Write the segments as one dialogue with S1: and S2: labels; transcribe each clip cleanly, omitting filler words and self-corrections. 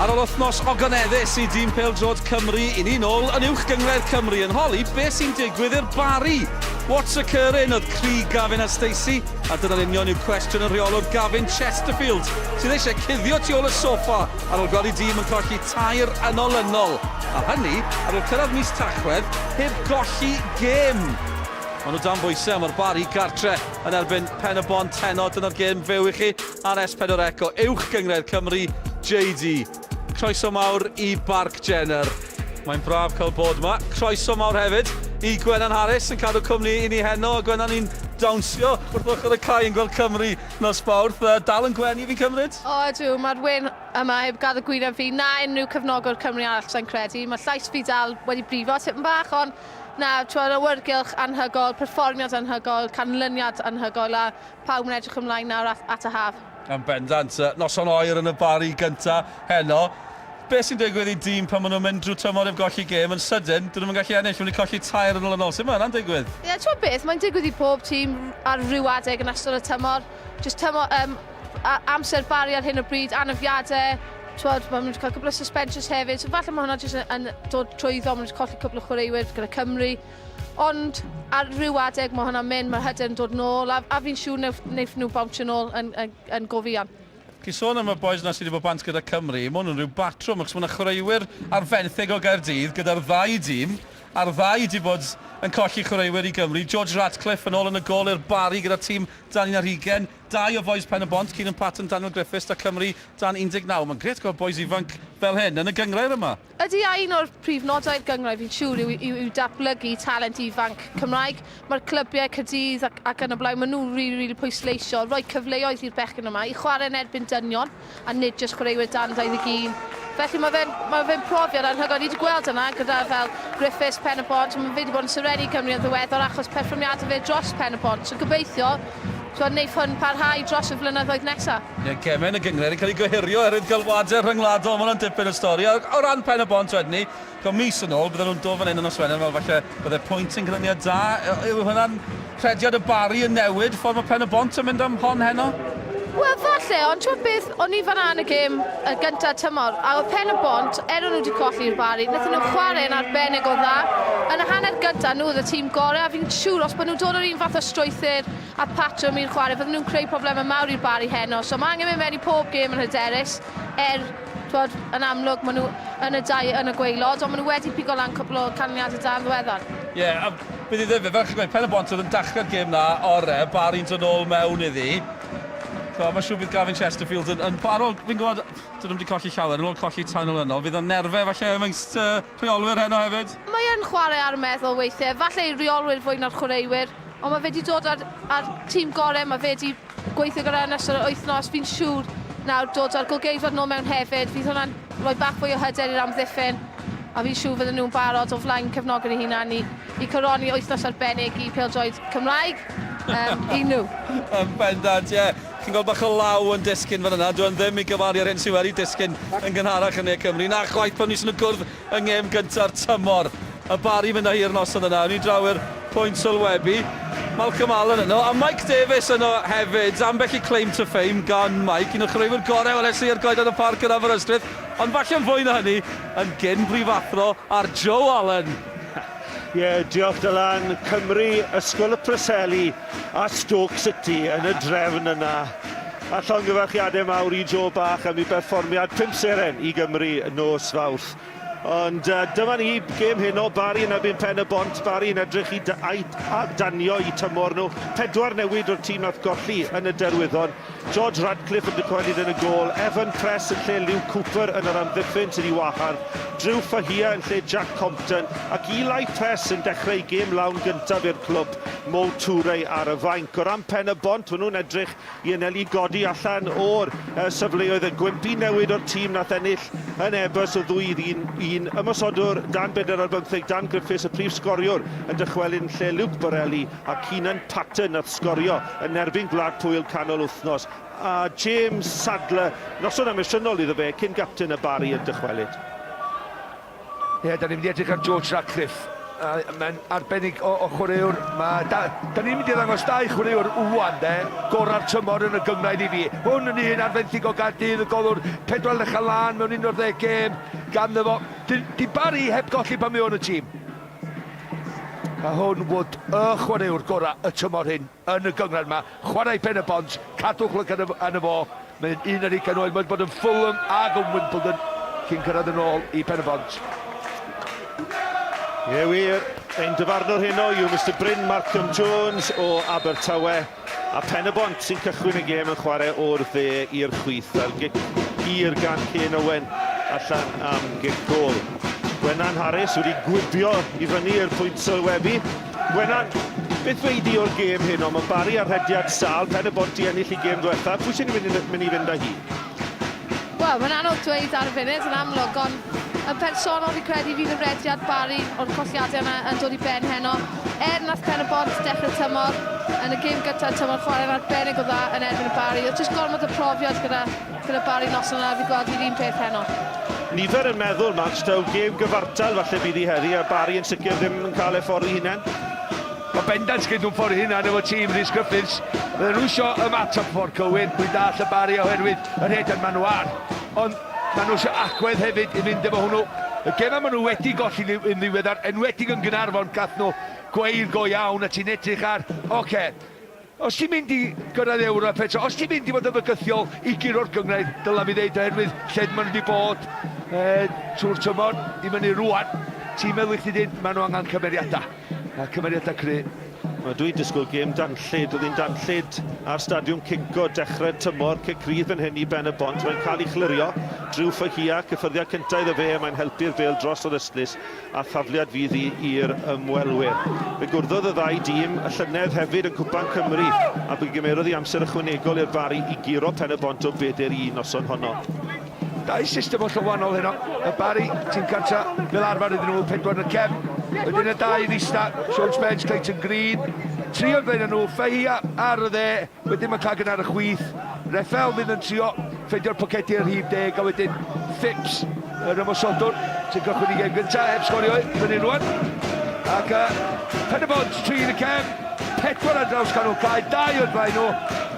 S1: Ar ôl wythnos ogoneddus i dîm pêl-droed Cymru, i ni nôl yn Uwch Gynghrair Cymru yn holi beth sy'n digwydd i'r Barri. What's occurring oedd cri Gavin a Stacey, a dyna'n union yw cwestiwn y rheolwr Gavin Chesterfield, sydd eisiau cuddio tu ôl y soffa ar ôl gweld ei dîm yn colli tair yn olynol, a hynny ar ôl cyrraedd mis Tachwedd heb golli gêm. Maen nhw dan bwysau, mae'r Barri gartre yn erbyn Pen-y-bont heno, dyna'r gêm fyw i chi ar S4C o Uwch Gynghrair Cymru, JD. Croeso mawr i Barc Jenner. Mae'n braf cael bod yma. Croeso mawr hefyd i Gwenan Harris yn cadw cwmni i ni heno. Gwenan, ni'n dawnsio wrth ochr y cae yn gweld Cymru nos Fawrth. Dal yn gwenu fi'n cymryd?
S2: O ydw, mae'r wen yma heb gadael gwyneb fi na unrhyw cefnogwr Cymru arall sa i'n credu. Mae llais fi dal wedi brifo tipyn bach ond Na, t'mod, awyrgylch anhygoel, perfformiad anhygoel, canlyniad anhygoel a pawb yn edrych ymlaen nawr at, at y haf.
S1: Yn bendant. Noson oer yn y Barri gynta heno. Be sy'n digwydd i dîm pan maen nhw'n mynd drwy tymor heb golli gêm yn sydyn, dyn nhw'm yn gallu ennill, maen nhw'n colli tair yn olynol. Sut mae hynna'n digwydd?
S2: Ie, t'mod beth, mae'n digwydd i pob tîm ar ryw adeg yn ystod y tymor. Jyst tymor, um, amser Barri ar hyn o bryd, anafiadau, Twod, maen nhw wedi cael cwpl o suspensions hefyd, so falle mae hwnna jyst yn, yn dod trwyddo, maen nhw wedi colli cwpl o chwaraewyr gyda Cymru. Ond ar ryw adeg mae hwnna'n mynd, mae'r hyder yn dod nôl, a, a fi'n siŵr newch, newch nhw bownsio nôl yn, yn, yn go fuan.
S1: Chi'n sôn am y bois 'na sydd wedi bod bant gyda Cymru, ma' hwn yn rhyw batrwm achos ma' 'na chwaraewyr ar fenthyg o Gaerdydd gyda'r ddau dîm, a'r ddau 'di bod yn colli chwaraewyr i Gymru. George Ratcliffe yn ôl yn y gôl i'r Barri gyda'r tîm dan 21. Dau o fois Pen-y-bont, Keenan Patton, Daniel Griffiths 'da Cymru dan 19. Mae'n grêt gweld bois ifanc fel hyn yn y gynghrair yma.
S2: Ydy, a un o'r prif nodau'r gynghrair fi'n siŵr yw yw yw datblygu talent ifanc Cymraeg. Mae'r clybiau, Caerdydd ac ac yn y blaen, maen nhw'n rili rili pwysleisio rhoi cyfleoedd i'r bechgyn yma i chwarae yn erbyn dynion a nid jyst chwaraewyr dan 21. Felly mae fe'n mae fe'n profiad anhygoel. Ni wedi gweld yna gyda fel Griffiths, Pen-y-bont, mae fe wedi bod yn serennu Cymru yn ddiweddar achos perfformiadau fe dros Pen-y-bont. So gobeithio, t'wod, neiff hwn parhau dros y flynyddoedd nesa.
S1: Ie, gemau yn y gynghrair yn cael eu gohirio oherwydd galwadau rhyngwladol, mae hwnna'n dipyn o stori. A o ran Pen-y-bont wedyn ni, Chimod, mis yn ôl, bydden nhw'n dod fan hyn yn nos Wener fel falle bydde pwynt yn ganlyniad da. Yw hwnna'n rhediad y Barri yn newid ffordd mae Pen y Bont yn mynd am hon heno?
S2: Wel, falle, ond ti'n beth, o'n i fan'na yn y gêm y gyntaf tymor, a oedd Pen y Bont, er o'n nhw wedi colli i'r Barri, wnaethon nhw chwarae yn arbennig o dda. Yn y hanner gyntaf, nhw oedd y tîm gorau, a fi'n siŵr os bod nhw'n dod o'r un fath o strwythur a patrwm i'r chwarae, fydden nhw'n creu problemau mawr i'r Barri heno. So mae angen mynd mewn i pob gêm yn hyderus, er Twod, yn amlwg, maen nhw yn y dau yn y gwaelod, ond maen nhw wedi pigo lan cwpl o canlyniadau da yn ddiweddar.
S1: Ie, yeah, a bydd i ddifyr, fel chi'n gweud, Pen-y-bont oedd yn dechrau'r gêm na ore, Barry'n dod nôl mewn iddi. So, mae'n siŵr bydd Gavin Chesterfield yn, yn ar ôl, fi'n gwybod, dyn nhw'n wedi colli llawer, yn ôl colli tan olynol, fydd o'n nerfau falle ymysg uh, rheolwyr heno hefyd?
S2: Mae yn chwarae ar y meddwl weithiau, falle i reolwyr fwy na'r chwaraewyr, ond mae fe wedi dod ar, ar tîm gorau, mae fe wedi Gweithio gyda yn ystod yr wythnos, fi'n siŵr nawr dod â'r golgeidwad nôl mewn hefyd, fydd hwnna'n rhoi bach fwy o hyder i'r amddiffyn a fi'n siŵr fydden nhw'n barod o flaen cefnogwyr eu hunain i, i coroni wythnos arbennig i pêl-droed Cymraeg um, i nhw.
S1: Yn bendant, ie. Yeah. Chi'n gweld bach o law yn disgyn fan yna. Dwi'n ddim i gyfaru ar hyn sydd wedi disgyn yn gynharach yn Ne Cymru. Na chwaith pan ni sy'n y gwrdd yng ngêm gynta'r tymor. Y Barri mynd â hi'r noson yna. Ni draw i'r pwynt sylwebu. Malcolm Allen yno, a Mike Davies yno hefyd. Ambell i claim to fame gan Mike, un o'r chwaraewyr gorau weles i ar goeden y parc yn Aberystwyth. Ond falle yn fwy na hynny, yn gyn brifathro ar Joe Allen.
S3: Ie, yeah, diolch Dylan. Cymru, Ysgol y Preseli a Stoke City yn y drefn yna. A llongyfarchiadau mawr i Joe Bach am ei berfformiad 5 seren i Gymru nos Fawrth. Ond uh, dyma ni, gêm heno, Barry yn erbyn Pen y Bont, Barry yn edrych i a danio i tymor nhw. Pedwar newid o'r tîm nath golli yn y derwyddon. George Radcliffe yn dychwelyd yn y gôl, Evan Press yn lle Luke Cooper yn yr amddiffyn sydd i wahardd, Drew Fahia yn lle Jack Compton ac Eli Press yn dechrau ei gêm lawn gyntaf i'r clwb, Mo Toure ar y fainc. O ran Pen y Bont, maen nhw'n edrych i anelu godi allan o'r safleoedd y gwymp i newid o'r tîm nath ennill yn Airbus o ddwy i un, un ymosodwr dan bedair ar bymtheg, Dan Griffiths y prif sgoriwr yn dychwelyd yn lle Luke Borelli a Keenan Patton nath sgorio yn erbyn Gwlad Pwyl canol wythnos a James Sadler, noson emosiynol iddo fe, cyn gapten y Barri yn dychwelyd.
S4: Ie, da ni'n mynd i edrych ar George Ratcliffe. Mae'n arbennig o, o chwaraewr. Mae da, da ni'n mynd i ddangos dau chwaraewr wwan, de. Gora'r tymor yn y gynghrair i fi. Hwn yn un ar fenthyg o Gaerdydd, y golwr pedwar lechau lân mewn 11 gêm ganddo fo. Di, di Barry heb golli pan mae o'n y tîm. A hwn fod y chwaraewr gorau y tymor hyn yn y gynghrair yma. Chwarae pen y bont, cadwch lygad arno fo. Mae'n 21 oed, mae'n bod yn Fulham ag yn Wimbledon cyn cyrraedd yn ôl i Pen-y-bont.
S3: Ie wir, ein dyfarnwr heno yw Mister Bryn Markham Jones o Abertawe a Pen-y-bont sy'n cychwyn y gêm yn chwarae o'r dde i'r chwith a'r gic hir gan Kane Owen allan am gic gôl. Gwenan Harris wedi gwibio i fyny i'r pwynt sylwebu. Gwenan, beth ddweud di o'r gêm heno? Mae Barry ar rhediad sâl, Pen-y-bont i ennill i gêm ddwetha. Pwy sy'n mynd, mynd i fynd â hi?
S2: Wel, mae'n anodd dweud ar y funud, yn amlwg, ond yn personol fi'n credu fydd y rediad Barry o'r colliadau yna yn dod i ben heno. Er nath Pen-y-bont dechrau tymor, yn y gêm gyntaf tymor chwarae'n arbennig o dda yn erbyn y Barry. Oedd jyst gormod o profiad gyda, gyda Barry noson yna, fi'n gweld hi'r un peth heno.
S3: Nifer yn meddwl, Mark, taw gêm gyfartal falle bydd hi heddi, a Barry yn sicr ddim yn cael ei ffordd ei hunain.
S4: Mae bendant gen nhw'n ffordd hunan efo tîm Rhys Griffiths. Fydden nhw isio ymateb ffordd cywir, dwi'n dall y Barry oherwydd yr rhediad maen nhw ar. Ond maen nhw eisiau agwedd hefyd i fynd efo hwnnw. Y gemau maen nhw wedi golli yn ddiweddar, enwedig yn Gaernarfon, gath nhw gweir go iawn a ti'n edrych ar, oce, Os ti'n mynd i gyrraedd Ewrop eto, os ti'n mynd i fod yn fygythiol i guro'r gynghrair, dylaf i ddeud oherwydd lle maen nhw wedi bod e, trwy'r tymor i fyny rwan, ti'n meddwl i chdi dyn, maen nhw angen cymeriadau, a cymeriadau cry.
S3: Wel, dwi'n disgwyl gêm danllyd. Oedd hi'n danllyd ar Stadiwm Cinco dechrau'r tymor. Cic rydd fan hyn i Ben y Bont. Mae'n cael ei chlirio. Drew Fahia, cyffyrddiad cyntaf iddo fe, mae'n helpu'r bêl dros yr ystlys. a thafliad fydd hi i'r ymwelwyr. Fe gwrddodd y ddau dîm y llynedd hefyd yn Cwpan Cymru a fe gymerodd hi amser ychwanegol i'r Barri i guro Pen-y-bont o bedair i un noson honno.
S4: Dau system hollol wahanol heno. Y Barri, tîm cartra, fel arfer iddyn nhw, pedwar yn y cefn. Wedyn y dau yn ista, Sean Spence, Clayton Green. Tri o'r blaen nhw, Fahia ar y dde, wedyn McLagan ar y chwith. Reffel fydd yn trio ffeindio'r pocedi ar rhif deg, a wedyn Phipps, yr ymosodwr, sy'n cychwyn i gêm gyntaf, heb sgorio i fyny rwan. Ac uh, Pen-y-bont, tri yn y cefn, pedwar ar draws canol cae, dau o'r blaen nhw,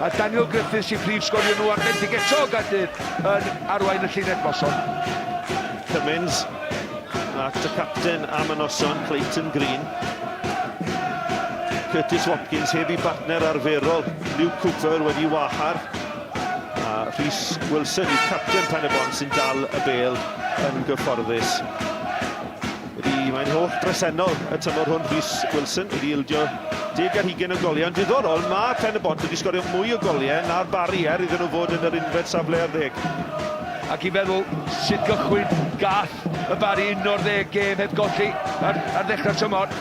S4: a Daniel Griffiths sy'n prif sgorio nhw ar benthyg eto o Gaerdydd yn arwain y llinell moson.
S3: Cummins at y capten am y noson, Clayton Green. Curtis Watkins heb i bartner arferol, Luke Cooper wedi wahardd. A Rhys Wilson yw capten Pen-y-bont sy'n dal y bêl yn gyfforddus. Wedi, mae'n holl bresennol y tymor hwn, Rhys Wilson, wedi ildio deg ar hugain o goliau. Ond diddorol, mae Pen-y-bont wedi sgorio mwy o goliau na'r Barri er iddyn nhw fod yn yr unfed safle ar ddeg.
S4: Ac i feddwl sut gychwyn gath y Barri 11 gêm heb golli ar, ar ddechrau'r tymor.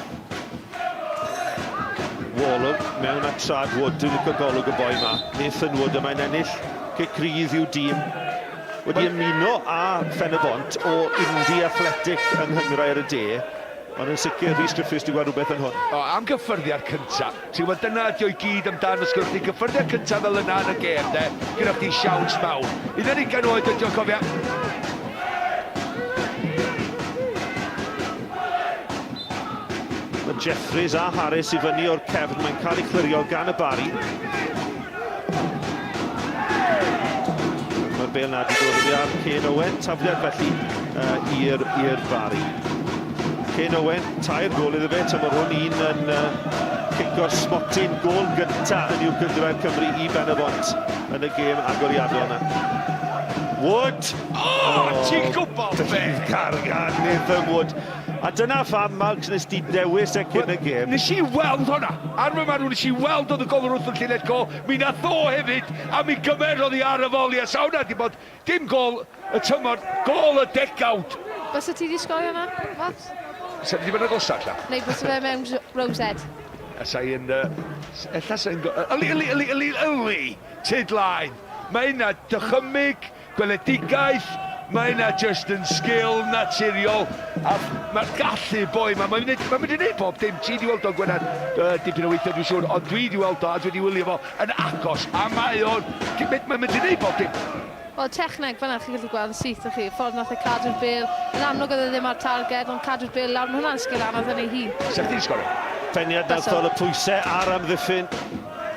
S3: Wallum mewn at trad Wood, dwi'n licio golwg y boi ma. Nathan Wood, a mae'n ennill cic rydd i'w dîm. Wedi ymuno â Phen-y-bont o Indy Athletic yng Nghynghrair y De, ond yn sicr Rhys Griffiths wedi gweld rhywbeth yn hwn.
S4: O, am gyffyrddiad cynta. Ti'n gwybod, dyna ydi o i gyd amdan, os gyda chdi gyffyrddiad cynta fel yna yn y gêm, de, gyda chdi siawns mawr. 21 oed ydi o, cofia.
S3: Mae Jeffries a Harris i fyny o'r cefn, mae'n cael ei chlirio gan y Barri. Mae'r bêl na wedi dod oddi ar Kane Owen, tafliad felly uh, i'r i'r Barri. Kane Owen, tair gôl iddo fe, tymor hwn un yn uh, cico'r smotyn, gôl gynta yn uwch gynghrair Cymru i Ben-y-bont yn y gêm agoriadol yna. Wood!
S4: O, oh, ti'n gwybod be?
S3: Cargan Nathan Wood. A dyna pham, Marks, nes di dewis e cyn y gêm.
S4: Nes i weld hwnna. Ar fy marw, nes i weld oedd y golwr wrth y llinell gôl. Mi nath o hefyd, a mi gymerodd hi ar y foli. A sa hwnna di bod dim gôl y tymor, gôl y degawd.
S2: Bysa ti di sgorio hwnna, Max?
S4: Sa fi di bod yn agosach, ella.
S2: Neu bysa fe mewn rosed?
S4: A sa i yn... Ella sa i'n... Yli, yli, yli, yli, yli! Tyd laen. Mae hynna dychymyg, gweledigaeth, mae hynna jyst yn sgil naturiol a mae'r gallu boi ma, mae'n mynd, mae'n mynd i wneud bob dim. Ti di weld o Gwenan uh, dipyn o weithiau dwi'n siŵr, ond dwi di weld o a dwi di wylio fo yn agos a mae o'n, mae'n mynd i wneud bob dim.
S2: Wel, techneg fan'na chi'n gallu gweld yn syth o'ch chi, y ffordd nath e cadw'r bêl. Yn amlwg oedd e ddim ar targed, ond cadw'r bêl lawr, mae hwnna'n sgil anodd yn ei hun.
S4: Sa chdi'n sgorio?
S3: Peniad nerthol y pwysau ar amddiffyn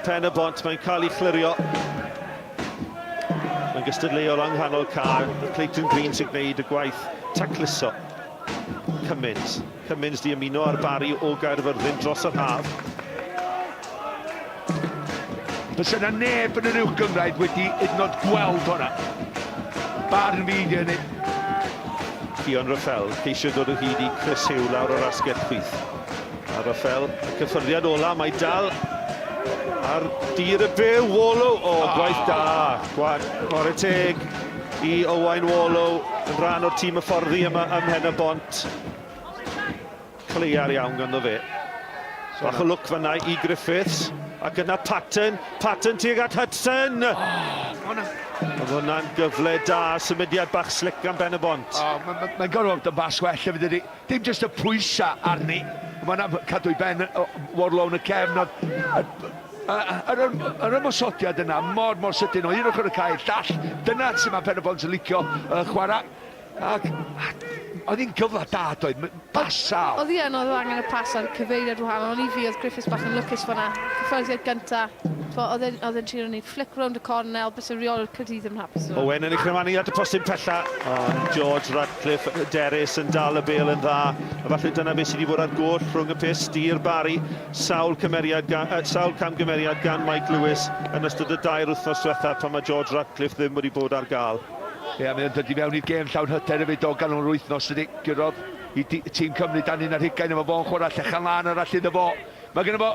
S3: Pen y Bont, mae'n cael ei chlirio. Mae'n gystadleuol yng nghanol cae. Clayton Green sy'n gwneud y gwaith tacluso. Cummins. Cummins di ymuno â'r Barri o Gaerfyrddin dros yr haf.
S4: Fysa yna neb yn yr uwch gynghrair wedi hyd yn oed gweld hwnna. Barn fi di hynny.
S3: Ffion Raffel, ceisio dod o hyd i Chris Hugh lawr o'r asgell chwith. A Raffel, y cyffyrddiad ola, mae dal ar dir y byw, Warlow, o, oh, gwaith da, gwaith, chwarae teg i Owain Warlow, yn rhan o'r tîm hyfforddi yma ym Mhen-y-bont. Cleiar iawn ganddo fe. Bach o lwc fanna i Griffiths. Ac yna Patton. Patton tuag at Hudson! Oh, Oedd hwnna'n gyfle da, symudiad bach slick gan Ben y Bont.
S4: Oh, Mae'n ma, ma gorfod bod yn bas well hefyd ydy. Dim jyst y pwysau arni. Mae'n cadw i ben Warlow yn y cefn. Yr, yr ymosodiad yna, mor, mor sydyn o un ochr y cae, llall. Dyna sy'n mae Pen y Bont yn licio chwarae. Ac oedd hi'n gyfle da doedd, pas sâl.
S2: Oedd hi yn, oedd angen y pas ar cyfeiriad wahanol, ond i fi oedd Griffiths bach yn lwcus fan'na. Cyffyrddiad gynta, oedd e'n oedd e'n trio neud flick rownd y cornel, byse reolwr Caerdydd ddim yn hapus 'da.
S3: Owen yn ei chrymanu at y postyn pella, ond George Ratcliffe Derys yn dal y bêl yn dda, a falle dyna beth sydd wedi bod ar goll rhwng y pyst i'r Barri. Sawl cymeriad gan, sawl camgymeriad gan Mike Lewis yn ystod y dair wythnos diwetha pan mae George Ratcliffe ddim wedi bod ar gael.
S4: Ie, mae o'n dod i fewn i'r gêm llawn hyder hefyd o ganol yr wythnos dydi. Gurodd i tîm Cymru dan 21 efo fo'n chwarae llechan lân arall iddo fo. Mae gynno fo...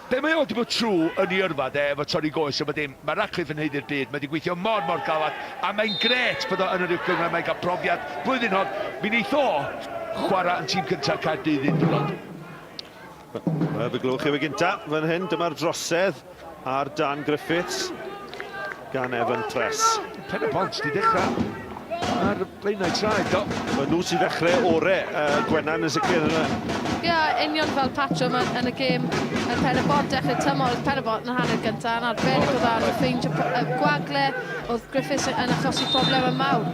S4: Be mae o wedi bod trwy yn ei yrfa de, efo torri goes a bod dim. Mae Ratcliffe yn haeddu'r byd, mae wedi gweithio mor mor galad a mae'n grêt bod o yn yr uwch gynghrair, mae'n cael profiad blwyddyn hon. Mi wneith o chwarae yn tîm cyntaf Caerdydd un diwrnod.
S3: Wel, fe glywch chi fe gynta fan hyn, dyma'r drosedd ar Dan Griffiths gan Evan Press.
S4: Pen y Bont di dechrau ar blaenau traed, do.
S3: Mae nhw sy'n ddechrau ore, Gwenan yn sicr yna.
S2: Ie, yeah, union fel patrwm yn, yn y gêm yn Pen y Bont dechrau tymor, oedd Pen y Bont yn hanner gyntaf yn arbennig o dda, nhw'n ffeindio gwagle, oedd Griffiths yn achosi problemau mawr.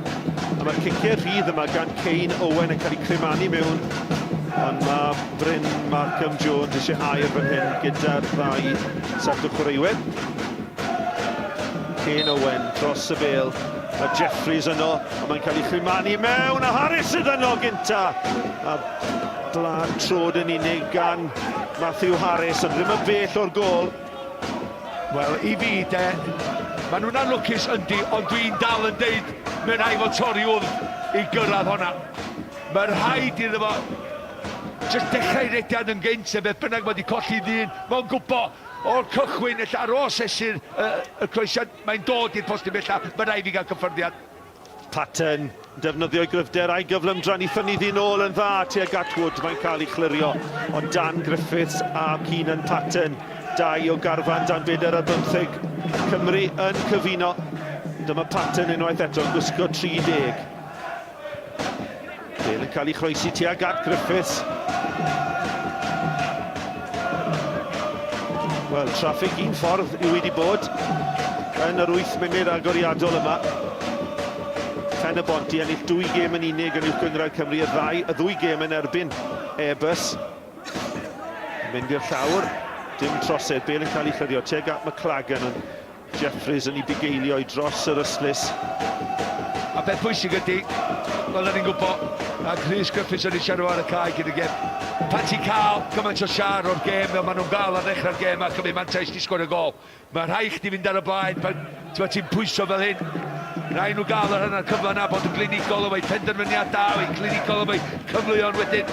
S3: A mae'r ciciau rhydd yma gan Kane Owen yn cael eu crymanu mewn, ond mae Bryn Markham Jones eisiau air fan hyn gyda'r ddau set o chwaraewyr. Kane Owen dros y bêl. Mae Jeffries yno, a mae'n cael ei chrymanu mewn, a Harris sydd yno gynta. A blaen trod yn unig gan Matthew Harris, ond ddim yn bell o'r gôl.
S4: Wel, i fi de, maen nhw'n anlwcus yndi, ond dwi'n dal yn deud mae'n rhaid fod torri wddf i gyrraedd honna. Mae'n rhaid iddo fo jyst dechrau rediad yn gynt, neu beth bynnag, mae wedi colli ddyn, mae'n gwybod o'r cychwyn, ella ar ôl asesu'r y, y croesiad, mae'n dod i'r postyn bella, mae rhaid fi gael cyffyrddiad.
S3: Patten yn defnyddio'i gryfder a'i gyflymdra i ffynnu ddyn ôl yn dda tuag at Wood, mae'n cael ei chlirio, ond Dan Griffiths a Keenan Patten, dau o garfan dan bedair ar bymtheg Cymru yn cyfuno. Dyma Patten unwaith eto yn gwisgo 30. Bale yn cael ei chroesi tuag at Griffiths. Wel, traffig un ffordd yw wedi bod yn yr 8 munud agoriadol yma. Pen y Bont i ennill dwy gêm yn unig yn Uwch Gynghrair Cymru, y ddau, y ddwy gêm yn erbyn Airbus. Mynd i'r llawr, dim trosedd, Bale yn cael ei chlirio tuag at McLagan, ond Jeffries yn ei bugeilio i dros yr ystlys.
S4: A beth pwysig ydy, fel ni'n gwybod, a Rhys Griffiths yn ei siarad ar y cae gyda gêm. Pan ti'n cael gymaint o siar o'r gêm fel maen nhw'n gael ar ddechrau'r gêm a chymryd mantais i sgorio gol, mae rhaid chdi fynd ar y blaen pan ti'n pwyso fel hyn. Rhaid nhw gael yr hanner cyfle yna bod yn glinigol efo'u penderfyniad da, efo'u clinigol efo'u cyfleon wedyn.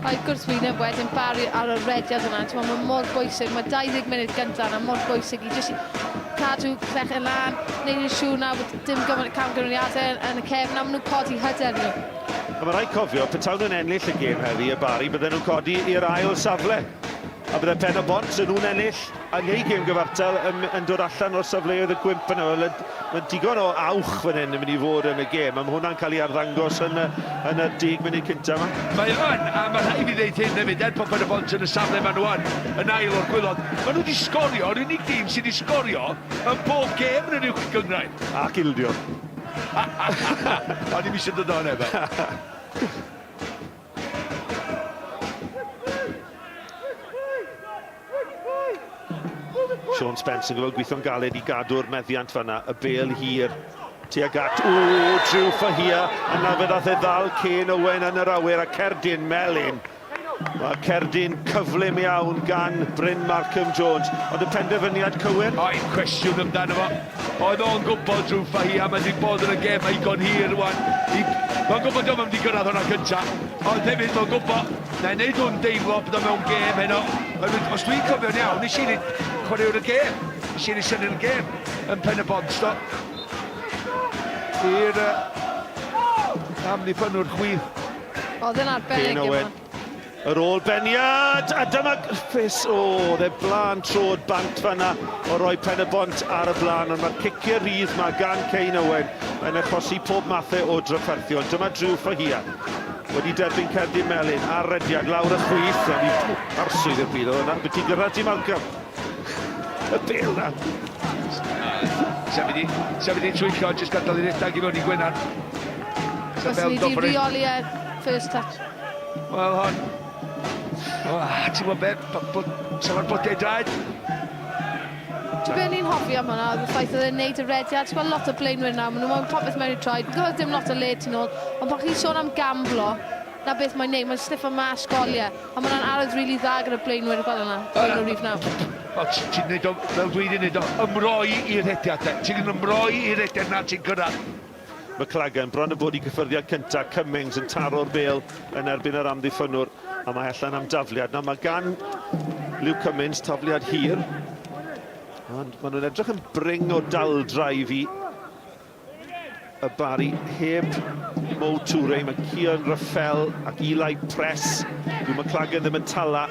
S2: A'i gwrthwyneb wedyn Barry ar y rediad yna, ti'n mae mor bwysig, mae 20 munud gyntaf yna mor bwysig i jyst cadw llechen lan, neud yn siŵr na bod dim gymaint o camgymeriadau yn y cefn, a maen nhw'n codi hyder nhw.
S3: A mae rhaid cofio, petawn nhw'n ennill y gêm heddi y Barry, bydden nhw'n codi i'r ail safle. A bydde Pen y Bont yn nhw'n ennill. yn eu gêm gyfartal yn, yn dod allan o'r safleoedd y gwymp yna. Wel, mae digon o awch fan hyn yn mynd i fod yn y gêm, a mae hwnna'n cael ei arddangos yn y, yn y deg munud cyntaf yma.
S4: Mae yn, a mae rhaid i fi ddeud hyn hefyd, er bod Pen-y-bont yn y safle maen nhw yn, yn ail o'r gwaelod, maen nhw wedi sgorio, yr unig dîm sydd wedi sgorio yn bob gêm yn yr Uwch Gynghrair.
S3: Ac ildio.
S4: O'n i'm eisiau dod o hwnna efo.
S3: Sean Spence yn gwybod gweithio'n galed i gadw'r meddiant fanna, y bel hir tuag at, ww, Drew Fahia, yna fe ddath e ddal Kane Owen yn yr awyr a cerdyn melyn. Mae cerdyn cyflym iawn gan Bryn Markham Jones, ond y penderfyniad cywir?
S4: Oed cwestiwn amdano fo. Oedd o'n gwybod Drew Fahia, mae wedi bod yn y gêm mae igon hir rwan. Mae'n gwybod o'n mynd i gyrraedd hwnna cynta. Ond hefyd mae'n gwybod, na i wneud hwn deimlo bod o mewn gêm heno. Oherwydd, os dwi'n cofio'n iawn, nes i wneud chwaraewr y gêm. Nes i wneud syniad y gêm yn Pen y Bont, do. I'r uh, amddiffynnwr chwith.
S2: Oedd yn arbennig.
S3: Kane Owen. Yr ôl beniad, a dyma Griffiths, o, oedd e blaen trod bant fanna o roi pen y bont ar y blaen, ond mae'r ciciau rhydd ma gan Kane Owen yn achosi pob mathau o drafferthion. Dyma Drew Fahia wedi derbyn cerdyn melyn ar rediad lawr y chwith, a ni arswyd i'r byd oedd yna, beth ti'n gyrraedd ti Malcolm? Y bel na.
S4: Sefyd i, sefyd i twyllo, jyst gadael i redag i mewn i Gwenan.
S2: Fyswn i 'di reoli e first touch.
S4: Wel hon. Oh, ti'n gwybod be? Sa fo'n bod draed.
S2: Ti'n be ni'n hoffi am hwnna, oedd y ffaith oedd e'n neud y rediad. Ti'n gweld lot o blaenwyr nawr, maen nhw'n moyn popeth mewn i troed. Fi'n gwybod dim lot o le tu nôl, ond pan chi'n sôn am gamblo, na beth mae'n neud, mae'n sniffo mas goliau. A mae hwnna'n arwydd rili dda gyda blaenwyr fel yna, blaenwyr rhif naw.
S4: O, ti'n neud o, fel dwi wedi neud o, ymroi i'r rhediad, de. Ti'n ymroi i'r rhediad na ti'n cyrraedd.
S3: McLagan bron a bod i gyffyrddiad cyntaf, Cummings yn taro'r bêl yn erbyn yr amddiffynnwr a mae allan am dafliad. Nawr mae gan Luke Cummings tafliad hir, ond maen nhw'n edrych yn bring o daldra i fi y Barry heb Mo Toure, mae Cian Raffel ac Eli Press. Dyw McLagan ddim yn tala.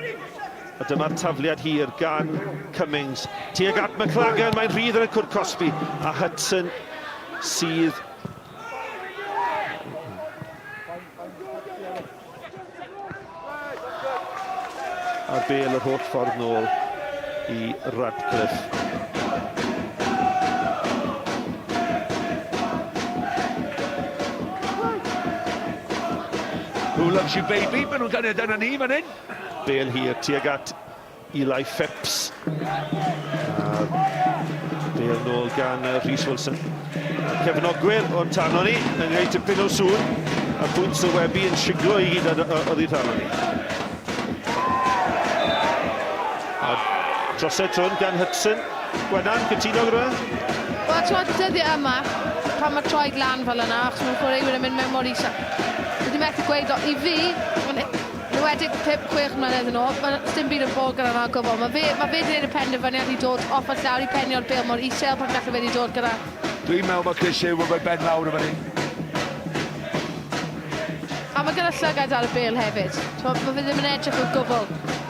S3: A dyma'r tafliad hir gan Cummings. Tuag at McLagan, mae'n rhydd yn y cwrt cosbi. A Hudson sydd a'r bel yr holl ffordd nôl i Radcliffe.
S4: Who loves you baby? Maen nhw'n canu dyna ni fan hyn.
S3: Bel hir tuag at Eli Phipps. A bel nôl gan Rhys Wilson. Cefnogwyr o'n tano ni yn gwneud tipyn o sŵn. A pwynt sylwebu yn siglo i gyd oddi tano ni. A drosedd trwn gan Hudson. Gwenan, cytuno gyda fe?
S2: Wel, ti'n gwybod, dyddiau yma, pan mae troed lan fel yna, achos mae'r chwaraewyr yn mynd mewn mor isel. Dwi methu gweud, o, i fi, yn enwedig 5-6 mlynedd yn ôl, mae dim byd yn bod gyda yna o gwbl. Mae fe, mae fe wedi gwneud y penderfyniad i dod off y llawr i penio'r bêl mor isel pan gallai fe wedi dod gyda.
S4: Dwi'n meddwl mae Chris Huw yn rhoi ben lawr yn fan hyn.
S2: A mae gyda llygad ar y bêl hefyd. Mae fe ddim yn edrych o gwbl.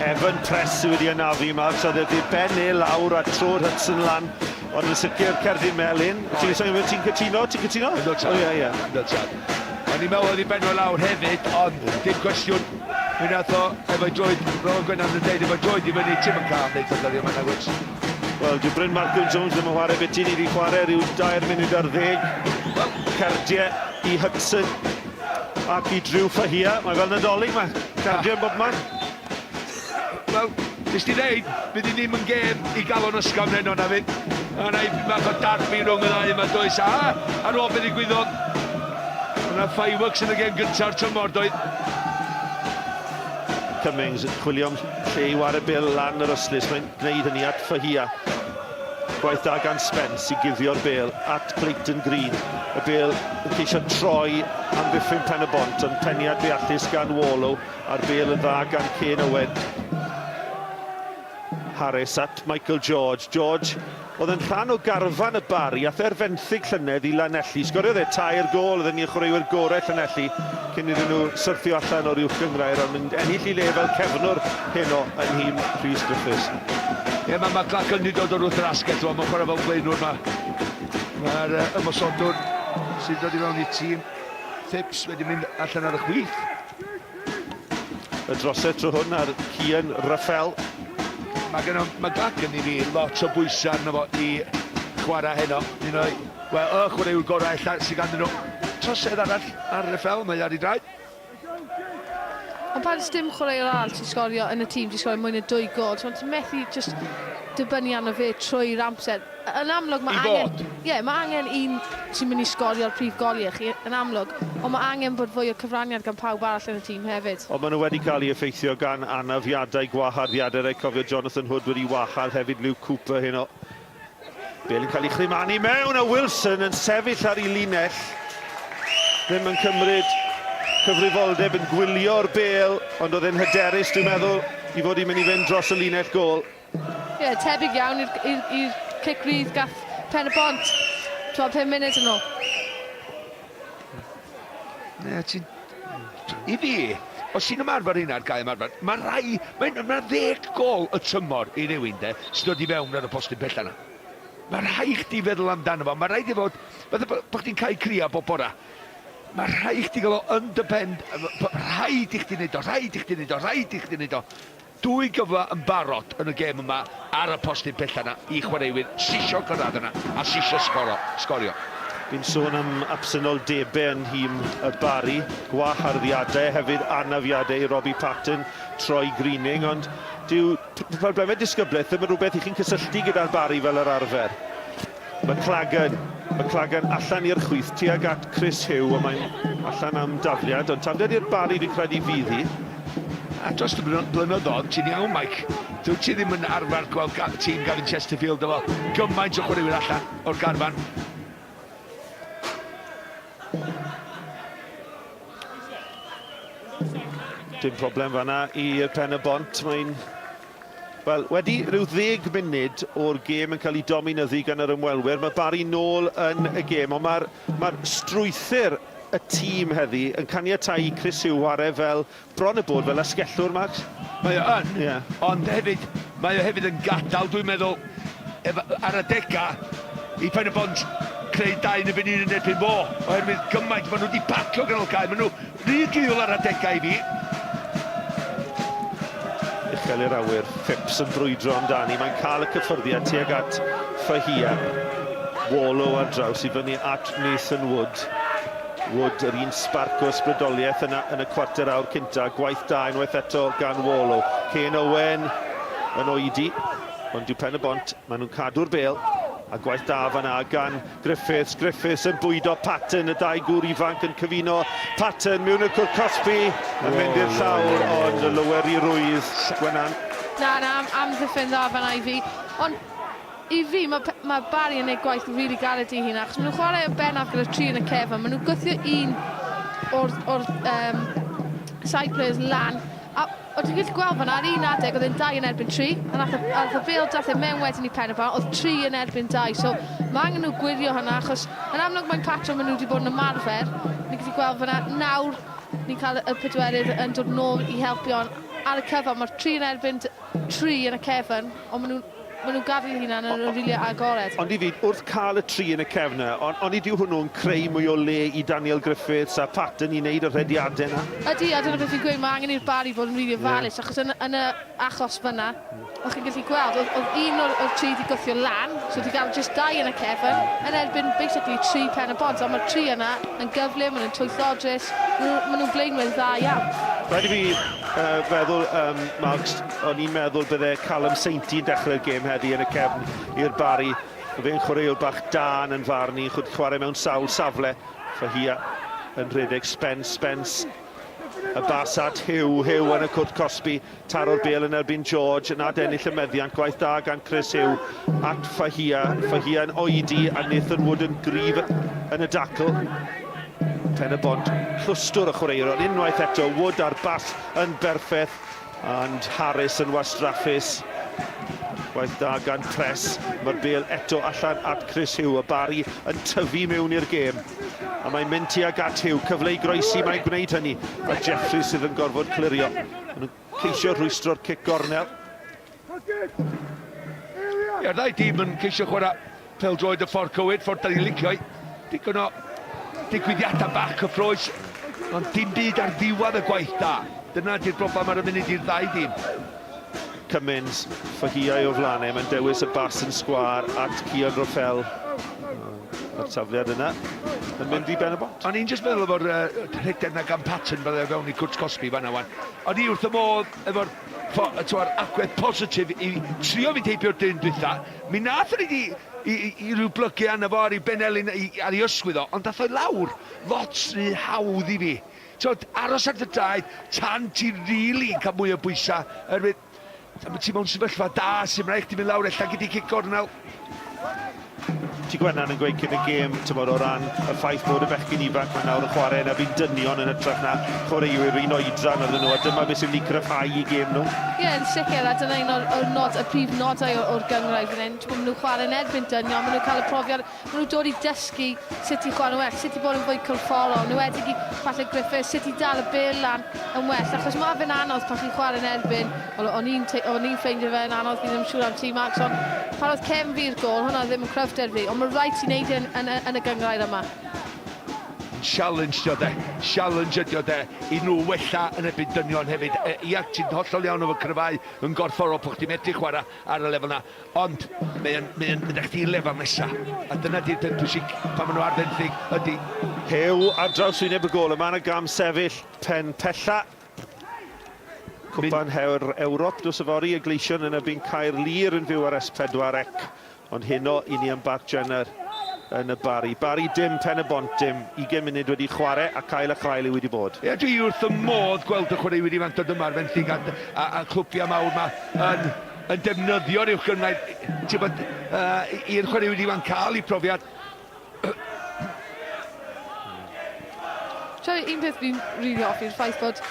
S3: Evan Press sydd wedi anafu, Mark, so oedd e ben e lawr a tro'r Hudson lan. Ond yn sicr cerdyn melyn. Ti'n ti'n cytuno? Ti'n cytuno?
S4: Yndw tad.
S3: O ie, ie.
S4: Yndw tad. O'n i'n meddwl oedd ei ben o lawr hefyd, ond dim cwestiwn. Mi nath o efo'i droed, fel oedd Gwenan yn deud, efo'i droed i fyny, ti'm yn cael neud o dyddiau yma nagwyt.
S3: Wel, dyw Bryn Malcolm Jones ddim yn chwarae beth ni wedi chwarae rhyw dair munud ar ddeg. Cardiau i Hudson ac i Drew Fahia. Mae fel Nadolig, mae cardiau yn bob man.
S4: Wel, nes di ddeud, fydd hi ddim yn gêm i galon ysgafn heno na fydd. Mae yna ipyn bach o darbi rhwng y ddau yma does. A ar ôl beth ddigwyddodd, yna fireworks yn y gêm gyntaf tymor doedd.
S3: Cummings yn chwilio am lle i ware bêl lan yr ystlys. Mae'n gwneud hynny at Fahia. Gwaith da gan Spence i guddio'r bêl at Clayton Green. Y bêl yn ceisio troi amddiffyn Pen y Bont, ond peniad deallus gan Wallow a'r bêl yn dda gan Kane Owen. Harris at Michael George. George oedd yn rhan o garfan y Barri, ath e'r fenthyg llynedd i Lanelli. Sgoriodd e tair gôl, oedd yn un chwaraewyr gorau Llanelli cyn iddyn nhw syrthio allan o'r uwch gynghrair, ond yn ennill i le fel cefnwr heno yn nhîm Rhys Griffiths.
S4: Ie, mae McLachlan wedi dod o'r wrth yr asgell, mae'n chwarae fel blaenwr ma. Mae'r ymosodwr sy'n dod i mewn i'r tîm, Phipps, wedi mynd allan ar y chwith.
S3: Y drosedd tro hwn ar Cian Ruffell.
S4: Mae gen McLachlan i fi lot o bwysau arno fo i chwarae heno. Un o'i, wel, y chwaraewr gorau ella sydd ganddyn nhw. Trosedd arall ar Ruffell, mae ar ei draed.
S2: Ond pan does dim chwaraewr arall sy'n sgorio yn y tîm, 'di sgorio mwy na dwy gôl, t'mod ti'n methu jyst dibynnu arno fe trwy'r amser. Yn amlwg mae angen...
S4: I fod.
S2: Ie, mae angen un sy'n mynd i sgorio'r prif goliau chi, yn amlwg, ond mae angen bod fwy o cyfraniad gan pawb arall yn y tîm hefyd.
S3: Ond maen nhw wedi cael eu effeithio gan anafiadau, gwaharddiadau. Rhaid cofio Jonathan Hood wedi wahardd hefyd Luke Cooper heno. Bale yn cael ei chrymanu mewn a Wilson yn sefyll ar ei linell. Ddim yn cymryd cyfrifoldeb yn gwylio'r bêl, ond oedd e'n hyderus, dwi'n meddwl, i fod i'n mynd i fynd dros y linell gôl.
S2: Ie, yeah, tebyg iawn i'r cic rydd gath Pen y Bont, 5 munud yn ôl.
S4: Ne, ti'n... I fi, os ti'n ymarfer hynna ar gae ymarfer, mae rai... Mae'n ma ddeg gol y tymor i rywun, de, sy'n dod i fewn ar y postyn pella 'na. Mae rhai chdi feddwl amdano fo. Mae rhaid i fod... Fatha bo chdi'n cael cria bob bora. Mae rhaid chdi gael o yn dy ben. Rhaid i chdi wneud o, rhaid i chdi wneud o, rhaid i chdi wneud o. Dwy gyfle yn barod yn y gêm yma ar y postyn pella 'na i chwaraewyr sy isio cyrraedd yna a sy isio sgoro, sgorio.
S3: Bu'n sôn am absenoldebau yn nhîm y Barri, gwaharddiadau, hefyd anafiadau i Robbie Patton, Troy Greening, ond dyw problemau disgyblaeth ddim yn rhywbeth i chi'n cysylltu gyda'r Barri fel yr arfer. McLagan, McLagan allan i'r chwith tuag at Chris Hugh, a mae'n allan am dafliad, ond tafliad i'r Barri dwi'n credu fydd hi.
S4: A dros y blynyddoedd, ti'n iawn Mike, dwyt ti ddim yn arfer gweld tîm Gavin Chesterfield efo gymaint o chwaraewyr allan o'r garfan.
S3: Dim problem fanna i'r Pen y Bont, mae'n Wel, wedi rhyw ddeg munud o'r gêm yn cael ei dominyddu gan yr ymwelwyr, mae Barry nôl yn y gêm, ond mae'r mae strwythur y tîm heddi yn caniatáu i Chris Hugh ware fel bron y bod fel asgellwr, Max.
S4: Mae o yn, yeah. ond hefyd, mae o hefyd yn gadael, dwi'n meddwl, efo, ar adegau, i Pen y Bont creu dau yn erbyn un yn erbyn fo, oherwydd gymaint maen nhw wedi pacio ganol cae, maen nhw Rhy gul ar adegau i fi.
S3: Uchel i'r awyr, Phipps yn brwydro amdani. Mae'n cael y cyffyrddiad tuag at Fahia. Wallow ar draws i fyny at Nathan Wood. Wood, yr un sbarc o ysbrydoliaeth yna yn y cwarter awr cynta. Gwaith da unwaith eto gan Wallow. Kane Owen yn oedi, ond dyw Pen y Bont, maen nhw'n cadw'r bêl. A gwaith da fan'na gan Griffiths, Griffiths yn bwydo Patton, y dau gŵr ifanc yn cyfuno Patton mewn i'r cwrt cosbi, yn mynd i'r llawr, ond y lower i rwydd, Gwenan.
S2: Na, na, am, amddiffyn dda fan'na i fi. Ond i fi, mae, mae Barry yn gwneud gwaith rili really galed i hun, achos maen nhw'n chwarae yn bennaf gyda tri yn y cefn, maen nhw'n gwthio un o'r, or, um, side players lan, a O ti'n gallu gweld fan'na ar un adeg oedd e'n dau yn erbyn tri, a nath y, a nath y bêl dath e mewn wedyn i pen y bant, oedd tri yn erbyn dau, so mae angen nhw gwirio hwnna, achos yn amlwg mae'n patrwm maen nhw wedi bod yn ymarfer, ni'n gallu gweld fan'na, nawr ni'n cael y pedwerydd yn dod nôl i helpu, ond ar y cyfan mae'r tri yn erbyn tri yn y cefn, ond maen nhw'n maen nhw'n gadael eu hunain yn rili agored.
S3: Ond i fi, wrth cael y tri yn y cefn 'na, on, onid yw hwnnw'n creu mwy o le i Daniel Griffiths a Patton i wneud y rhediadau 'na?
S2: Ydy, a dyna beth fi'n gweud, mae angen i'r Barri fod yn rili ofalus, achos yn, yn y achos fyna, o'ch chi'n gallu gweld, oedd, oedd un o'r, o'r tri wedi gwthio lan, so wedi gael jyst dau yn y cefn, yn erbyn basically tri pen y bont, a mae'r tri yna yn gyflym, maen nhw'n twyllodrus, maen nhw, maen nhw'n blaenwyr dda iawn.
S3: Rhaid i fi uh, feddwl, um, Mark, O'n i'n meddwl bydde Callum Sainty yn dechrau'r gêm heddi yn y cefn i'r Barri. Mae fe'n chwaraewr bach da yn farn i, chwd chwarae mewn sawl safle. Fahia yn rhedeg Spence, Spence y bas at Hugh, Hugh yn y cwrt cosbi, taro'r bêl yn erbyn George, yn adennill y meddiant, gwaith da gan Chris Hugh at Fahia, Fahia yn oedi a Nathan Wood yn gryf yn y dacl. Pen y bont, clwstwr o chwaraewr, ond unwaith eto Wood a'r bas yn berffeth. And Harris yn wastraffus. Gwaith da gan Press. Mae'r bêl eto allan at Chris Hugh. Y Barry yn tyfu mewn i'r gêm. A mae'n mynd tuag at Hugh. Cyfle i groesi, mae'n gwneud hynny. A Jeffries sydd yn gorfod clirio. Maen nhw'n ceisio rhwystro'r cic gornel.
S4: Ie, ddau dîm yn ceisio chwarae pêl-droed y ffordd cywir, ffordd da ni'n licio i. Digon o digwyddiadau bach cyffrous, ond dim byd ar ddiwedd y gwaith da. Dyna di'r broblem ar y munud i'r ddau dîm.
S3: Cummins, Ffahiau o flaen e, mae'n dewis y bas yn sgwâr at Cian Roffel. Mae'r tafliad yna yn mynd i ben y bont.
S4: O'n i'n jyst meddwl efo'r uh, rhedeg na gan Patton fel e fewn i cwrt cosbi fanna wan. O'n i wrth y modd efo'r tywar, agwedd positif i trio fynd heibio'r dyn dwytha. Mi nath o'n i di i, i, i ryw blygu arno fo ar ei benelin, i, ar ei ysgwydd o, ond dath o'i lawr lot rhy hawdd i fi. Tywod, aros ar dy draed tan ti rili yn cael mwy o bwysau, oherwydd ti mewn sefyllfa da sy'n rhaid chdi fynd lawr ella gei di cic gornel.
S3: Ti Gwennan yn gweud cyn y gêm, tymod, o ran y ffaith bod y bechgyn ifanc mae nawr yn chwarae yn erbyn dynion yn hytrach na chwaraewyr un oedran oedden nhw, a dyma beth sy'n mynd i gryfhau i gêm nhw.
S2: Ie, yn sicr, a dyna un o'r, or nod, y prif nodau o'r, or gynghrair fan hyn. Maen nhw'n chwarae yn erbyn dynion, maen nhw'n cael y profiad Maen nhw'n dod i dysgu sut i chwarae'n well, sut i bod yn fwy corfforol, yn enwedig i falle Griffiths, sut i dal y bêl lan yn well, achos mae fe'n anodd pan chi'n chwarae'n erbyn, wel o'n i'n o'n i'n ffeindio fe'n anodd, fi ddim yn siŵr am ti Max, ond pan oedd cefn fi i'r gôl, hwnna ddim yn cryfder fi, ond mae rhaid ti wneud e yn, yn, yn y gynghrair yma.
S4: Challenge 'di o de, challenge ydi o de, i nhw wella yn erbyn dynion hefyd. E, ia, ti'n hollol iawn efo cryfhau yn gorfforol po chdi medru chwarae ar y lefel 'na. Ond mae o'n mae o'n mynd â chdi i'r lefel nesa. A dyna di'r peth pwysig pan maen nhw ar fenthyg ydy...
S3: Huw ar draws wyneb y gôl. Yma yn y gam sefyll pen pella. Cwpan Her Ewrop nos yfory, y Gleision yn erbyn Caerlŷr yn fyw ar S4C. Ond heno i ni am Barc Jenner yn y Barri. Barri dim, Pen y Bont dim. 20 munud wedi chwarae ac ail a chrael yw wedi bod.
S4: Ie, dwi wrth fy modd gweld y chwaraewyr ifanc dod yma ar fenthyg a, a, a clwbiau mawr 'ma yn yn defnyddio'r uwch gynghrair, ti'n gwybod, uh, i'r chwaraewyr ifanc cael eu profiad.
S2: Sorry, un peth fi'n rili hoffi yw'r ffaith bod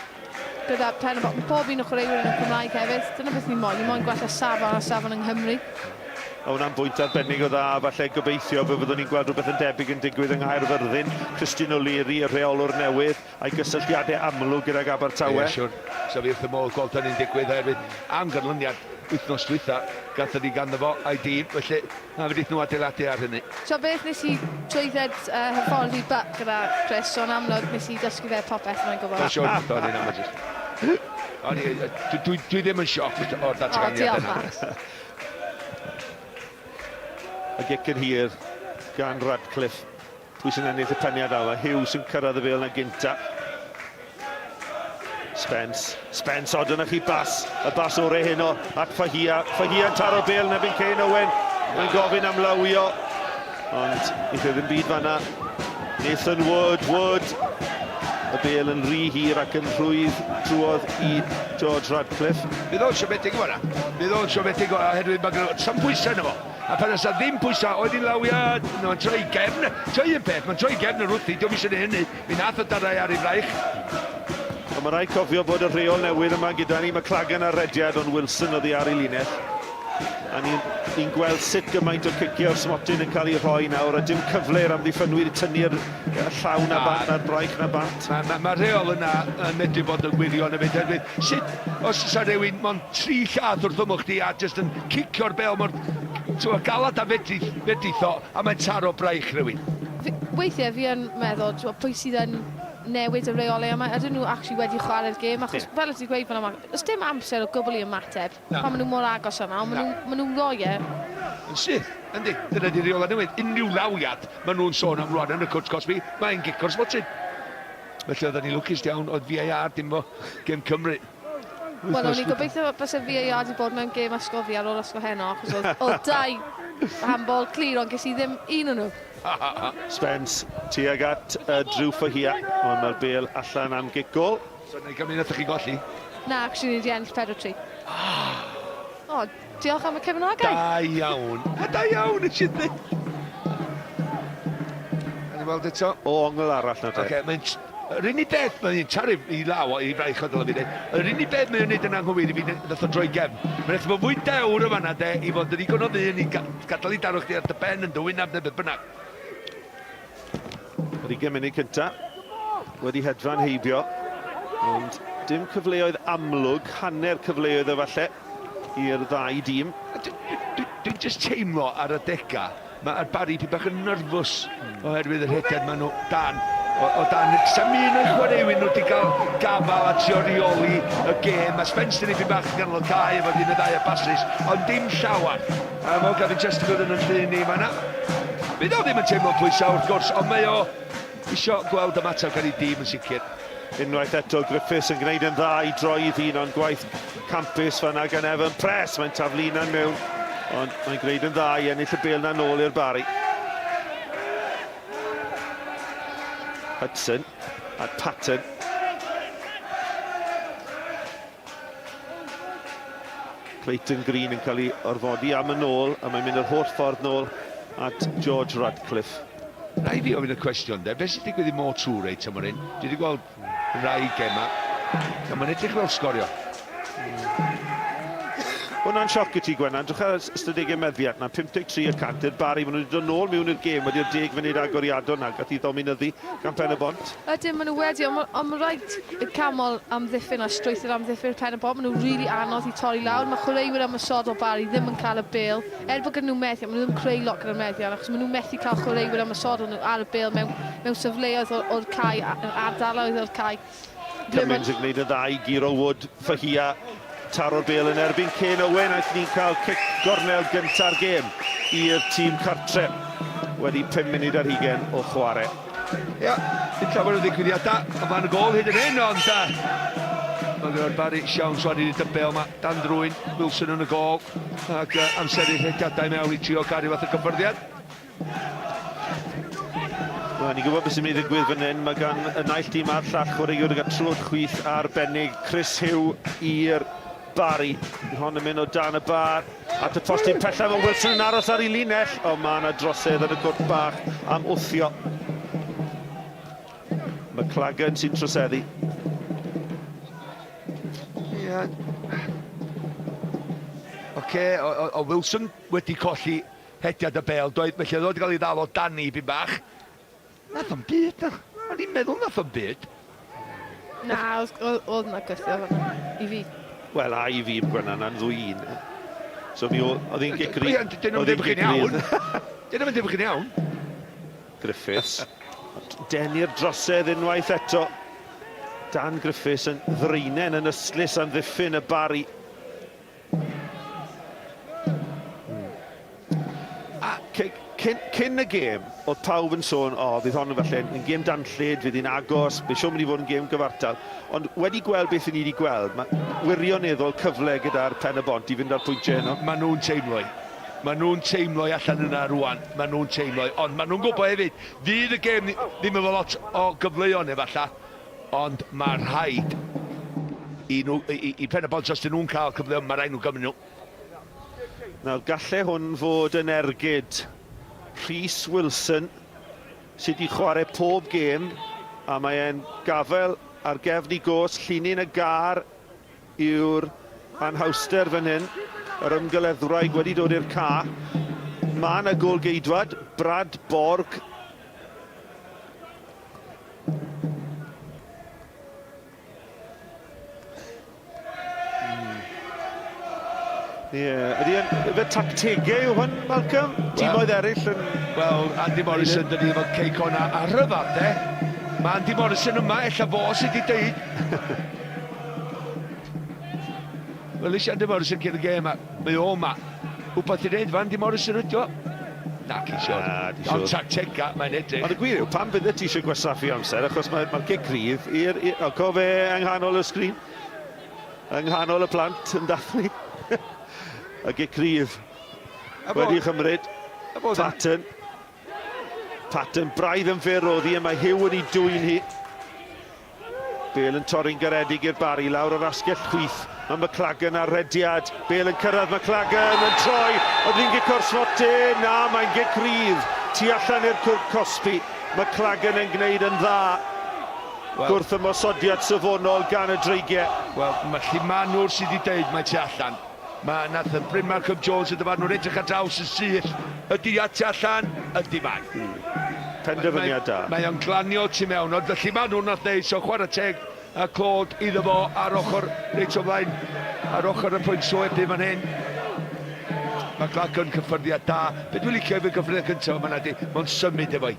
S2: gyda pen y mae pob un o chwaraewyr yn y Cymraeg hefyd. Dyna beth ni moyn, ni moyn gwella safon a safon yng Nghymru.
S3: Mae hwnna'n bwynt arbennig o dda, falle gobeithio fe fyddwn ni'n gweld rhywbeth yn debyg yn digwydd yng Nghaerfyrddin. Christian O'Leary, y rheolwr newydd, a'i gysylltiadau amlwg gydag Abertawe.
S4: Ie, siwr. Sa fi wrth y modd gweld hynny'n digwydd oherwydd am ganlyniad wythnos dwytha gathon ni ganddo fo a'i dîm, felly na fedrith nhw adeiladu ar hynny.
S2: Tibod beth, nes i trwydded uh, hyfforddi buck gyda Chris, so yn amlwg nes i dysgu fe popeth mae'n gwybod.
S4: Mae'n siwr, o'n i'n aml jyst. O'n i, dwi, dwi, dwi ddim yn sioc o'r datganiad
S2: yna.
S4: Oh,
S2: diolch, Max.
S3: Y gic yn hir gan Radcliffe. Pwy sy'n ennill y peniad yma? Hughes yn cyrraedd y fêl na gynta. Spence. Spence, o dyna chi bas. Y bas orau heno at Fahia. Fahia yn taro bêl yn erbyn Kane Owen. Mae'n gofyn am lawio. Ond eithaf ddim byd fanna. Nathan Wood, Wood. Y bêl yn rhy hir ac yn rhwydd drwodd i George Radcliffe.
S4: Fydd o'n siomedig o fanna. Fydd o'n siomedig oherwydd mae gynno fo pwysau yno fo. A pan oes 'na ddim pwysau, oedd hi'n lawiad, no, mae'n troi gefn, troi un peth, mae'n troi gefn yr wrthi, dio'm eisiau neud hynny, mi nath o darau ar ei fraich.
S3: Ond mae rhaid cofio bod y rheol newydd yma gyda ni, McLagan ar rediad, ond Wilson oddi ar ei linell. A ni'n ni gweld sut gymaint o ciciau o'r smotyn yn cael eu rhoi nawr, a dim cyfle i'r amddiffynwyr tynnu'r llaw na bant, na'r braich na bant.
S4: Mae'r ma, ma rheol yna yn medru bod yn wirion hefyd, oherwydd sut, os oes rhywun mond tri llath wrth ymyl chdi a jyst yn cicio'r bêl mor t'mo' galad a fedrith fedrith o a mae'n taro braich rhywun.
S2: Fi, weithiau fi yn meddwl, t'mo' pwy sydd yn newid y reolau yma, ydyn nhw actually wedi chwarae'r gêm, achos yeah. fel ti'n gweud fan yma, does dim amser o gwbl i ymateb no. pan maen nhw mor agos yna, ond maen nhw'n ma nhw roi e.
S4: Yn syth, yndi, dyna di reolau newydd. Unrhyw lawiad maen nhw'n sôn am rwan yn y cwrt cosbi, mae'n gico'r smotyn. Felly oedden ni lwcus iawn, oedd VAR dim fo gêm Cymru.
S2: Wel, o'n i'n gobeithio byse VAR 'di bod mewn gêm ysgol fi ar ôl ysgol heno, achos oedd, oedd dau handball clir, ond ges i ddim un o'n nhw.
S3: Spence tuag at uh, Drew Fahia, ond mae'r bêl allan am gic gol.
S4: So, na i gymryd nath chi golli?
S2: Na, actually, ni wedi ennill 4-3. O, diolch am y cefnogaeth.
S4: Da iawn. A da iawn, nes i ddweud. Gawn ni weld eto.
S3: O ongl arall nawr te.
S4: Oce, mae'n Yr unig beth mae'n taru i law o'i fraich o dylai fi ddeud, yr unig beth mae'n wneud yn anghywir i fi nath o droi gefn. Mae'n rhaid bod fwy dewr yn fanna de, i fod yn ddigon o ddyn i gadael i daro chdi ar dy ben yn dy wyneb neu beth bynnag.
S3: Yr 20 munud cynta wedi hedfan heibio, ond dim cyfleoedd amlwg, hanner cyfleoedd efallai i'r ddau dîm.
S4: Dwi'n Dwi'n just teimlo ar adegau, mae'r Barry pyn bach yn nyrfus oherwydd yr rhediad maen nhw dan. O, o dan, sa'm un o'i chwaraewyr nhw wedi cael gafael a trio reoli y gêm. Mae Spence yn ipyn bach yn ganol y cae efo dyn y ddau a Baslis, ond dim llawer. A mae Gavin Chesterfield yn y llun ni fan'na. Fydd o ddim yn teimlo pwysau wrth gwrs, ond mae o isio gweld ymateb gan ei dîm yn sicr.
S3: Unwaith eto Griffiths yn gwneud yn dda i droi ei ddyn ond gwaith campus fan'na gan Evan Press. Mae'n taflu unan mewn ond mae'n gwneud yn dda i ennill y bêl 'na nôl i'r Barri. Hudson at Patton. Clayton Green yn cael ei orfodi am yn ôl a mae'n mynd yr holl ffordd nôl at George Radcliffe.
S4: Rhaid fi ofyn y cwestiwn de, beth sy'n digwydd i Mo Toure tymor hyn? Dwi wedi gweld rai gema, a mae'n edrych fel sgorio.
S3: Hwnna'n sioc i ti, Gwennan. Drych ar ystadegau meddiant 'na, 53 y cant i'r Barri. Maen nhw wedi dod nôl mewn i'r gêm wedi'r deg munud agoriadol 'na. Gath ei ddominyddu gan Pen-y-bont.
S2: Ydyn, maen nhw wedi, ond ma' ond ma' rhaid canmol amddiffyn a strwythur amddiffyn Pen-y-bont. Maen nhw'n rili anodd i torri lawr. Mae chwaraewyr ymosodol Barri ddim yn cael y bêl. Er bod gyda nhw meddiant, maen nhw ddim yn creu lot gyda'r meddiant achos maen nhw'n methu cael chwaraewyr ymosodol nhw ar y bêl mewn, mewn safleoedd o'r, o'r cae, ardaloedd o'r cae.
S3: Cummins yn gwneud yn dda i guro Wood, Fahia taro'r bêl yn erbyn Kane Owen ac ni'n cael cic gornel gynta'r gêm i'r tîm cartre wedi 5 munud ar hugain o chwarae.
S4: Ia, dim llawer o ddigwyddiadau o flaen y gôl hyd yn hyn, ond uh, mae gyda'r Barry siawns rwan i wneud y bêl yma dan drwyn Wilson yn y gôl ac uh, amseru rhediadau mewn i trio gael rhyw fath o gyffyrddiad.
S3: Wel, ni'n gwybod beth sy'n mynd i ddigwydd fan hyn. Mae gan y naill dîm a'r llall chwaraewr gyda trwod chwith arbennig. Chris Hugh i'r Barry. Hon yn mynd o dan y bar at y postyn pellaf. Mae Wilson yn aros ar ei linell. Ond mae yna drosedd yn y cwrt bach am wthio. McLagan sy'n troseddu.
S4: Ie. Oce, o, o, o Wilson wedi colli Hediad y bêl, doedd, felly oedd o wedi cael ei ddal o dani pyn bach. Nath o'm byd na. O'n i'n meddwl nath o'm byd.
S2: Na, oedd, oedd, oedd na gwthio fan'na, i fi.
S3: Wel, a i fi, Gwennan, na'n ddwy un. So mi oedd hi'n gic rydd.
S4: Dyn nhw'n ddim chi'n iawn. Dyn nhw'n ddim chi'n iawn.
S3: Griffiths. Denu'r drosedd unwaith eto. Dan Griffiths yn ddraenen yn ystlys am ddiffyn y Barri. A cyn, cyn y gêm, oedd pawb yn sôn, o, oh, fydd hon yn falle yn gêm danllyd, fydd hi'n agos, bydd siwr mynd i fod yn gêm gyfartal. Ond wedi gweld beth ni wedi gweld, mae wirioneddol cyfle gyda'r Pen y Bont i fynd â'r pwyntiau heno.
S4: Maen nhw'n teimlo i. Maen nhw'n teimlo i allan yna rwan. Maen nhw'n teimlo i. Ond maen nhw'n gwybod hefyd, fydd y gêm ddim efo lot o gyfleoedd efallai. Ond mae rhaid i nhw, i, i Pen-y-bont, os dyn nhw'n cael cyfleoedd, mae rhaid nhw gymryd nhw.
S3: Nawr, gallai hwn fod yn ergyd. Rhys Wilson sydd wedi chwarae pob gêm, a mae e'n gafael ar gefn i gos, llinyn y gar yw'r anhawster fan hyn. Yr ymgeleddwraig wedi dod i'r ca. Mae yna gôl-geidwad, Brad Borg. Ie, yeah. ydy yn, efe tactegau yw hwn, Malcolm? Well, Timoedd eraill yn...
S4: Wel, Andy Morrison, dyn ni efo Cei Cona a rhyfedd, de. Mae Andy Morrison yma, ella fo sydd wedi deud. Wel, eisiau Andy Morrison cyn y gêm, a mae o yma. Wbath i wneud efo Andy Morrison ydi o? Naci, siwr. Na, di siwr. Ond tactega, mae'n edrych.
S3: Ond y gwir yw, pam fydde ti eisiau gwastraffu amser, achos mae'r mae gic rydd i'r... O, co fe yng nghanol y sgrin. Yng nghanol y plant yn dathlu. y gic rydd. Wedi chymryd. Patton. Patton braidd yn fyr oedd hi, a mae Hugh yn ei dwyn hi. Bale yn torri'n garedig i'r Barri, lawr yr asgell chwith, mae McLagan ar rediad, Bale yn cyrraedd, McLagan yn troi, oedd hi'n gic o'r smotyn, na, mae'n gic rydd, tu allan i'r cwrt cosbi, McLagan yn gwneud yn dda, well, gwrth ymosodiad safonol gan y Dreigiau.
S4: Wel, mae Llumanwr sydd wedi dweud mae tu allan. Mae nath y Bryn Malcolm Jones y dyfarnwr edrych ar draws yn syth. Ydy a tu allan? Ydy mae. Mm.
S3: Penderfyniad da.
S4: Mae o'n glanio tu mewn, ond felly maen nhw'n nath neud, so chwarae teg a clod iddo fo ar ochr reit o flaen, ar ochr y pwynt soebu fan hyn. McLagan cyffyrddiad da. Be dwi'n licio efo'i gyffyrddiad cyntaf yma ydy, mae'n symud efo'i.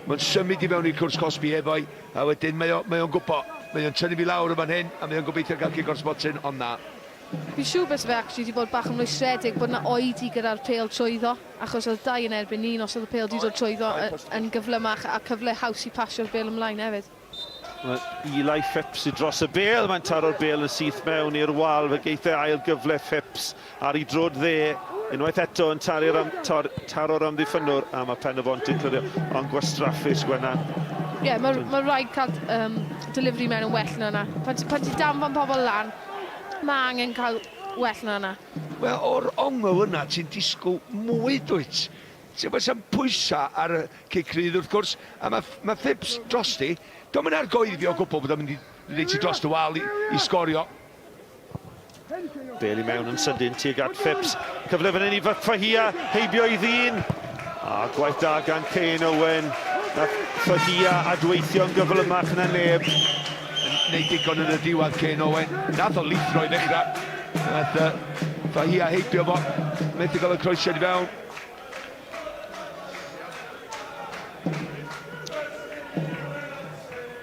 S4: Mae'n symud i fewn i'r cwrs cosbi efo'i, a wedyn mae o'n mae gwybod, mae o'n tynnu fi lawr yn fan hyn, a mae o'n gobeithio gael cic o'r smotyn, ond na.
S2: Fi'n siŵr byse fe actually 'di bod bach yn rwystredig bod 'na oedi gyda'r pêl trwyddo, achos oedd dau yn erbyn un os oedd y pêl 'di dod trwyddo yn gyflymach a cyfle haws i pasio'r bêl ymlaen hefyd.
S3: Mae Eli Phipps i dros y bêl, mae'n taro'r bêl yn syth mewn i'r wal, fe geith e ail gyfle Phipps ar ei drod dde, unwaith eto yn taru'r am, tor, taro'r amddiffynnwr, a mae Pen-y-bont yn clirio, ond gwastraffus Gwennan.
S2: Ie, yeah, mae ma rhaid cael delivery mewn yn well na yna. Pan, pan ti'n danfon pobl lan, mae angen cael well na yna.
S4: Wel, o'r ongl yna, ti'n disgwyl mwy, dwyt? Ti'n gwybod, sa'm pwysau ar y cic rydd, wrth gwrs, a mae, mae Phipps drosti. Dio'm yn argoeddi o gwbl bod o'n mynd i reit i dros y wal i, i sgorio.
S3: Bêl i mewn yn sydyn tuag at Phipps. Cyfle fan hyn i Fahia, heibio i ddyn. A gwaith da gan Kane Owen. Nath Fahia adweithio'n gyflymach na neb.
S4: Yn neud digon yn y diwedd Kane Owen. Nath o lithro i ddechrau. Nath Fahia heibio fo. Methu gael y croesiad i fewn.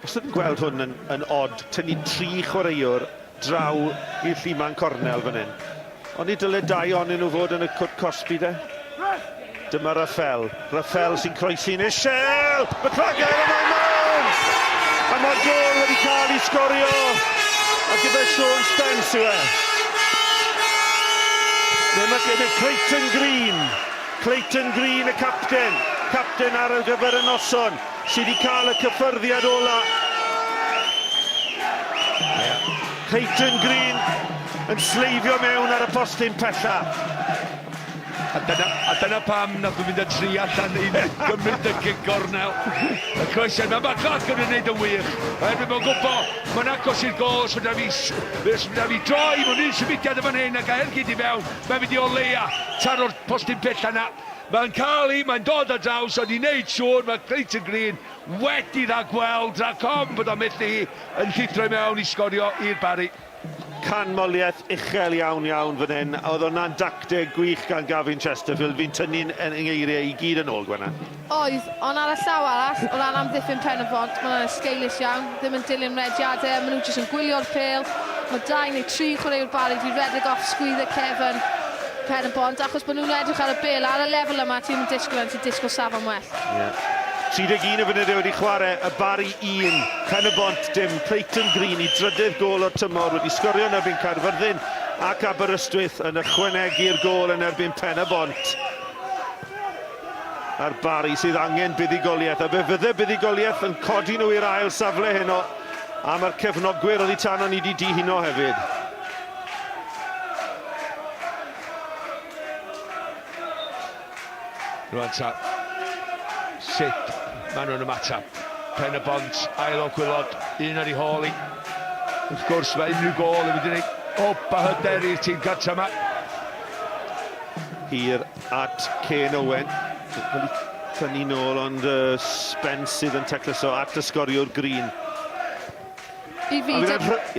S3: Wastad yn gweld hwn yn, yn odd, tynnu tri chwaraewr draw i'r lluman cornel fan hyn. Ond ni dyle dau onyn nhw fod yn y cwrt cosbi de. Dyma Raffel. Raffel sy'n croesi'n ishel! McLagan a mae'n mewn! A mae'r gôl wedi cael ei sgorio! A gyda Sean Spence yw e. Neu mae gen Clayton Green. Clayton Green y capten. Capten ar y gyfer y noson sydd wedi cael y cyffyrddiad ola. Clayton Green yn sleifio mewn ar y postyn pella.
S4: A dyna, a dyna pam nath nhw fynd â tri allan i gymryd y gic gornel. Y croesiad, mae McLaughlin yn gwneud yn wych. Oherwydd mae'n gwybod, mae'n agos i'r gôl, os fydda fi, os fydda fi droi, mae'n un symudiad yn fan hyn ac a ergyd i fewn, mae'n mynd i o leia taro'r postyn pella na. Mae'n cael hi, mae'n dod ar draws, ond i wneud siŵr mae Clayton Green wedi rhagweld, rhag ofn bod o'n methu hi, yn llithro i mewn i sgorio i'r Barri.
S3: Canmoliaeth uchel iawn iawn fan hyn. Oedd hwnna'n dacteg gwych gan Gavin Chesterfield. Fi'n tynnu'n ngeiriau i gyd yn ôl, Gwennan.
S2: Oedd, ond ar y llaw arall, o ran amddiffyn Pen-y-bont, mae hwnna'n esgeulus iawn, ddim yn dilyn rediadau, maen nhw jyst yn gwylio'r pêl. Mae dau neu tri chwaraewr Barri 'di redeg off sgwydde cefn Pen-y-bont, achos bod nhw'n edrych ar y bêl. Ar y lefel yma, ti ddim yn disgwyl hynny, ti'n disgwyl safon well.
S3: Ie. 31 o funudau wedi chwarae, y Barri 1, Pen-y-bont dim. Clayton Green i drydydd gôl o'r tymor wedi sgorio yn erbyn Caerfyrddin ac Aberystwyth yn ychwanegu'r gôl yn erbyn Pen-y-bont. A'r Barri sydd angen buddugoliaeth, a fe fydde buddugoliaeth yn codi nhw i'r ail safle heno, a mae'r cefnogwyr oddi tano ni 'di dihuno hefyd.
S4: Rwan ta, sut maen nhw'n ymateb? Pen y bont, ail o gwylod, un ar ei hôl i. Wrth gwrs, mae unrhyw gôl yn mynd i wneud hwb a hyder i'r tîm cartra yma.
S3: Hir at Kane Owen. Cael ei tynnu nôl, ond Spence sydd yn tacluso at y sgoriwr Green.
S2: I fi,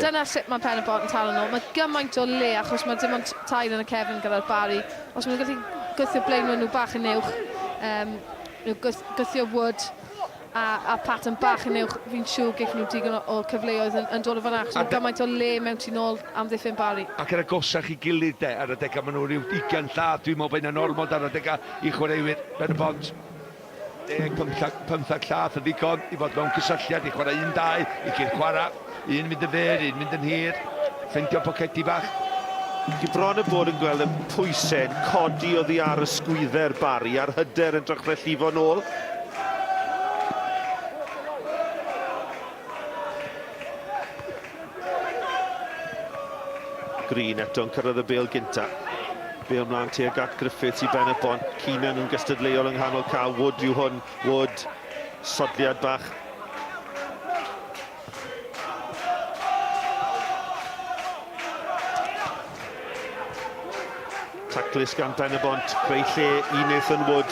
S2: dyna sut mae Pen-y-bont yn taro nôl. Mae gymaint o le achos mae dim ond tair yn y cefn gyda'r Barri. Os maen nhw'n gallu gwthio blaenwyr nhw bach yn uwch, um, gwthio Wood a, a Patton bach yn uwch, fi'n siŵr geith nhw digon o, o cyfleoedd yn, yn dod o fan'na achos mae gymaint o le mewn tu nôl amddiffyn Barri.
S4: Ac yn agosach i gilydd de, ar adegau maen nhw rhyw 20 llath, dwi'n meddwl bod hynna'n ormod ar adegau i chwaraewyr Pen-y-bont. 10, 15 llath yn ddigon i fod mewn cysylltiad, i chwarae un, dau, i gyd chwarae. Un mynd yn fyr, un mynd yn hir, ffeindio pocedi bach.
S3: Chi bron a bod yn gweld y pwysau'n codi oddi ar ysgwydde'r Barri a'r hyder yn dechrau llifo nôl. Green eto'n cyrraedd y bêl gynta. Bêl mlaen tuag at Griffiths i ben y bont. Keenan yn gystadleuol yng nghanol cae. Wood yw hwn. Wood. Sodliad bach. Taclus gan Ben y Bont. Creu lle i Nathan Wood.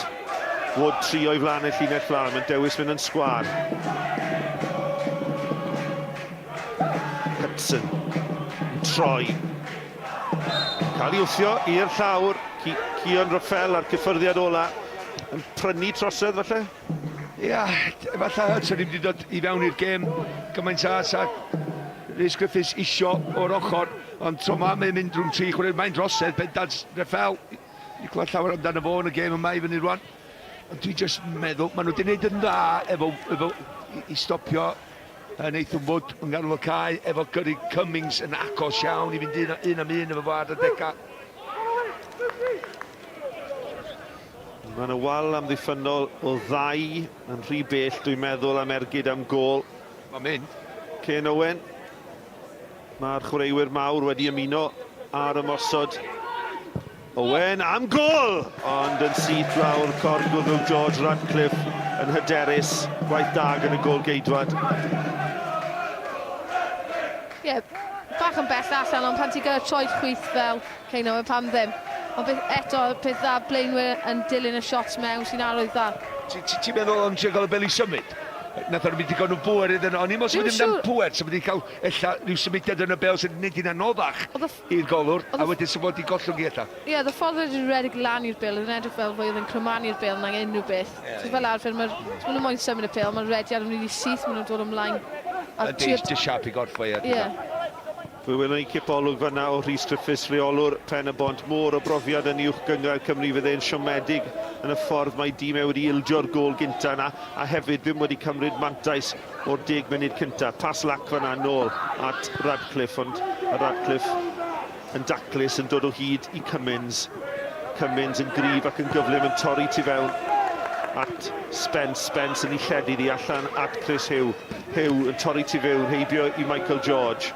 S3: Wood tri o'i flaen y llinell flaen. Mae'n dewis mynd yn sgwâr. Hudson yn troi. Cael ei wthio i'r llawr. Cian Raffel a'r cyffyrddiad ola yn prynu trosedd falle?
S4: Ia, efallai Hudson ddim wedi dod i fewn i'r gêm gymaint a sa Rhys Griffiths isio o'r ochr, ond tro ma mae'n mynd rhwng tri chwaraewyr, mae'n drosedd bendant Raffel. Ni clywed llawer amdano fo yn y gêm yma i fyny rwan. Ond dwi jyst meddwl, maen nhw wedi gwneud yn dda efo, efo i, i stopio Nathan Wood yn ganol y cae efo gyrru Cummings yn agos iawn i fynd un, un am un efo fo ar y degau.
S3: Mae yna wal amddiffynnol o ddau yn rhy bell, dwi'n meddwl, am ergyd am gôl.
S4: Mae'n mynd.
S3: Ken Owen. Mae'r chwaraewyr mawr wedi ymuno ar ymosod. Owen am gôl! Ond yn syth lawr corn gwddwg George Radcliffe yn hyderus. Gwaith da gan y gôl-geidwad.
S2: Ie, yeah, bach yn bell allan, ond pan ti'n gyda troed chwith fel Kane Owen, pam ddim? Ond beth, eto, peth dda, blaenwyr yn dilyn y shots mewn sy'n arwydd dda.
S4: Ti'n meddwl o'n trio gael y bel i symud? Nath o'n mynd digon o bŵer iddyn nhw. O'n i'n meddwl sy'n mynd am pŵer, sy'n mynd i cael ella rhyw symudiad yn y bel sy'n mynd i'n anoddach i'r golwr, a wedyn sy'n fod i gollwng i ella.
S2: Ie, oedd y ffordd wedi rhedeg lan i'r bel, oedd yn edrych fel fwy oedd yn crymanu'r bel nag unrhyw beth. So fel arfer, mae'r, os maen nhw moyn symud y bel, mae'r rediad yn rili syth, maen nhw'n dod ymlaen.
S4: A Yndi, jyst siâp i gorff o, ie.
S2: Ie.
S3: Fe welwn ni cipolwg fan'na o Rhys Griffiths, rheolwr Pen-y-bont. Môr o brofiad yn Uwch Gynghrair Cymru, fydd e'n siomedig yn y ffordd mae dîm e wedi ildio'r gôl gynta yna, a hefyd ddim wedi cymryd mantais o'r deg munud cynta. Pas lac fan'na nôl at Radcliffe, ond Radcliffe yn daclus yn dod o hyd i Cummins. Cummins yn gryf ac yn gyflym yn torri tu fewn at Spence. Spence yn ei lledu ddi allan at Chris Huw. Huw yn torri tu fewn, heibio i Michael George.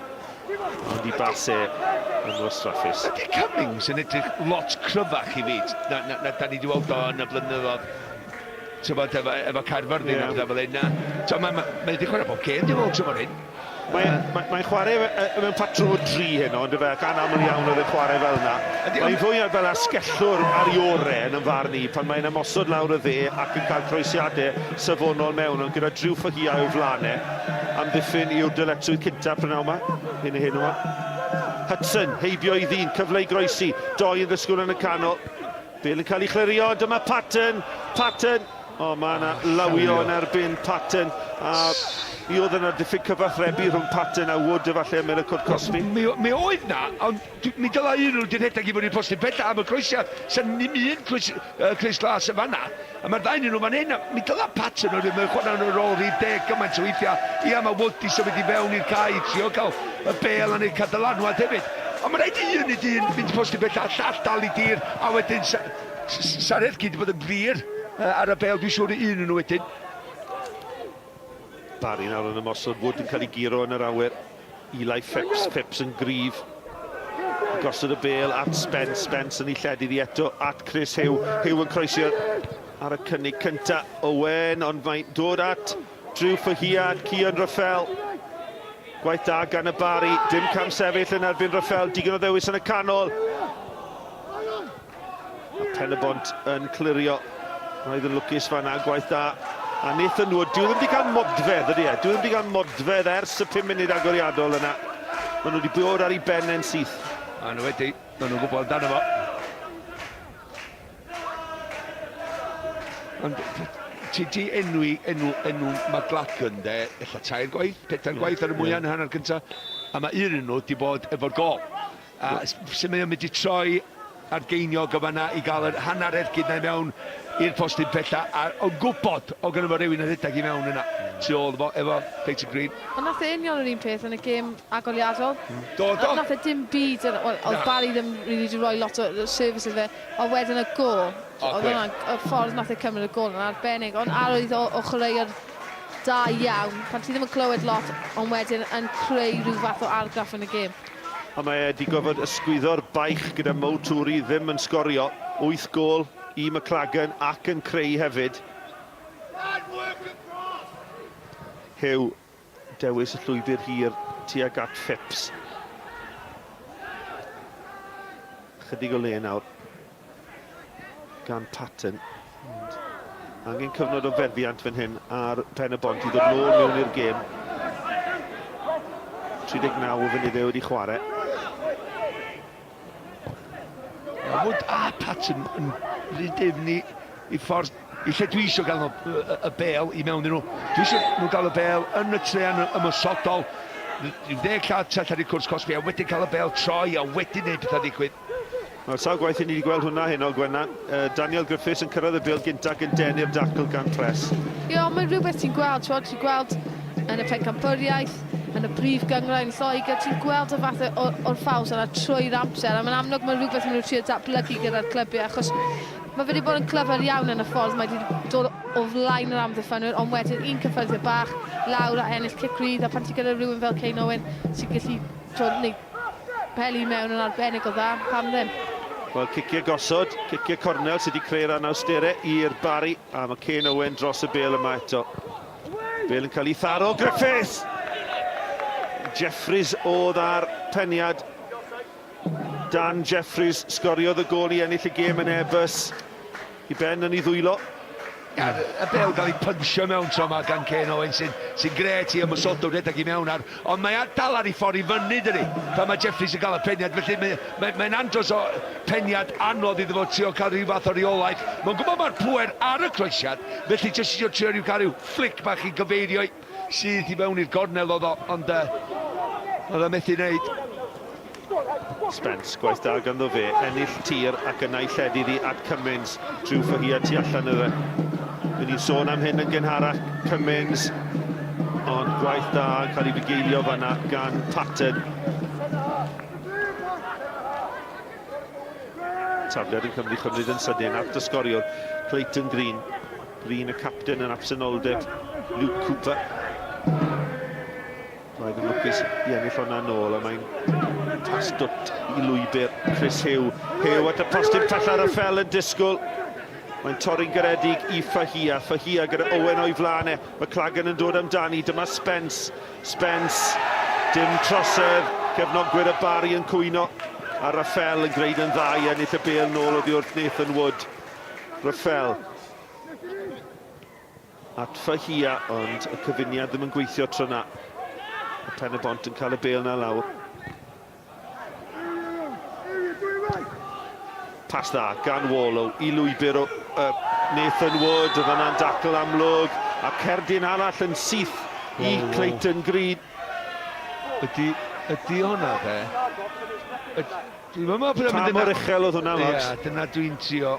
S3: Ond i bas e yn wastraffus.
S4: Ydy Cummings yn edrych lot cryfach i fi na, na, na da ni wedi weld o yn y blynyddoedd tybod, efo, efo Caerfyrddin yeah. a pethau fel hyn. Mae ma, ma wedi chwarae bob gêm, dwi'n meddwl, tymor hyn.
S3: Mae'n mae, mae chwarae mewn patrwm o dri heno, ond efe, ac anaml iawn oedd e'n chwarae fel yna. Mae'n fwy fel asgellwr ar ei ore yn ymfarn i, pan mae'n ymosod lawr y dde ac yn cael croesiadau safonol mewn, ond gyda Drew Fahia o'i flaen e, amddiffyn yw'r dyletswydd cynta prynhawn yma, hyn a hyn yma. Hudson, heibio i ddyn, cyfle i groesi, doi yn ddysgwyl yn y canol. Bale yn cael ei chlirio, dyma Patton, Patton, o mae yna lawio yn erbyn Patton, a mi oedd yna diffyg cyfathrebu rhwng Patton a Wood efallai ym y cwrt cosbi.
S4: Mi, mi oedd na, ond mi dylai un nhw wedi rhedeg i fyny postyn pella am y croesiad. Sa'n ddim un croes, uh, crys glas yn fanna. A mae'r ddau nhw fan hyn, a mi dylai Patton oedd yn chwarae yn y rôl rhif deg gymaint o weithiau. Ia, mae Wood di symud i fewn i'r cae i trio cael y bel a neud cael dylanwad hefyd. Ond mae'n rhaid i un i dyn fynd i postyn pella, llall dal i dir, a wedyn sa'r ergyd wedi bod yn glir ar y bel, dwi'n siŵr i un nhw wedyn.
S3: Barry nawr yn ymosod, Wood yn cael ei guro yn yr awyr. Eli Phipps, Phipps yn gryf. Gosod y bel at Spence, Spence yn ei lledu ddi eto at Chris Huw. Huw yn croesi ar y cynnig cynta. Owen, ond mae'n dod at Drew Fahiad, Cian Raffel. Gwaith da gan y Barry, dim cam sefyll yn erbyn Raffel, digon o ddewis yn y canol. A Pen-y-bont yn clirio. Roedd yn lwcus fan'na, gwaith da. A Nathan Wood, dyw e ddim wedi cael modfedd, ydy e? Dyw e ddim wedi cael modfedd ers y 5 munud agoriadol yna. Maen nhw wedi bod ar ei ben e'n syth.
S4: A nhw wedi, maen nhw'n gwybod amdano fo. Ond ti di enwi enw, enw McLagan de, ella tair gwaith, pedair gwaith ar y mwyaf yn y hanner cyntaf, a mae un nhw wedi bod efo'r gol. A sut mae o'n mynd i troi ar geiniog o fanna i gael yr hanner ergyd na i mewn i'r postyn pella a o'n gwybod o gynno fo rywun yn rhedeg i mewn yna tu ôl fo efo Peter Green.
S2: Ond nath e union yr un peth yn y gêm agoriadol.
S4: Do, do.
S2: Nath e dim byd yn, wel, oedd Barry ddim really wedi rhoi lot o service iddo fe, ond wedyn y gôl, oedd hwnna'n, y ffordd nath e cymryd y gôl yn arbennig, ond arwydd o, o chwaraewr da iawn, pan ti ddim yn clywed lot, ond wedyn yn creu rhyw fath o argraff yn y gêm.
S3: A mae e 'di gorfod ysgwyddo'r baich gyda Mo Touri ddim yn sgorio. Wyth gôl i McLagan ac yn creu hefyd. Huw, dewis y llwybr hir tuag at Phipps. Chydig o le nawr gan Patton. Ond angen cyfnod o feddiant fan hyn ar pen y bont i ddod nôl mewn i'r gêm. 39 o funudau wedi chwarae.
S4: Wood a Patton yn rhy dyfn i, i ffordd i lle dwi eisiau gael nhw, y, y bel i mewn iddyn nhw. Dwi eisiau nhw gael y bel yn y trean ymosodol, rhyw ddeg llath tu allan i'r cwrs cosbi, a wedyn cael y bel troi, a wedyn neud pethau ddigwydd.
S3: Mae'r sawl gwaith i ni wedi gweld hwnna heno, Gwenna. Uh, Daniel Griffiths yn cyrraedd y bêl gynta ac yn denu'r dacl gan Press.
S2: Ie, ond mae'n rhywbeth ti'n gweld, ti'n ti'n gweld yn y pencampwriaeth, yn y brif gynghrair yn Lloegr, ti'n gweld y fath o'r ffawls yna trwy'r amser, a mae'n amlwg mae'n rhywbeth maen nhw'n trio datblygu gyda'r clybiau, achos mae fe wedi bod yn clyfar iawn yn y ffordd mae wedi dod o flaen yr amddiffynwyr, ond wedyn un cyffyrddiad bach, lawr a ennill cic rydd, a pan ti gyda rhywun fel Kane Owen sy'n gallu twod, Peli mewn yn arbennig o dda, pam ddim?
S3: Wel, ciciau gosod, ciciau cornel sydd wedi creu'r anawsterau i'r Barri, a mae Kane Owen dros y bêl yma eto. Bêl yn cael ei tharo, Griffiths! Jeffries oedd ar peniad. Dan Jeffries sgoriodd y gôl i ennill y gêm yn Airbus. I ben yn ei ddwylo.
S4: Ia, y bêl gael ei pynsio mewn tro 'ma gan Kane Owen sy'n sy'n grêt i ymosodwr rhedeg i mewn ar, ond mae ar dal ar ei ffordd i fyny dydi, pan mae Jeffries yn cael y peniad, felly mae, mae, mae'n andros o peniad anodd iddo fo trio cael rhyw fath o reolaeth. Mae'n gwybod mae'r pŵer ar y croesiad, felly jyst isio trio rhyw cael rhyw fflic bach i gyfeirio syth i mewn i'r gornel oedd o, ond uh, oedd o methu wneud.
S3: Spence, gwaith da ganddo fe, ennill tir ac yna i lledu ddi at Cummins, Drew Fahia tu allan iddo fe. Fy ni'n sôn am hyn yn gynharach, Cummins, ond gwaith da yn cael ei fugeilio fanna gan Patton. Tafliad yn cymryd chymryd yn sydyn at y sgoriwr, Clayton Green. Green y capten yn absenoldeb Luke Cooper. Roedd yn lwcus i ennill hwnna nôl a mae'n pas dwt i lwybr Chris Hugh. Hugh at y postyn pella Raffel yn disgwyl. Mae'n torri'n garedig i Fahia. Fahia gyda Owen o'i flaen e. McLagan yn dod amdani. Dyma Spence. Spence. Dim trosedd. Cefnogwyr y Bari yn cwyno. A Raffel yn gwneud yn dda i ennill y bêl nôl oddi wrth Nathan Wood. Raffel. At Fahia, ond y cyfuniad ddim yn gweithio tro na. Y Pen y Bont yn cael y bêl na lawr. Pas dda gan Wallow i lwybr o uh, Nathan Wood, oedd yna'n dacl amlwg, a cerdyn arall yn syth i Clayton Green.
S4: Ydy, ydy hwnna de? Dwi'n meddwl bod
S3: Pa mor uchel oedd hwnna, Max?
S4: Ie, dyna dwi'n trio.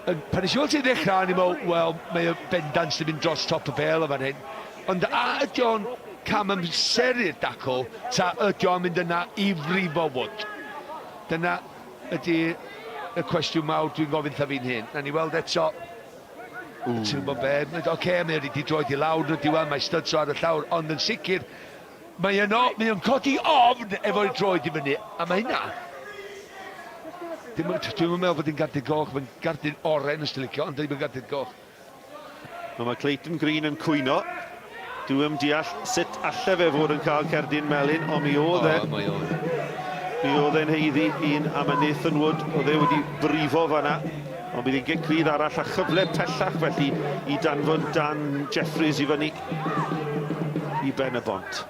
S4: Pan nes i weld ti ddechrau, o'n i'n meddwl, wel, mae o bendant yn mynd dros top y bêl o fan hyn. Ond a ydy o'n cam amseru'r dacl, ta ydy o'n mynd yna i frifo Wood? Dyna ydy y cwestiwn mawr dwi'n gofyn wrtha fi'n hun. Na ni weld eto. Ti'n gwybod be? Oce, okay, mae wedi droed i lawr yn y diwedd, mae studs o ar y llawr, ond yn sicr, Mae yno, mae o'n codi ofn efo'i droed i fyny, a mae hynna... Dwi'm yn meddwl bod hi'n gardyn goch, mae'n gardyn oren os ti'n licio, ond ddim yn gardyn goch.
S3: Wel, mae Clayton Green yn cwyno. Dwi ddim deall sut alle fe fod yn cael cerdyn melyn, ond mi oedd e.
S4: O, mae oedd.
S3: Mi oedd e'n haeddu un am y Nathan Wood, oedd e wedi brifo fanna. Ond bydd hi'n gic rydd arall a chyfle pellach felly i danfon Dan Jeffries i fyny. I ben y bont.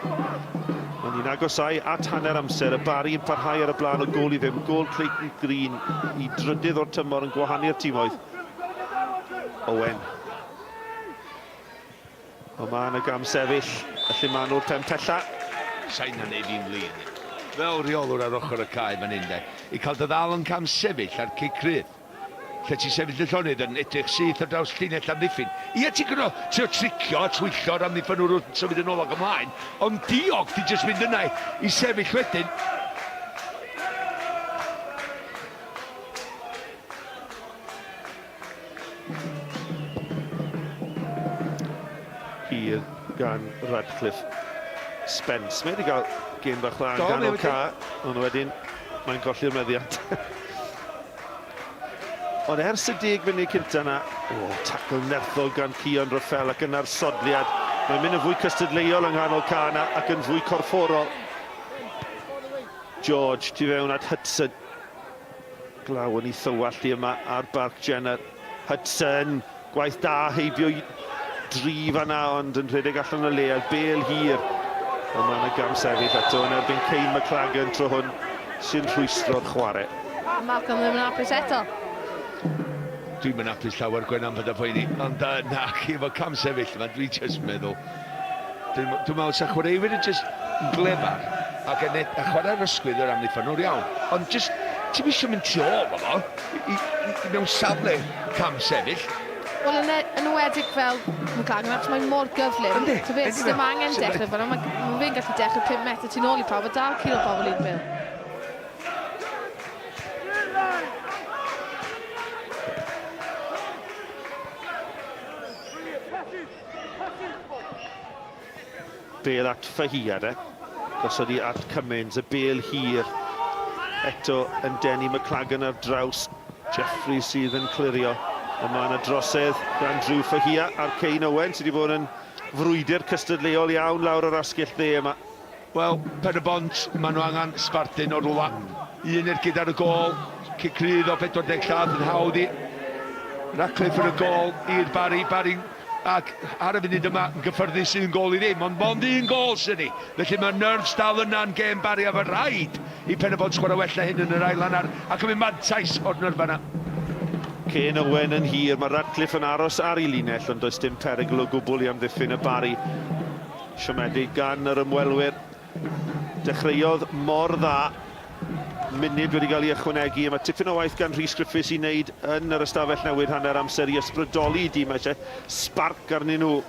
S3: Mae ni'n agosau at hanner amser. Y Barri yn parhau ar y blaen o gôl i ddim. Gôl Clayton Green i drydydd o'r tymor yn gwahanu'r timoedd. Owen. Ond mae yna gam sefyll, felly maen nhw'r pen pella.
S4: Sain yn neud fi'n flin. Fel rheolwr ar ochr y cae fan hyn de, i cael dy ddal yn cam sefyll ar cic rhydd. Lle ti'n sefyll y llonydd yn edrych syth ar draws llinell amddiffyn. Ie, ti'n gwybod, trio tricio a twyllo'r amddiffynwr wrth symud yn ôl ac ymlaen, ond diog ti jyst mynd yna i sefyll wedyn.
S3: Hir gan Radcliffe Spence. Mae wedi cael gêm bach dda yn ganol ca, ond wedyn mae'n colli'r meddiant. Ond ers y deg munud cynta yna, o, tacl nerthol gan Cian Ruffel ac yna'r sodliad. Mae'n mynd yn fwy cystadleuol yng nghanol ca yna ac yn fwy corfforol. George tu fewn at Hudson. Glaw yn ei thywallt i yma ar Barc Jenner. Hudson, gwaith da heibio i dri fanna ond yn rhedeg allan o le a bel hir. Ond mae yna gam sefyll eto yn erbyn Kane McLagan tro hwn. sy'n rhwystro'r chwarae.
S2: Malcolm ddim yn hapus eto.
S4: Dwi'm yn hapus llawer Gwenan paid â phoeni, ond uh, na, chi efo cam sefyll yma, dwi jyst yn meddwl. Dwi'n dwi meddwl sa chwaraewyr yn jyst yn glefer ac yn ed, a chwarae'r ysgwydd yr amddiffynwr iawn, ond jyst ti'm eisiau mynd tu ôl o fo i, i, i mewn safle cam sefyll.
S2: Wel, yn, e- yn enwedig fel McLaglen, achos mae'n mor gyflym.
S4: Yndi,
S2: Ti'n beth,
S4: yndi
S2: dim
S4: fe.
S2: angen dechrau fyna, mae ma fe'n gallu dechrau 5 metr tu nôl i pawb a dal curo pobl i'r bil.
S3: Bel at Fahia de. Gosod i at Cummins, y bel hir. Eto yn denu McLagan ar draws. Jeffrey sydd yn clirio. Ond mae yna drosedd gan Drew Fahia a'r Kane Owen sydd wedi bod yn frwydr cystadleuol iawn lawr yr asgell dde yma.
S4: Wel, Pen y Bont, maen nhw angen sbardun o rwla. Un ergyd ar y gôl, cic rydd o 40 llath yn hawdd i Ratcliffe yn y gôl i'r Barry. Barry ac ar y funud yma yn gyffyrddus un gôl i ddim, ond mond un gôl sydd ni. Felly mae nerves dal yna'n gêm Barry a fe rhaid i Pen y Bont chwarae well na hyn yn yr ail hanner ac yn mynd mantais o'r nyrfa yna.
S3: Kane Owen yn hir, mae Ratcliffe yn aros ar ei linell ond does dim perygl o gwbl i amddiffyn y Barry. Siomedig gan yr ymwelwyr. Dechreuodd mor dda. Munud wedi cael ei ychwanegu. Mae tipyn o waith gan Rhys Griffiths i wneud yn yr ystafell newid hanner amser i ysbrydoli dîm. Mae eisiau sbarc arnyn nhw.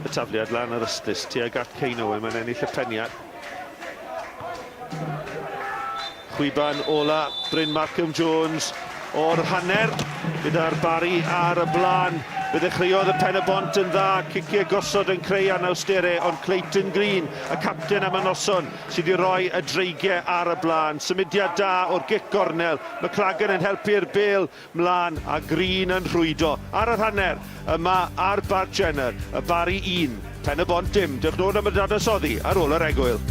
S3: Y tafliad lan yr ystlys tuag at Kane Owen, mae'n ennill y peniad. Chwiban ola Bryn Markham Jones o'r hanner gyda'r Barry ar y blaen. Fe ddechreuodd y pen y bont yn dda, ciciau gosod yn creu anawsterau, ond Clayton Green, y capten am y noson, sydd wedi rhoi y dreigiau ar y blaen. Symudiad da o'r gic gornel, McLagan yn helpu'r bêl mlaen a Green yn rhwydo ar yr hanner yma ar Bart Jenner, y Barry 1, Pen-y-bont dim. Dewch nôl am y dadansoddi ar ôl yr egwyl.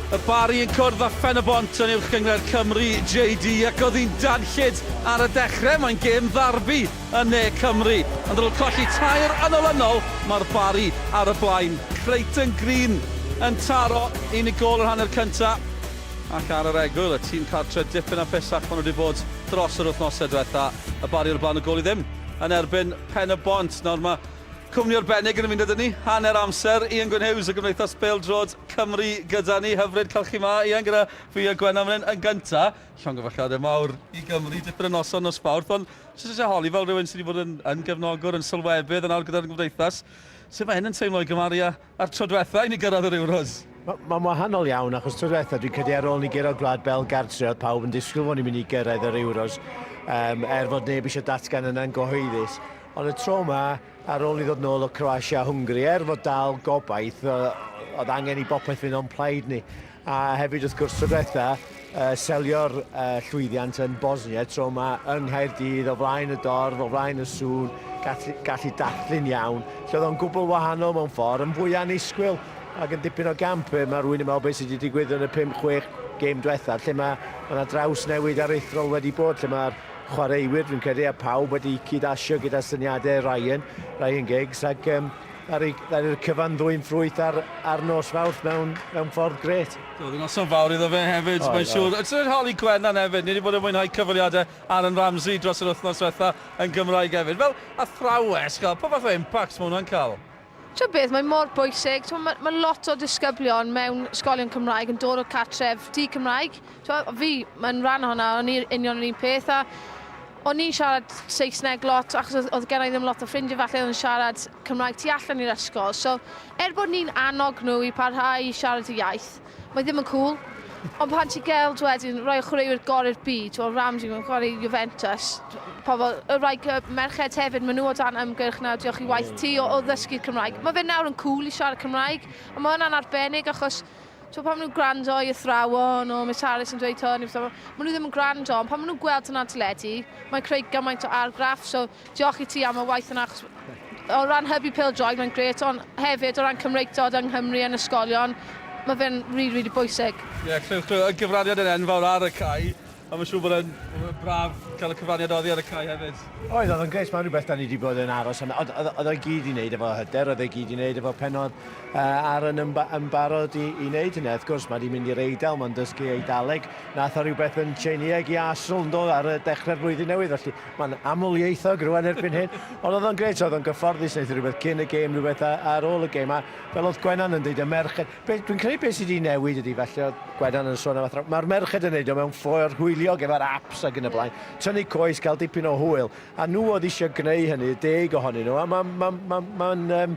S1: Y Barri yn cwrdd â Phen-y-bont yn Uwch Gynghrair Cymru, JD, ac oedd hi'n danllyd ar y dechrau. Mae'n gêm ddarbi yn Ne Cymru. Ond ar ôl colli tair yn olynol, mae'r Barri ar y blaen. Clayton Green yn taro unig gôl yr hanner cyntaf. Ac ar yr egwyl, y tîm cartre dipyn a phesach maen nhw wedi bod dros yr wythnosau diwetha. Y Barri o'r blaen o gôl i ddim yn erbyn Pen-y-bont. Nawr mae cwmni arbennig yn ymuno 'da ni, hanner amser, Ian Gwyn Hughes o Gymdeithas Bêl-droed Cymru gyda ni. Hyfryd cael chi 'ma, Ian, gyda fi a Gwennan fan hyn. Yn gynta, llongyfarchiadau mawr i Gymru, dipyn o noson nos Fawrth, ond jyst eisiau holi fel rhywun sydd wedi bod yn, yn gefnogwr, yn sylwebydd yn awr gyda'r gymdeithas, sut mae hyn yn teimlo i gymharu â'r tro diwetha i ni gyrraedd yr Euros?
S5: Mae'n wahanol iawn, achos tro diwetha dwi'n credu ar ôl ni guro Gwlad Belg gartre, oedd pawb yn disgwyl fod ni'n mynd i gyrraedd yr Euros, er fod neb eisiau datgan yna'n gyhoeddus. Ond y tro yma, ar ôl i ddod nôl o Croatia a Hwngri, er fod dal gobaith, oedd angen i bopeth fynd o'n plaid ni. A hefyd, wrth gwrs, tro diwetha, selio'r llwyddiant yn Bosnia, tro yma yng Nghaerdydd, o flaen y dorf, o flaen y sŵn, gallu, gallu dathlu'n iawn. Lle oedd o'n gwbl wahanol mewn ffordd, yn fwy annisgwyl ac yn dipyn o gamp. Mae rhywun yn meddwl beth sydd wedi digwydd yn y 5-6 gêm diwetha, lle mae yna drawsnewid aruthrol wedi bod, lle mae'r chwaraewyr, dwi'n credu, a pawb wedi cyd-asio gyda syniadau Ryan, Ryan Giggs, ac ddaru'r cyfan ddwyn ffrwyth ar, ar nos Fawrth mewn, mewn ffordd grêt.
S1: Oedd yn noson fawr iddo fe hefyd, mae'n siŵr. Ti'n holi Gwennan hefyd, ni wedi bod yn mwynhau cyfweliadau Aaron Ramsey dros yr wythnos diwetha yn Gymraeg hefyd. Fel athrawes, pa fath o impact mae hwnna'n cael?
S2: Ti'n beth, mae mor bwysig. Mae ma lot o disgyblion mewn ysgolion Cymraeg yn dod o cartref di-Cymraeg. Fi, mae'n rhan ohono, o'n i'n union yr un peth. A o'n i'n siarad Saesneg lot, achos oedd, oedd gen i ddim lot o ffrindiau falle oedd yn siarad Cymraeg tu allan i'r ysgol. So, er bod ni'n annog nhw i parhau i siarad y iaith, mae ddim yn cool. Ond pan ti'n gweld wedyn rai o chwaraewyr gorau'r byd, ti'n Ramsey, mae'n chwarae Juventus, pobl, y rai merched hefyd, maen nhw o dan ymgyrch nawr, diolch i waith ti o, o ddysgu'r Cymraeg. Mae fe nawr yn cool i siarad Cymraeg, a mae hwnna'n arbennig achos Ti'n pan maen nhw'n gwrando i athrawon o Miss Harris yn dweud hwn, maen nhw ddim yn gwrando, ond pan maen nhw'n gweld hwnna'n teledu, mae'n creu gymaint o argraff, so diolch i ti am y waith yna, achos o ran hybu pêl-droed mae'n grêt, ond hefyd o ran Cymreictod yng Nghymru yn ysgolion, mae fe'n rili, rili bwysig.
S1: Ie, yeah, clywch, clywch, y gyfraniad yn enfawr ar y cae, a mae'n siŵr bod e'n braf cael y cyfraniad oddi ar y cae hefyd.
S5: Oedd, oedd o'n grêt, mae'n rhywbeth da ni wedi bod yn aros am, oedd, oedd o'i gyd i wneud efo hyder, oedd o'i gyd i wneud efo penod Aaron yn, yn barod i, i wneud hynny. Wrth gwrs, mae wedi mynd i'r Eidal, mae'n dysgu Eidaleg. Nath o rhywbeth yn Tsieineeg i Arsenal yn dod ar y dechrau'r flwyddyn newydd, felly mae'n amlieithog rwan erbyn hyn. Ond oedd o'n grêt, oedd o'n gyfforddus, wnaeth rhywbeth cyn y gêm, rhywbeth ar ôl y gêm. A fel oedd Gwennan yn dweud, y merched... Dwi'n credu beth sydd wedi newid ydy, falle oedd Gwennan yn sôn am athro, mae'r merched yn neud o mewn ffordd hwyliog efo'r apps ac yn y blaen. Tynnu coes, cael dipyn o hwyl. A nhw oedd eisiau gwneud hynny, deg ohonyn nhw. A mae'n ma, ma, ma, ma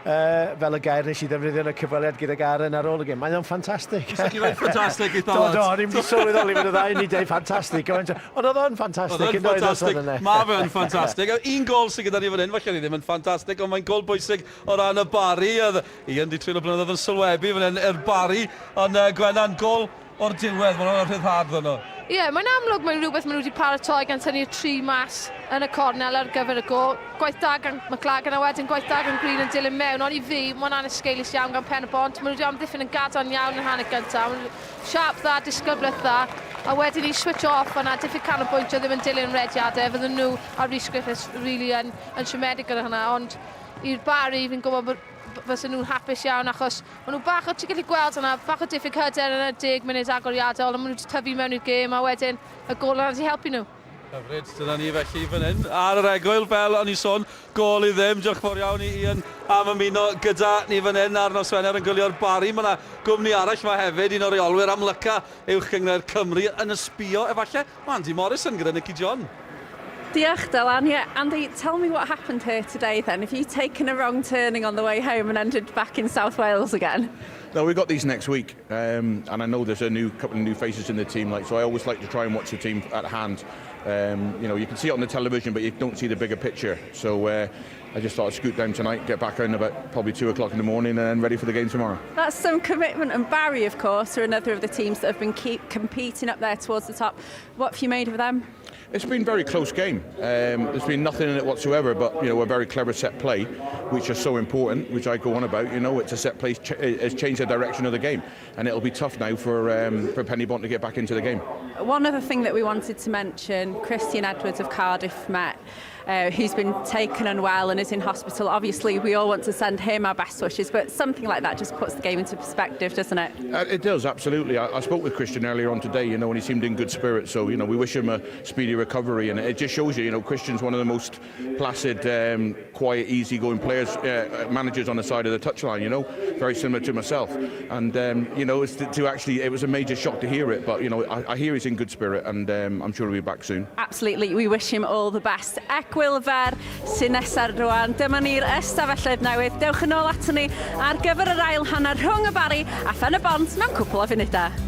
S5: fel y gair nes i ddefnyddio yn y cyfweliad gydag Aaron ar ôl y gêm. Mae o'n ffantastig.
S1: Chi ddweud ffantastig eitha lot.
S5: Do, do, o'n i'n mynd i sylweddoli fod y ddau ni dweud ffantastig. Ond oedd o'n ffantastig.
S1: Oedd o'n ffantastig. Mae fe'n ffantastig. Un gol sydd gyda ni fan hyn, falle ni ddim yn ffantastig, ond mae'n gol bwysig o ran y Barri. Oedd Ian 'di treulio blynyddoedd yn sylwebu fan hyn i'r Barri, ond Gwennan, gol o'r diwedd, mae'n rhoi rhyddhad iddyn nhw.
S2: Ie, yeah, mae'n amlwg mae'n rhywbeth maen nhw wedi paratoi gan tynnu'r tri mas yn y cornel ar gyfer y gol. Gwaith da gan McLagan a wedyn gwaith da gan Green yn dilyn mewn, ond i fi, mae'n anesgeulus iawn gan Pen y Bont. Maen nhw wedi amddiffyn yn gadarn iawn yn hanner gyntaf. Siap dda, disgyblaeth dda, a wedyn i switch off yna, diffyg canolbwyntio ddim yn dilyn rediadau, fydden nhw a Rhys Griffiths really yn, yn siomedig gyda hwnna, ond i'r Barri, fi'n gwybod bod fysen nhw'n hapus iawn achos maen nhw bach o, ti'n gallu gweld hwnna, bach o diffyg hyder yn y 10 munud agoriadol, ond maen nhw wedi tyfu mewn i'r gêm a wedyn y gôl yna wedi helpu nhw.
S1: Hyfryd, dyna ni felly fan hyn. Ar yr egwyl, fel o'n i'n sôn, gôl i ddim. Diolch yn fawr iawn i Ian am ymuno gyda ni fan hyn ar nos Wener yn gwylio'r Barri. Mae yna gwmni arall yma hefyd, un o'r reolwyr amlyca Uwch Gynghrair Cymru yn ysbïo efallai. Mae Andy Morrison gyda Nicky John.
S6: Diolch, Dylan. Yeah, Andy, tell me what happened here today then. Have you taken a wrong turning on the way home and ended back in South Wales again?
S7: No, we've got these next week, and I know there's a new couple of new faces in the team. Like, so I always like to try and watch the team at hand. You know, you can see it on the television, but you don't see the bigger picture. So I just thought I'd scoot down tonight, get back in about probably 2 o'clock in the morning, and then ready for the game tomorrow.
S6: That's some commitment. And Barry, of course, are another of the teams that have been keep competing up there towards the top. What have you made of them?
S7: It's been a very close game. There's been nothing in it whatsoever, but a very clever set play, which is so important, which I go on about. It's a set play has changed. the direction of the game. And it'll be tough now for, um, for Penybont to get back into the game.
S6: One other thing that we wanted to mention, Christian Edwards of Cardiff Met, uh, who's been taken unwell and is in hospital. Obviously, we all want to send him our best wishes, but something like that just puts the game into perspective, doesn't it?
S7: Uh, it does, absolutely. I, I spoke with Christian earlier on today, you know, and he seemed in good spirits. So, you know, we wish him a speedy recovery. And it just shows you, you know, Christian's one of the most placid, um, quiet, easygoing players, uh, managers on the side of the touchline, you know, very similar to myself. And, um, you know, it's to, to actually, it was a major shock to hear it, but, you know, I, I hear he's in good spirit and um, I'm sure he'll be back soon.
S6: Absolutely, we wish him all the best. Egwyl fer sy'n nesaf rwan. Dyma ni'r ystafelloedd newydd. Dewch yn ôl ato ni ar gyfer yr ail hanner rhwng y Barri a Phen y Bont mewn cwpl o funudau.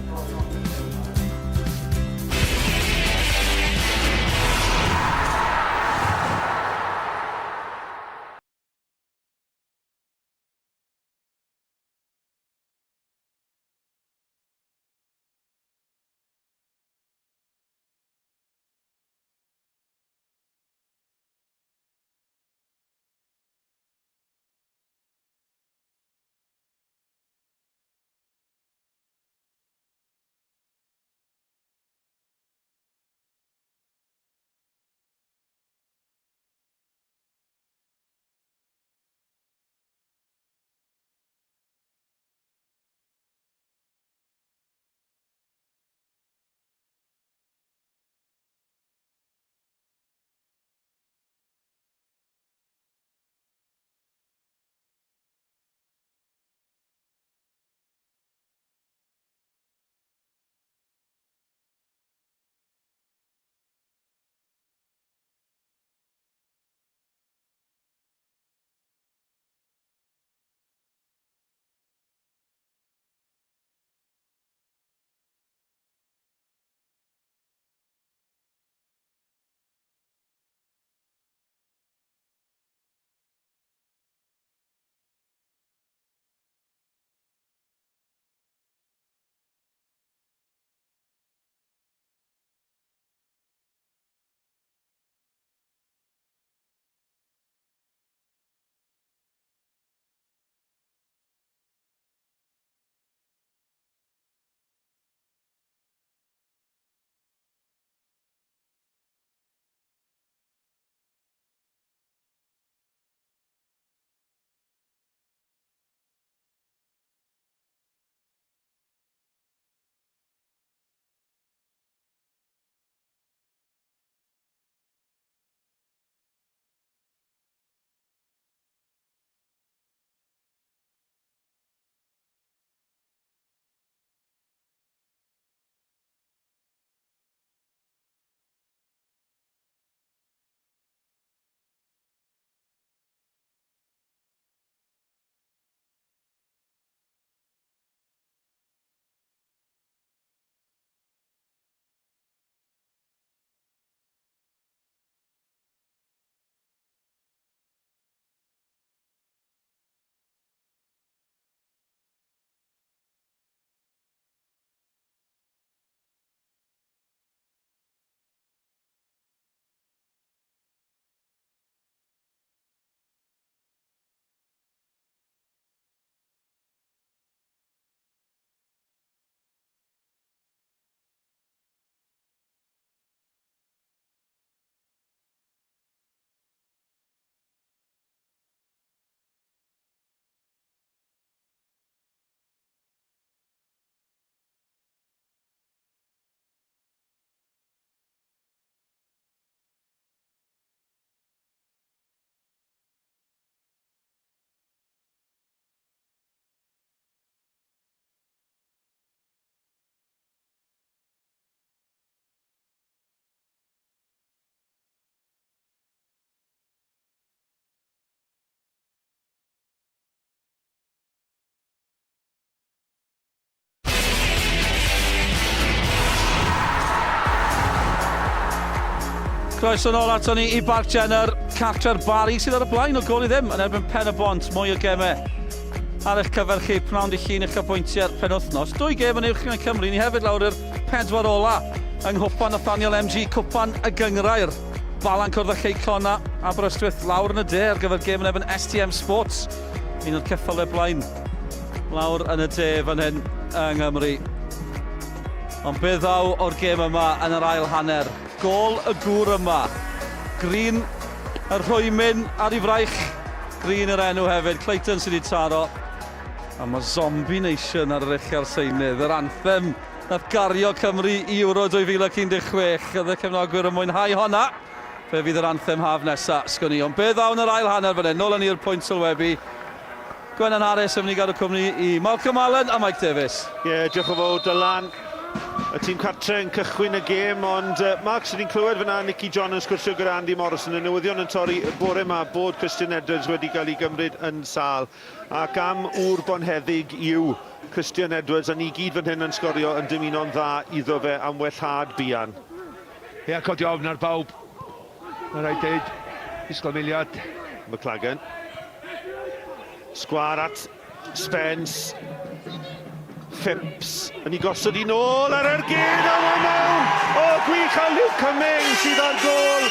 S1: Croeso nôl ato ni i Barc Jenner, cartre'r Bari sydd ar y blaen o gol i ddim yn erbyn Pen y Bont, mwy o gemau ar eich cyfer chi pnawn di llun eich apwyntiad penwythnos. Dwy gêm yn uwch yn Cymru, ni hefyd lawr i'r pedwar ola yng Nghwpan Nathaniel MG, Cwpan y Gynghrair. Balan cwrdd â Chei Conna, Aberystwyth lawr yn y de ar gyfer gêm yn erbyn STM Sports, un o'r ceffylau blaen. Lawr yn y de fan hyn yng Nghymru. Ond be ddaw o'r gêm yma yn yr ail hanner? Gôl y gŵr yma. Green y rhwymyn ar ei fraich. Green yr enw hefyd. Clayton sydd wedi taro. A mae Zombie Nation ar yr uchel seinydd. Yr anthem nath gario Cymru i Euro 2016. Oedd y cefnogwyr yn mwynhau honna. Fe fydd yr anthem haf nesa, sgwn i. Ond be ddaw yn yr ail hanner fan hyn? Nôl â ni i'r pwynt sylwebu. Gwenan Harris yn mynd i gadw cwmni i Malcolm Allen a Mike Davies.
S3: Ie, yeah, diolch yn fawr Dylan. Y tîm cartre yn cychwyn y gêm, ond uh, Mark, sydd ni'n clywed fyna Nicky John yn sgwrsio gyda Andy Morrison. Y newyddion yn torri bore yma bod Christian Edwards wedi cael ei gymryd yn sâl. Ac am ŵr bonheddig yw Christian Edwards, a ni gyd fan hyn yn sgorio yn dymuno'n dda iddo fe am wellhad buan.
S4: Ia, codi ofn ar bawb. Mae'n rhaid deud, disgwyl am eiliad.
S3: McLagan. Sgwar at Spence. Phipps yn ei gosod i nôl ar ergyd a mae mewn! O, gwych a Luke Cummings sydd ar gôl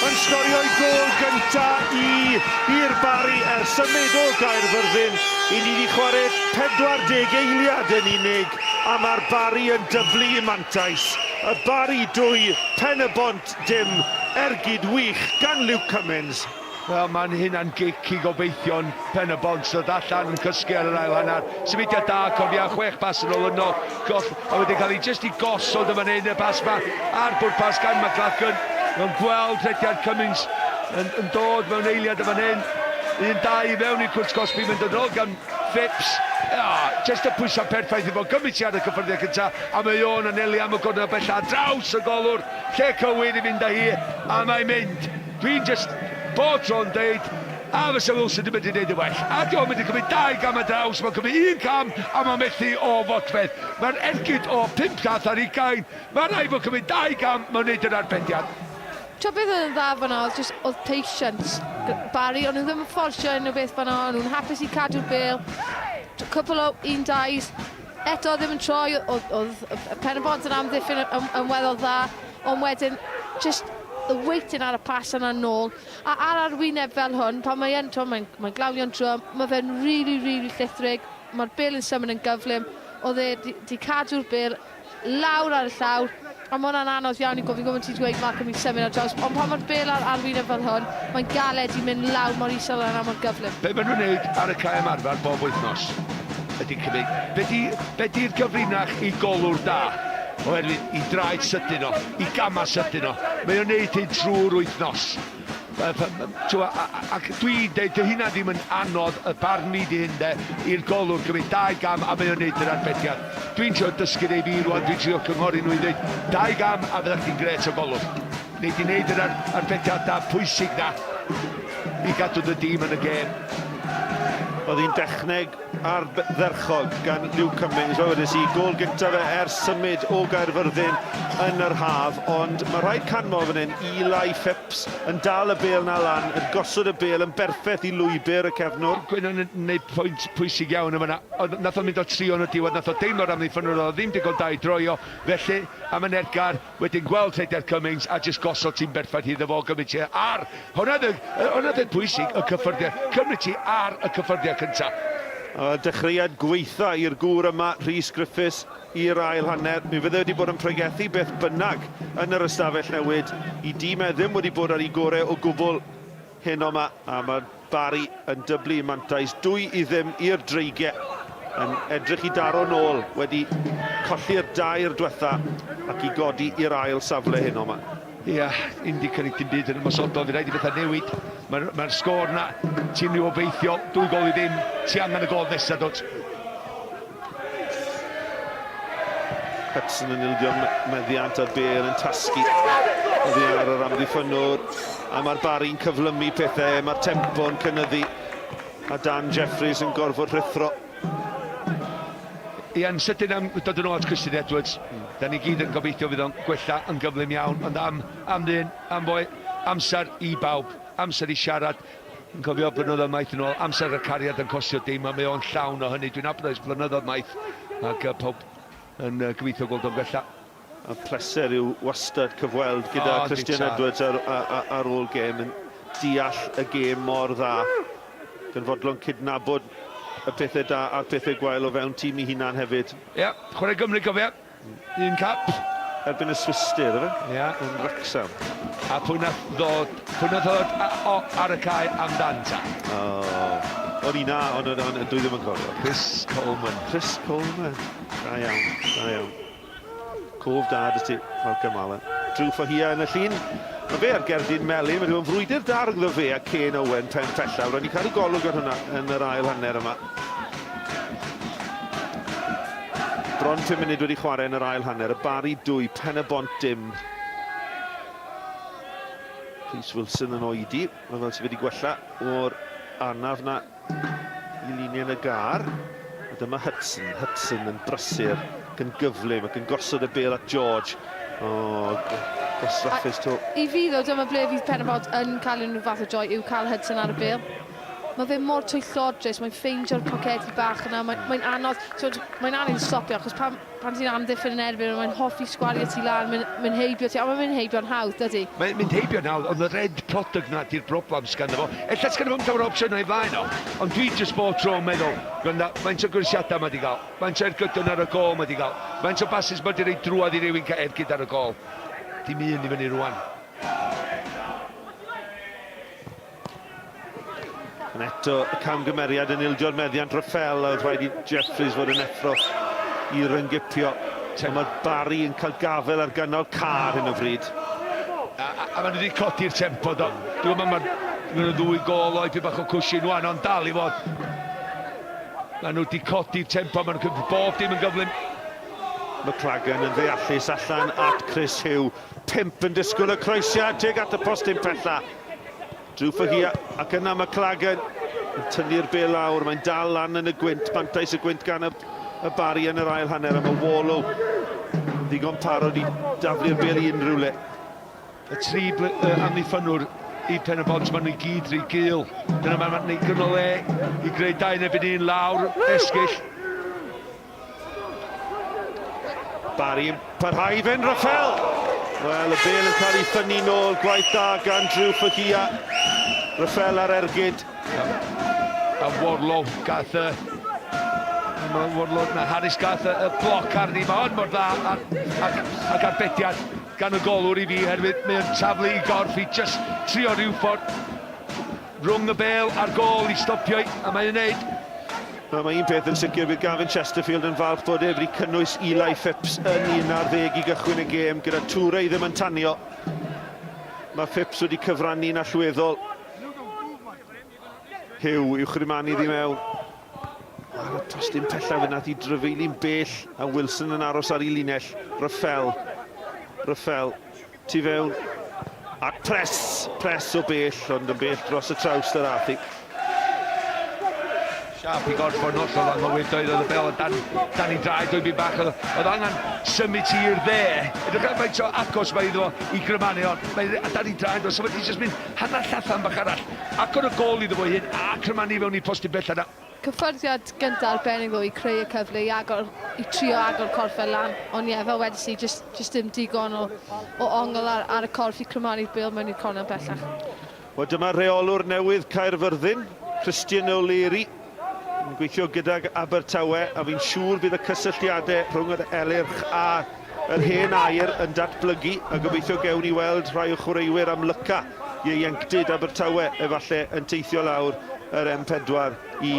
S3: yn sgorio'i gôl gynta i i'r Barri ers symud o Gaerfyrddin. I ni wedi chwarae 40 eiliad yn unig a mae'r Barri yn dyblu i mantais. Y Barri 2, Pen-y-bont Dim ergyd wych gan Luke Cummins.
S4: Wel, mae'n hynna'n gic i gobeithion Pen-y-bont ddod allan yn cysgu ar yr ail hanner. Symudiad da, cofia, chwech bas yn ôl yno, goll, a wedyn cael ei jyst i gosod yn fan hyn, y bas ma ar bwrpas gan McLachlan. Mae'n gweld rhediad Cummins yn, yn dod mewn eiliad yn fan hyn. Un, dau i mewn i'r cwrt cosbi, mynd yn ôl gan Phipps, ah, jyst y pwysau perffaith i fod gymryd ti ar y cyffyrddiad cyntaf, a mae o'n anelu am y gornel bella ar draws y golwr, lle cywir i fynd â hi, a mae'n mynd. Dwi'n jyst bob tro'n deud, a fysa Wilson ddim wedi gwneud yn well. A di o'n mynd i cymryd dau gam ar draws, mae'n cymryd un cam, a mae'n methu o fodfedd. Mae'r ergyd o 5 llath ar ugain, mae rhaid fod cymryd dau gam, mae'n gwneud yr arbediad.
S2: T'o' beth oedd yn dda fan'na oedd jyst oedd patience Barry, o'n nhw ddim yn fforsio unrhyw beth fan'na, o'n nhw'n hapus i cadw'r bêl. Cwpl o un daus, eto ddim yn troi, oedd, oedd Pen-y-bont yn amddiffyn yn, yn weddol dda, ond wedyn just the waiting ar y pas yna nôl. A ar arwyneb fel hwn, pan mae yn, mae'n mae glawio'n drwm, mae fe'n really, really llithrig, mae'r bêl yn symud yn gyflym, oedd e 'di, 'di cadw'r bêl lawr ar y llawr, a ma' hwnna'n anodd iawn i gwybod, fi'n gwybod ti'n dweud Malcolm i symud ar draws, ond pan mae'r bêl ar arwyneb fel hwn, mae'n galed i mynd lawr mor isel yna mor gyflym.
S4: Be maen nhw'n neud ar y cae ymarfer bob wythnos ydy cymryd, be di, be di'r gyfrinach i golwr da? Oherwydd i draed sydyn o, i gamau sydyn o. Mae o'n neud hyn trwy'r wythnos. Ac dwi'n deud, dy hynna ddim yn anodd, y barn fi di hyn de, i'r golwr gymryd dau gam a mae o'n neud yr arbediad. Dwi'n trio dysgu rei fi rwan, dwi'n trio cynghori nhw i ddeud, dau gam a fydda chdi'n grêt o golwr. Nei di neud yr arbediadau pwysig na i gadw dy dîm yn y gêm.
S3: Oedd hi'n dechneg ardderchog gan Luke Cummings. Fel wedes i, gôl gyntaf fe ers symud o Gaerfyrddin yn yr haf, ond mae rhaid canmol fan hyn, Eli Phipps yn dal y bêl 'na lan, yn gosod y bêl yn berffaith i lwybr y cefnwr.
S4: Gwennan yn gwneud pwynt pwysig iawn yn fan'na. Oedd, nath o mynd o tri yn y diwedd, nath o deimlo'r amddiffynwr, oedd o ddim digon da i droi o, felly am yn Edgar, Wedyn gweld rhediad Cummings a jyst gosod ti'n berffaith iddo fo gymryd ti ar, hwnna oedd y, hwnna oedd pwysig, y cyffyrddiad, cymryd ti ar y cyffyrddiad cynta.
S3: A dechreuad gweitha i'r gŵr yma, Rhys Griffiths, i'r ail hanner. Mi fydde wedi bod yn pregethu beth bynnag yn yr ystafell newid. I dîm e ddim wedi bod ar ei gore o gwbl heno 'ma, a mae Barry yn dyblu mantais 2-0 i'r Dreigiau, yn edrych i daro nôl wedi colli'r dair dwetha ac i godi i'r ail safle heno 'ma.
S4: Ia, un 'di cynnig dim byd yn ymosodol, fydd rhaid i bethau newid. Mae'r mae sgôr 'na, ti'n rhyw obeithiol, 2-0, ti angen y gôl nesaf dwt.
S3: Hudson yn ildio meddiant a'r bêl yn tasgu oddi ar yr amddiffynnwr a mae'r Barri'n cyflymu pethau, mae'r tempo'n cynyddu a Dan Jeffries yn gorfod rhuthro.
S4: Ia'n sydyn am dod yn ôl at Christian Edwards. Da ni gyd yn gobeithio fydd o'n gwella yn gyflym iawn, ond am, am ddyn, am foi, amser i bawb, amser i siarad. Yn cofio blynyddoedd maith yn ôl, amser y cariad yn costio dim, a mae o'n llawn o hynny. Dwi'n nabod o ers blynyddoedd maith, ac uh, pawb yn uh, gobeithio gweld o'n gwella.
S3: A pleser yw wastad cyfweld gyda oh, Christian Edwards ar, ar, ar ôl gêm, yn deall y gêm mor dda. Gan fodlon cydnabod y pethau da a'r pethau gwael o fewn tîm ei hunan hefyd.
S4: Ie, chwarae Gymru cofia. Un cap.
S3: Erbyn y Swistir, ife?
S4: Ie.
S3: Yn Wrecsam.
S4: A pwy nath ddod, pwy nath ddod a, o, ar y cae amdan ta?
S3: O, o'n i na, ond on, on, dwi ddim yn cofio.
S4: Chris Coleman.
S3: Chris Coleman. Da iawn, da iawn. Cof da dy ti, Malcolm Allen. Drew Fahia yn y llun. Mae fe ar gerdyn melyn, mae rhywun frwydr da rhyngddo fe a Kane Owen pen pellaf. Rhaid ni cadw golwg ar hwnna yn yr ail hanner yma. Bron 5 munud wedi chwarae yn yr ail hanner. Y Bari 2, Pen y Bont dim. Rhys Wilson yn oedi. Mae fel sydd wedi gwella o'r anaf na i luniau yn y gar. A dyma Hudson. Hudson yn brysur ac yn gyflym ac yn gosod y bêl at George. O, gwastraffus to.
S2: I fi ddo, dyma ble fydd Pen-y-bont yn cael unrhyw fath o joy yw cael Hudson ar y bêl. Mae fe mor twyllodrus, mae'n ffeindio'r pocedi bach yna, mae'n mae anodd, twyd, mae'n anodd i stopio, achos pan, pan ti'n amddiffyn yn erbyn, mae'n hoffi sgwario ti lan, mae'n mynd heibio ti, a mae'n mynd heibio'n hawdd, dydy?
S4: Mae'n mynd heibio'n hawdd, ond yr end product na di'r broblem sganddo fo. Ella sganddo fo'm llawer o opsiynau i flaen o, ond dwi jyst bob tro yn meddwl, gwranda, faint o groesiadau mae di gael, faint o ergydion ar y gôl mae di gael, faint o bases mae di roi drwodd i rywun cael ergyd ar y gôl. Dim un i fyny rwan.
S3: Yn eto y camgymeriad yn ildio'r meddiant Raffel a oedd rhaid i Jeffries fod yn effro i ryngipio. Ond mae Barry yn cael gafel ar ganol car hyn o bryd.
S4: A, a, a maen nhw wedi codi'r tempo do. Dwi'n meddwl mae nhw'n ddwy gol o'i bach o cwshin wan, ond dal i fod. Maen nhw wedi codi'r tempo, maen nhw'n cymryd bob dim yn gyflym.
S3: McLagan yn ddeallus allan at Chris Hugh. Pump yn disgwyl y croesiad tuag at y postyn pella. Drew Fahia ac yna McLagan yn tynnu'r bel lawr. Mae'n dal lan yn y gwynt. Mantais y gwynt gan y, y Barry yn yr ail hanner. A mae Wallow yn ddigon parod i daflu'r bel i unrhyw le.
S4: Y tri amddiffynnwr i Pen y Bont, maen nhw i gyd rhy gul. Dyna mae'n ma neud o le i greu dau neu un lawr, esgyll.
S3: Barry yn parhau i fynd, Raffel! Wel, y bel yn cael ei ffynnu nôl, gwaith da gan Drew Fahia. Raffel ar ergyd.
S4: A Warlow gath y... Mae Warlow, na Harris gath y, y bloc arni, mae hon mor dda ac, ac, ac arbediad gan y golwr i fi herwydd mae o'n taflu i gorff i just trio rhyw ffordd rhwng y bel a'r gol i stopio i, a mae'n neud.
S3: Wel, mae un peth yn sicr, bydd Gavin Chesterfield yn falch bod e wedi cynnwys Eli Phipps yn 11 i gychwyn y gêm, gyda Toure ddim yn tanio. Mae Phipps wedi cyfrannu'n allweddol. Hugh i'w chrymanu ddi mewn. Ar y tostyn pellaf fe nath i drafeili'n bell a Wilson yn aros ar ei linell. Raffel. Raffel. Tu fewn. A pres! Pres o bell, ond yn bell dros y trawst yr ath hi.
S4: Siap i gorffod hollol anghywir doedd oedd y bel dan, dan ei draed oedd bach oedd, oedd angen symud ti i'r dde. Edrych ar faint o agos mae iddo fo i grymanu ond mae dan ei draed o so mae jyst mynd hanner llathan bach arall. Agor y gol iddo fo hyn a crymanu fewn i postyn bellach na.
S2: Cyffyrddiad gynta arbennig ddo i creu y cyfle i agor, i trio agor corff e lan, ond ie, fel wedes i, jyst, jyst dim digon o, o ongl ar, ar y corff i crymanu'r bêl mewn i'r cornel bellach.
S3: Wel, dyma rheolwr newydd Caerfyrddin, Christian O'Leary, yn gweithio gydag Abertawe, a fi'n siŵr bydd y cysylltiadau rhwng yr Elyrch a yr hen air yn datblygu, a gobeithio gewn ni weld rhai o chwaraewyr amlyca ieuenctid Abertawe efallai yn teithio lawr yr M4 i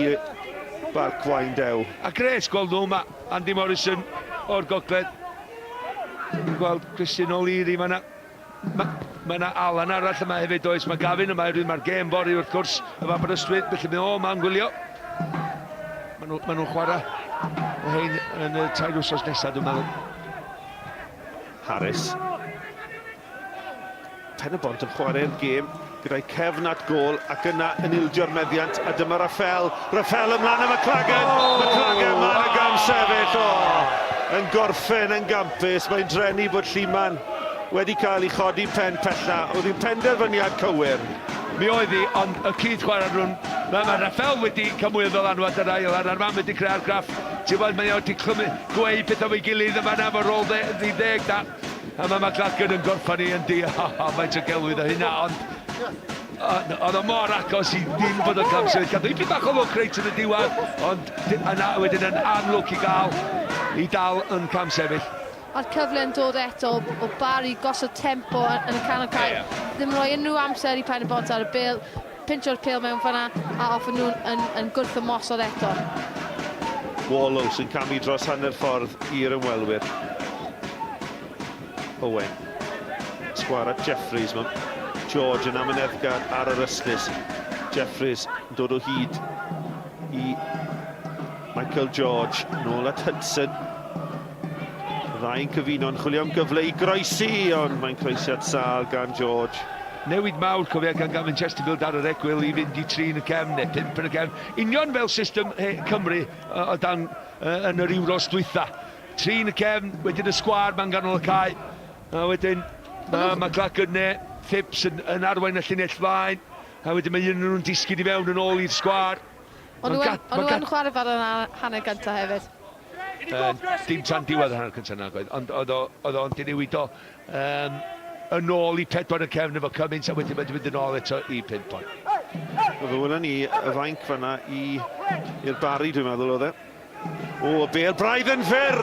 S3: Barc Waun Dew.
S4: A grêt gweld nhw yma, Andy Morrison o'r gogledd. Dwi'n gweld Christian O'Leary fan'na. Mae ma 'na Alan arall yma hefyd oes, mae Gavin yma hefyd, mae'r gêm fory wrth gwrs efo Aberystwyth, felly mae o yma'n gwylio. Maen nhw, ma nhw'n chwarae y hein yn y tair wsos nesaf dwi'n meddwl.
S3: Harris. Pen-y-bont yn chwarae'r gêm gyda'i cefn at gôl ac yna yn ildio'r meddiant a dyma Raffel. Raffel ymlaen am McLagan. Oh! McLagan man y gam sefyll. Oh! Yn gorffen yn gampus. Mae'n drenu bod Lluman wedi cael ei chodi pen pella. Oedd hi'n penderfyniad cywir.
S4: Mi oedd hi, ond y cyd chwarae rhwng... Mae, mae Raffel wedi cael mwy o ddylanwad ar ail a'r man wedi creu argraff. Ti'n gwybod, mae o wedi clymu, gweud pethau efo'i gilydd yma na, fo rôl dde, ddi ddeg da. A mae McLagan yn gorffan i yn di, ha ha, faint o gelwydd o hynna, ond... Oedd o mor agos i ddim bod o'n camsefyll. Cadw ipyn bach o lwc reit yn y diwedd, ond yna wedyn yn anlwc i gael i dal yn camsefyll.
S2: A'r cyfle yn dod eto o Barry gosod tempo yn y canol cae. Ddim rhoi unrhyw amser i Pen-y-bont ar y bêl. Pinsio'r pêl mewn fan'na a off nhw'n yn, yn gwrthymosod eto.
S3: Wallow sy'n camu dros hanner ffordd i'r ymwelwyr. Owen. Sgwâr at Jeffries. Mae George yn amyneddgar ar yr ystlys. Jeffries yn dod o hyd i Michael George. Nôl at Hudson. Ddau'n cyfuno yn chwilio am gyfle i groesi, ond mae'n croesiad sâl gan George.
S4: Newid mawr, cofia, gan Gavin Chesterfield ar yr egwyl i fynd i tri yn y cefn neu pump yn y cefn. Union fel system Cymru o dan yn yr Euros dwytha. Tri yn y cefn, wedyn y sgwâr ma'n ganol y cae. A wedyn mae McLagan neu Phipps yn, yn arwain y llinell flaen. A wedyn mae un nhw'n disgyn i fewn yn ôl i'r sgwâr.
S2: O'n nhw yn chwarae fel yna hanner gyntaf hefyd.
S4: Dim tan diwedd y hanner cyntaf nag oedd, ond oedd o, oedd o'n dinewid o um, yn ôl i pedwar y cefn efo Cummins a wedyn mae'n mynd yn ôl eto i pump ond.
S3: Fe welwn ni y fainc fanna i'r Barry dwi'n meddwl oedd e. O, y bêl braidd yn fyr!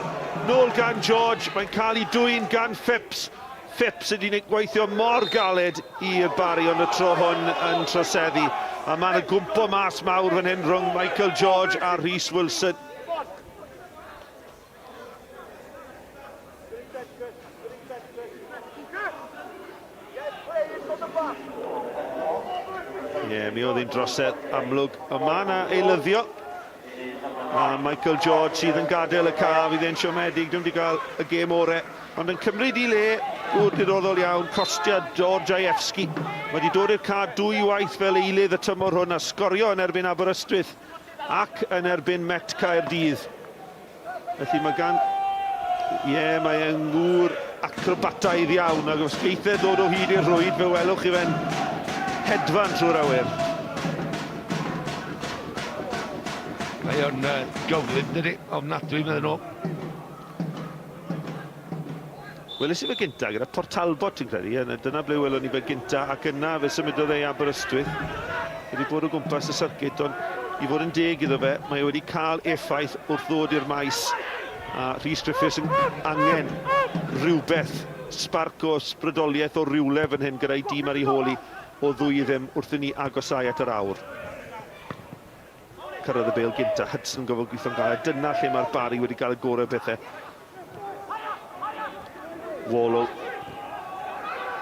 S3: Nôl gan George, mae'n cael ei dwyn gan Phipps. Phipps wedi gweithio mor galed i'r Barry, ond y tro hwn yn troseddu. A mae'n y gwmpo mas mawr fan hyn rhwng Michael George a Rhys Wilson. Ie, yeah, mi oedd hi'n drosedd amlwg. Ond mae yna eilyddio. A Michael George sydd yn gadael y ca, fydd e'n siomedig, ddim wedi cael y gêm ore. Ond yn cymryd i le, gŵr diddorol iawn, Kostya Dorjaevski. Mae wedi dod i'r ca dwy waith fel eilydd y tymor hwn a sgorio yn erbyn Aberystwyth ac yn erbyn Met Caerdydd. Felly mae gan... Ie, yeah, mae e'n gŵr acrobataidd iawn, ac os geith e ddod o hyd i'r rhwyd, fe welwch chi fe'n hedfan trwy'r awyr.
S4: Mae o'n uh, gyflym, dydy, ofnadwy, meddyn nhw.
S3: Weles i fe gynta gyda Port Talbot, ti'n credu, a dyna ble welon ni fe gynta, ac yna fe symudodd e i Aberystwyth. Wedi bod o gwmpas y syrcit, ond i fod yn deg iddo fe, mae e wedi cael effaith wrth ddod i'r maes. A Rhys Griffiths yn angen rhywbeth, sbarc o ysbrydoliaeth o rywle fan hyn gyda'i dîm ar ei hôl hi o ddwy i ddim wrth i ni agosáu at yr awr. Cyrraedd y bêl gynta, Hudson gofod gweithio'n galed. Dyna lle mae'r Barry wedi cael y gorau pethau. Wallow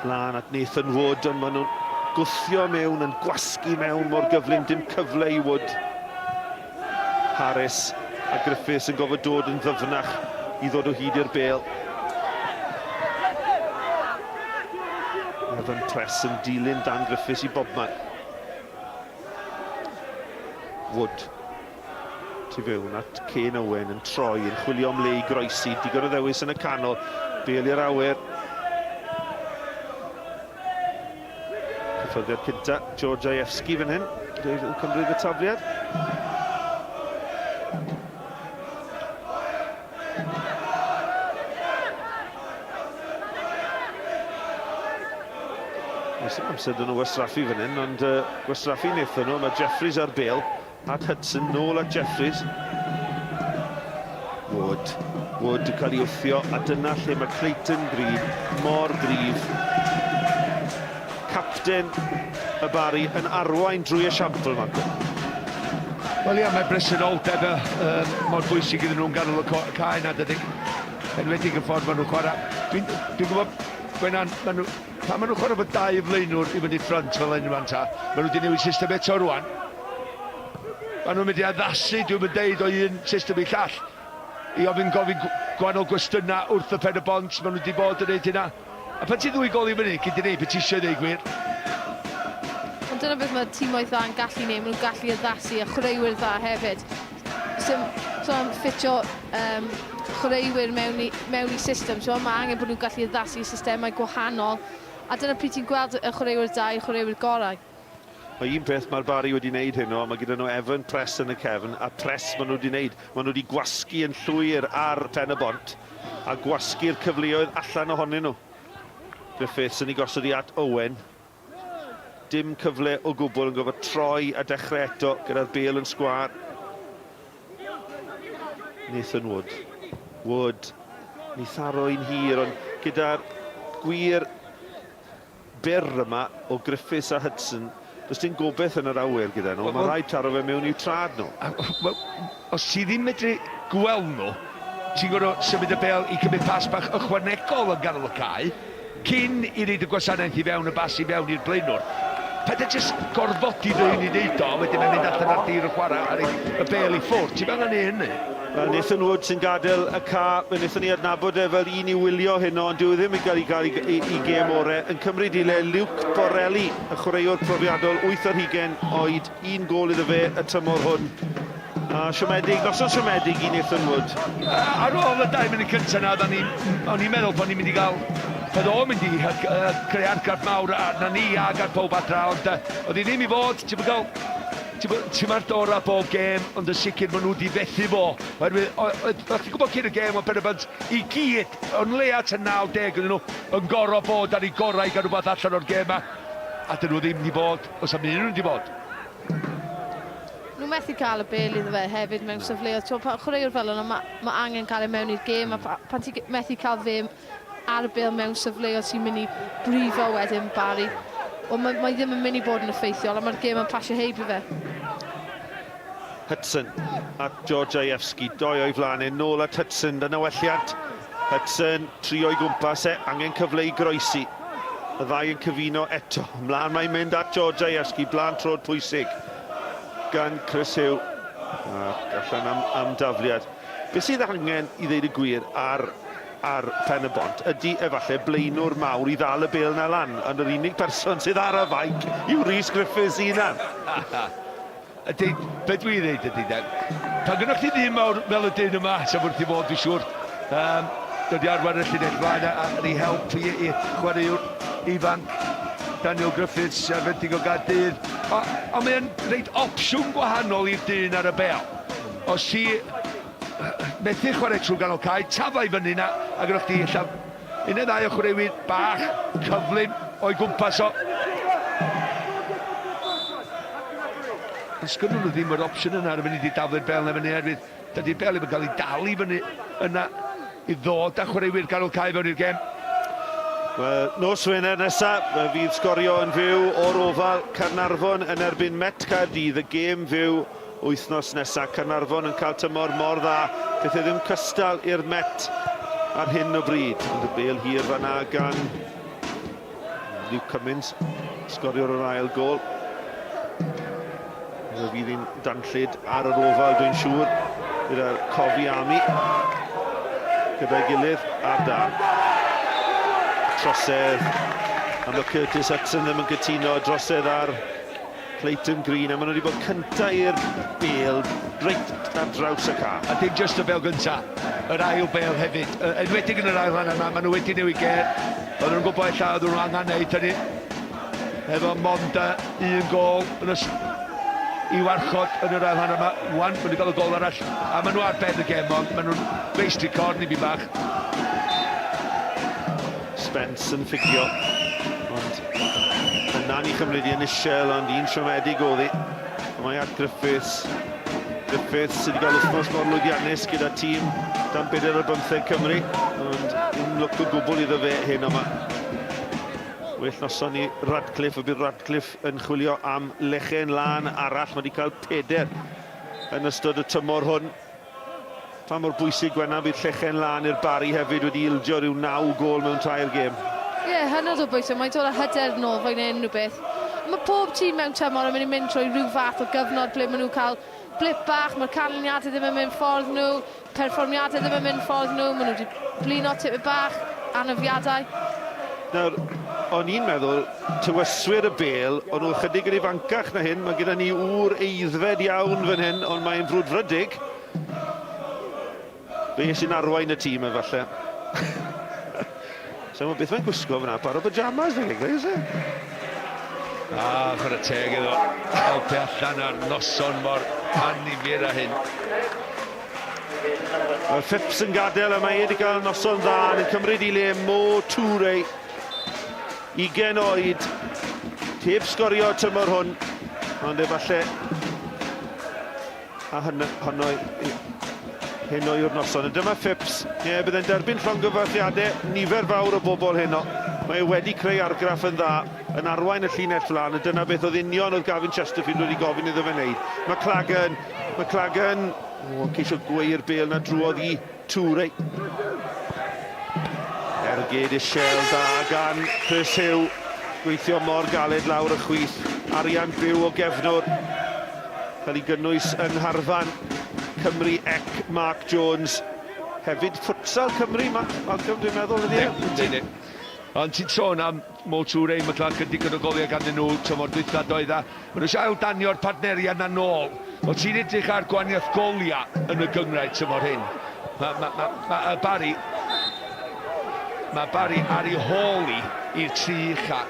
S3: lan at Nathan Wood, ond maen nhw'n gwthio mewn, yn gwasgu mewn mor gyflym, dim cyfle i Wood. Harris a Griffiths yn gofod dod yn ddyfnach i ddod o hyd i'r bêl. Evan Press yn dilyn Dan Griffiths i bobman. Wood tu fewn at Kane Owen yn troi, yn chwilio am le i groesi, digon o ddewis yn y canol, bêl i'r awyr. Cyffyrddiad cynta, George Ajewski fan hyn, yn cymryd y tafliad. Oes dim amser dyn nhw wastraffu fan hyn, ond uh, gwastraffu wnaethon nhw. Mae Jeffries ar bêl, at Hudson, nôl at Jeffries. Wood, Wood yn cael ei wthio, a dyna lle mae Clayton Green mor gryf. Capten y Barry yn arwain drwy esiampl, Marco.
S4: Wel ia, mae bresenoldeb um, mor bwysig iddyn nhw'n ganol y cae na dydy. Enwedig y ffordd maen nhw'n chwarae. Dwi'n dwi gwybod, Gwenan, maen nhw, pan maen nhw'n chwarae bod dau flaenwr i fynd i ffrynt fel hyn rwan ta, maen nhw wedi newid system eto rwan. Maen nhw'n mynd i addasu, dwi'n mynd deud, o un system i llall. I ofyn gofyn gwahanol gwestiynau wrth y pen y bont, maen nhw wedi bod yn neud hynna. A pan ti ddwy gol i fyny, gei di neud be ti eisiau i ddeud gwir.
S2: Ond dyna beth mae timoedd dda yn gallu neud, maen nhw'n gallu addasu a chwaraewyr dda hefyd. Sim, so am ffitio um, chwaraewyr mewn i, mewn i system, so mae angen bod nhw'n gallu addasu i systemau gwahanol. A dyna pryd ti'n gweld y chwaraewyr da i'r chwaraewyr gorau.
S3: Mae un peth mae'r Barry wedi wneud heno, mae gyda nhw Evan Press yn y cefn, a Press maen nhw wedi wneud. Maen nhw wedi gwasgu yn llwyr ar Pen y Bont, a gwasgu'r cyfleoedd allan ohonyn nhw. Griffiths yn ei gosod i at Owen. Dim cyfle o gwbl yn gorfod troi a dechrau eto gyda'r bêl yn sgwâr. Nathan Wood. Wood. Ni tharo un hir, ond gyda'r gwir byr yma o Griffiths a Hudson, does dim gobeith yn yr awyr gyda nhw. Mae rhaid taro fe mewn i'w trad nhw.
S4: Wel, os ti ddim medru gweld nhw, ti'n gorfod symud y bêl i cymryd pas bach ychwanegol yn ganol y cae, cyn i roid y gwasanaeth i fewn, y bas i fewn i'r blaenwr. Paid â jyst gorfodi dy hun i wneud o, a wedyn mae'n mynd allan ar dir y chwarae a roid y bêl i ffwrdd. Ti'm angen neud hynny.
S3: Wel, Nathan Wood sy'n gadael y ca. Fe wnaethon ni adnabod e fel un i wylio heno, ond dyw e ddim yn cael ei gael i, i, i gêm ore. Yn cymryd i le Luke Borelli, y chwaraewr profiadol, 8 ar hugain oed, un gôl iddo fe y tymor hwn. A siomedig, noson siomedig i Nathan Wood.
S4: Ar ôl y 2 munud cyntaf 'na, oeddan ni, o'n i'n meddwl bod ni'n mynd i gael, oedd o'n mynd i creu argraff mawr arna ni ag ar pawb adra, ond oedd hi ddim i fod, ti'm yn cael, Ti'n ar dora bob gêm, ond yn sicr maen nhw wedi fethu fo. Oherwydd, oeddech chi'n gwybod cyn y gêm, oedd Pen-y-bont i gyd, o'n leia tua 90 ydyn nhw, yn gorfod bod ar eu gorau i gael rhywbeth allan o'r gêm 'ma. A dyn nhw ddim wedi bod, oes am un nhw wedi bod.
S2: Nhw methu cael y bêl iddo fe hefyd mewn safleoedd. Ti'n gwbod, chwaraewr fel yna, mae ma angen cael e mewn i'r gêm, a pan ti methu cael fe ar y bêl mewn safleoedd sy'n mynd i brifo wedyn Barry, wel mae, mae ddim yn mynd i bod yn effeithiol a mae'r gêm yn pasio heibio fe.
S3: Hudson at Georgievski, doi o'i flaen e, nôl at Hudson, dyna welliant. Hudson, tri o'i gwmpas e, angen cyfle i groesi. Y ddau yn cyfuno eto. Mlaen mae'n mynd at Georgievski, blaen trod pwysig gan Chris Hugh. Ac allan am, am dafliad. Be sydd angen, i ddeud y gwir, ar ar Pen-y-bont ydy efallai blaenwr mawr i ddal y bêl 'na lan, ond yr unig person sydd ar y fainc yw Rhys Griffiths ei hunan.
S4: Ydy, be dwi'n ddeud ydy de, pan gynnoch chi ddyn mawr fel y dyn yma, sef wrth i fod dwi'n siŵr, um, dod i arwain y llinell flaen a, a i help i, i chwaraewr ifanc Daniel Griffiths ar fenthyg o Gaerdydd. Ond mae'n rhaid opsiwn gwahanol i'r dyn ar y bêl. Os ti methu chwarae trwy ganol cae, tafla i fyny 'na, a gyda chdi ella un neu ddau o chwaraewyr bach cyflym o'i gwmpas o. Ond sgynnyn nhw ddim yr opsiwn yna ar y funud i daflu'r bel na fyny oherwydd dydy'r bel ddim yn cael ei dal i fyny yna i ddod â chwaraewyr ganol cae fewn i'r gem.
S3: Wel, nos Wener nesa, fe fydd sgorio yn fyw o'r Oval, Caernarfon yn erbyn Met Caerdydd, y gêm fyw Wythnos nesa, Caernarfon yn cael tymor mor dda, pethau ddim cystal i'r Met ar hyn o bryd. Ond y bêl hir fan'na gan Luke Cummins, sgoriwr yr ail gôl. Fe fydd hi'n danllyd ar yr ofal, dwi'n siŵr, gyda'r Cofi Army gyda'i gilydd ar dan. Trosedd, a mae Curtis Hudson ddim yn cytuno, drosedd ar Clayton Green, a maen nhw wedi bod cynta i'r bêl reit ar draws y ca.
S4: A dim jyst y bêl gynta, yr ail bêl hefyd. Enwedig yn yr ail hanner 'ma, maen nhw wedi newid gêr. Oedden nhw'n gwybod ella oedden nhw angen neud hynny. Efo mond un gôl yn y i warchod yn yr ail hanner yma. Wan, maen nhw wedi cael y gôl arall, a maen nhw ar ben y gêm, ond maen nhw'n feistri corn i fi bach.
S3: Spence yn ffugio, ond yna ni chymryd i yn isel, ond un siomedig oedd hi. Mae at Griffiths. Griffiths sydd wedi cael wythnos mor lwyddiannus gyda tîm dan bedair ar bymtheg Cymru, ond dim lwc o gwbl iddo fe hyn yma. Well noson i Radcliffe, y bydd Radcliffe yn chwilio am lechen lân arall. Mae wedi cael peder yn ystod y tymor hwn. Pa mor bwysig, Gwennan, bydd llechen lân i'r Barri hefyd wedi ildio rhyw naw gôl mewn tair gêm?
S2: Ie, hynod o bwysig. Mae'n dod â hyder nôl fwy na unrhyw beth. Mae pob tîm mewn tymor yn mynd i mynd trwy rhyw fath o gyfnod ble maen nhw'n cael blip bach, mae'r canlyniadau ddim yn mynd ffordd nhw, perfformiadau ddim yn mynd ffordd nhw, maen nhw wedi blino tipyn bach, anafiadau.
S3: Nawr, o'n i'n meddwl, tywyswyr y bêl, o'n nhw ychydig yn ifancach na hyn, mae gyda ni ŵr aeddfed iawn fan hyn, ond mae'n frwdfrydig. Fe sy'n arwain y tîm efallai. Sa'n gwybod beth mae'n gwisgo fyna, par o pyjamas fe geg, oes e?
S4: Ah, chwarae teg iddo. Helpu allan ar noson mor annifyr â hyn.
S3: Mae Phipps yn gadael a mae e wedi cael noson dda yn cymryd i le Mo Toure. 20 oed. Heb sgorio tymor hwn, ond efallai a hynny, honno, heno yw'r noson. A dyma Phipps, ie, bydd e'n derbyn llongyfarchiadau nifer fawr o bobl heno. Mae e wedi creu argraff yn dda, yn arwain y llinell flaen, a dyna beth oedd union oedd Gavin Chesterfield wedi gofyn iddo fe wneud. McLagan, McLagan, o, yn ceisio gweu'r bêl na drwodd i Toure. Ergyd isel da gan Chris Hugh. Gweithio mor galed lawr y chwith. Arian byw o gefnwr. Cael ei gynnwys yng ngharfan Cymru ec Mark Jones. Hefyd futsal Cymru, Malcolm, dwi'n meddwl, ydy e?
S4: Yndi, yndi. Ond ti'n sôn am Mo Toure, McClarkin, digon o goliau ganddyn nhw tymor dwytha doedd a maen nhw eisiau aildanio'r partneriaid 'na nôl. Wel ti'n edrych ar gwahaniaeth goliau yn y gynghrair tymor hyn. Mae ma, ma, ma, ma Barry mae Barry ar ei hôl i i'r tri ucha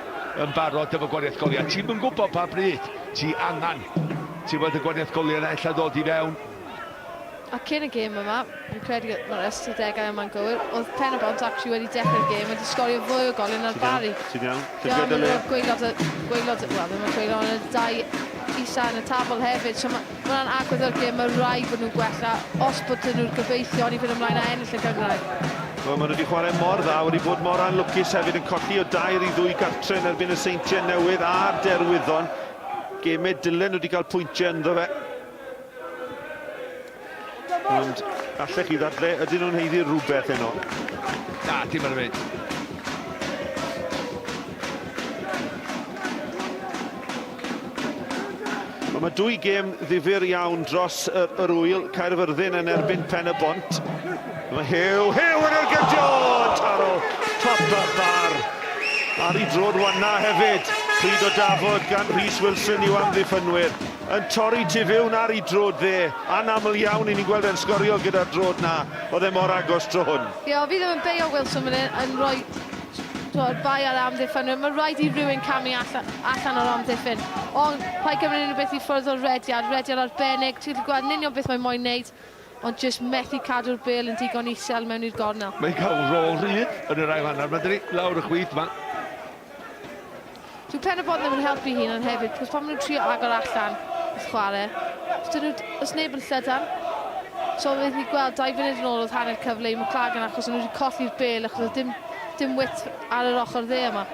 S4: yn barod efo gwahaniaeth goliau. Ti'm yn gwybod pa bryd ti angen. Ti'n gweld y gwahaniaeth goliau yna ella ddod i fewn.
S2: A cyn y gêm yma, fi'n credu mae'r ystadegau yma'n gywir, oedd Pen-y-bont actually wedi dechrau'r gêm wedi sgorio fwy o goliau na'r Barry.
S3: Ti'n iawn?
S2: Ti'n iawn, maen nhw'n gwaelod, y, gwaelod, wel ddim yn gwaelod, ond y dau isa yn y tabl hefyd. So mae hwnna'n agwedd o'r gêm, mae rhaid bod nhw'n gwella os bod nhw'n gobeithio i fynd ymlaen a ennill y gynghrair.
S3: Wel, maen nhw wedi chwarae mor dda, wedi bod mor anlwcus hefyd yn colli o dair i ddwy gartre yn erbyn y Seintiau Newydd a'r Derwyddon. Gemau dylen nhw wedi cael pwyntiau ynddo fe. Ond allech chi ddadle, ydyn nhw'n haeddu rhywbeth heno?
S4: Na, dim ar y funud.
S3: Wel, mae dwy gêm ddifyr iawn dros yr, yr wyl. Caerfyrddin yn erbyn Pen y Bont. Mae Huw, Huw yn ergydio! Taro top y bar. Ar ei droed wanna hefyd. Pryd o dafod gan Rhys Wilson i'w amddiffynwyr. Yn torri tu fewn ar ei droed dde. Anaml iawn i ni'n gweld e'n sgorio gyda'r droed 'na. Oedd e mor agos tro hwn.
S2: Ie, fi ddim yn beio Wilson fan hyn yn rhoi t'mod, bai ar amddiffynwyr. Mae rhaid i rhywun camu allan, allan o'r amddiffyn. Ond paid cymryd unrhyw beth i ffwrdd o'r rediad, rediad arbennig. Ti'n gallu gweld yn union beth mae moyn wneud, ond jyst methu cadw'r bêl yn digon isel mewn i'r gornel.
S4: Mae'n cael rôl rhydd yn yr ail hanner, ma' dydi, lawr y chwith 'ma.
S2: Dyw Pen-y-bont ddim yn helpu hunan hefyd, cos pan maen nhw'n trio agor allan wrth chwarae, os dyn nhw, os neb yn llydan, so oedd ni gweld dau funud yn ôl oedd hanner cyfle i McLagan achos o'n nhw wedi colli'r bêl achos oedd dim, dim width ar yr ochr dde yma.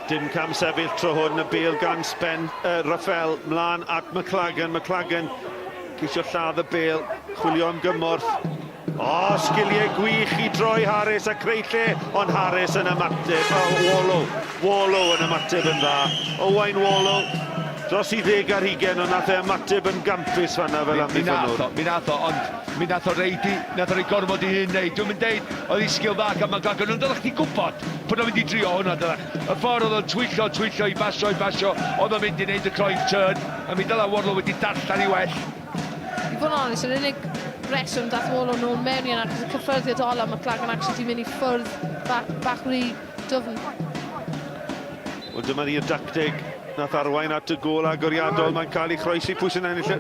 S3: Dim cam sefyll tro hwn, y bêl gan Spen, uh, Rafael, mlaen at McLagan, McLagan ceisio lladd y bêl, chwilio am gymorth, O, sgiliau gwych i droi Harris a creu lle, ond Harris yn ymateb. O, Wallow, Wallow yn ymateb yn dda. Owain Wallow, dros i ddeg ar hugen, ond nath e ymateb yn gampus fanna fel amddiffynnwr. Mi
S4: nath o, mi nath o, ond mi nath o reid i, nath o roi gormod i hun neud. Dwi'm yn deud oedd hi sgil dda gan McLagan, ond oeddech chdi'n gwybod bod o'n mynd i drio hwnna, doeddech? Y ffordd oedd o'n twyllo, twyllo i basio, i basio, oedd o'n mynd i neud y croen turn, a mi ddyla Warlow wedi darllen i well.
S2: I fod yn onest, yr unig reswm dath Warlow nôl mewn i yna, achos y cyffyrddiad ola, mae McLagan actually di mynd i ffwrdd bach, bach rhy dwfn.
S3: Wel, dyma ni'r dacteg nath arwain at y gôl agoriadol. Mae'n cael ei chroesi. Pwy sy'n ennill y,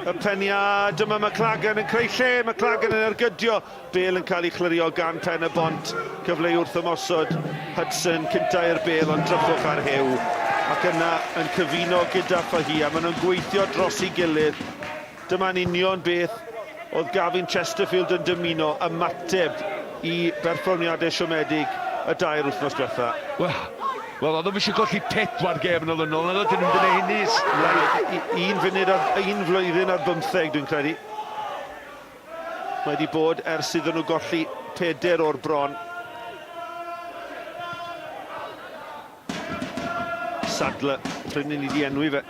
S3: y peniad? Dyma McLagan yn creu lle. McLagan yn ergydio. Bêl yn cael ei chlirio gan Pen y Bont. Cyfle i wrthymosod Hudson cynta i'r bêl ond drychwch ar Huw. Ac yna yn cyfuno gyda Fahia. Maen nhw'n gweithio dros ei gilydd. Dyma'n union beth oedd Gavin Chesterfield yn dymuno, ymateb i berfformiadau siomedig y dair wythnos diwetha.
S4: Wel, wel oedd o'm eisiau colli pedwar gêm yn olynol, naddo, dyn nhw'n mynd i wneud hyn is.
S3: Un funud ar, un flwyddyn ar bymtheg dwi'n credu. Mae wedi bod ers iddyn nhw golli peder o'r bron. Sadler, prin i ni wedi enwi fe.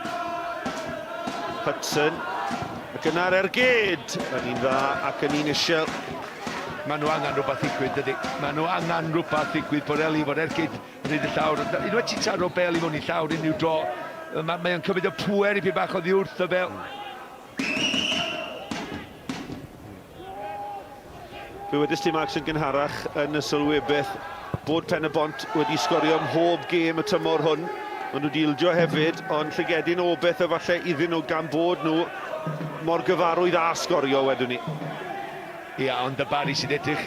S3: Hudson, ac yna'r ergyd, yn un dda ac yn un isel.
S4: Maen nhw angen rhywbeth ddigwydd, dydy. Maen nhw angen rhywbeth ddigwydd, Borelli efo'r ergyd yn hyd y llawr. Unwaith ti'n taro bel i mewn i llawr unrhyw dro, mae, mae o'n cymryd y pŵer i fi bach oddi wrth y bel.
S3: Fe wedest ti, Max, yn gynharach yn y sylwebaeth bod Pen-y-bont wedi sgorio ym mhob gêm y tymor hwn. Maen nhw wedi ildio hefyd, ond llygedyn o beth efallai iddyn nhw gan bod nhw mor gyfarwydd â sgorio, wedwn ni.
S4: Ia, ond y Barry sy'n edrych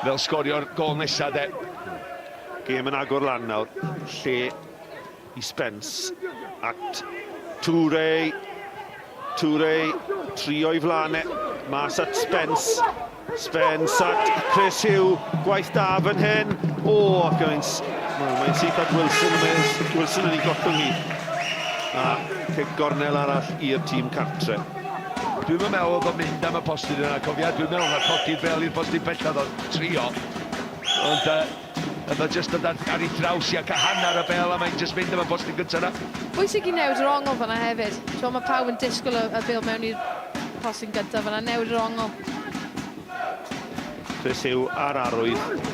S4: fel sgorio'r gôl nesaf, de.
S3: Gêm yn agor lan nawr, lle I Spence at Toure. Toure, trio i flaen e. Mas at Spence. Spence at Chris Hugh. Gwaith da fan hyn. O, ac mae'n mae'n syth at Wilson. Mae Wilson yn ei gollwng hi. A cic gornel arall i'r tîm cartre.
S4: Dwi'm yn meddwl oedd o'n mynd am y postyn yna, cofia, dwi'n meddwl na codi'r bel i'r postyn pellaf oedd o'n trio. Ond uh, oedd o jyst dod ar, ar ei thraws i ac a hanner y bel a mae'n jyst mynd am y postyn gyntaf yna.
S2: Bwysig i newid yr ongl fanna hefyd. Ti'n mae pawb yn disgwyl y, y bel mewn i'r postyn gyntaf fanna, newid yr ongl.
S3: Chris Hugh ar arwydd.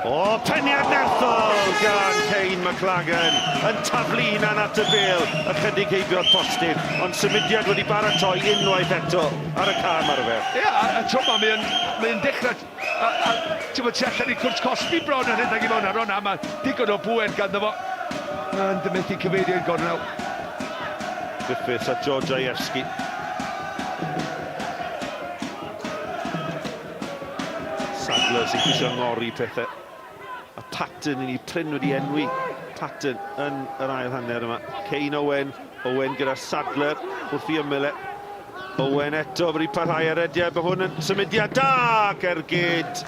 S3: O, peniad nerthol gan Kane McLagan yn taflu hunan at y bel, ychydig heibio'r postyn, ond symudiad wedi baratoi unwaith eto ar y cam arfer.
S4: Ie, a, a tro ma, mae'n mae dechrau, a, a, ti'n bod, tu allan i cwrt cosbi bron yn rhedeg i mewn ar hwnna, mae digon o bŵer ganddo fo. Ond methu cyfeirio i'r gornel.
S3: Griffiths a George Ajewski. Sadler sy'n ceisio ngori pethau. A Patton, i ni prin wedi enwi Patton yn yr ail hanner yma. Kane Owen, Owen gyda Sadler wrth i ymyl e. Owen eto wedi parhau ar rediad, mae hwn yn symudiad da ac ergyd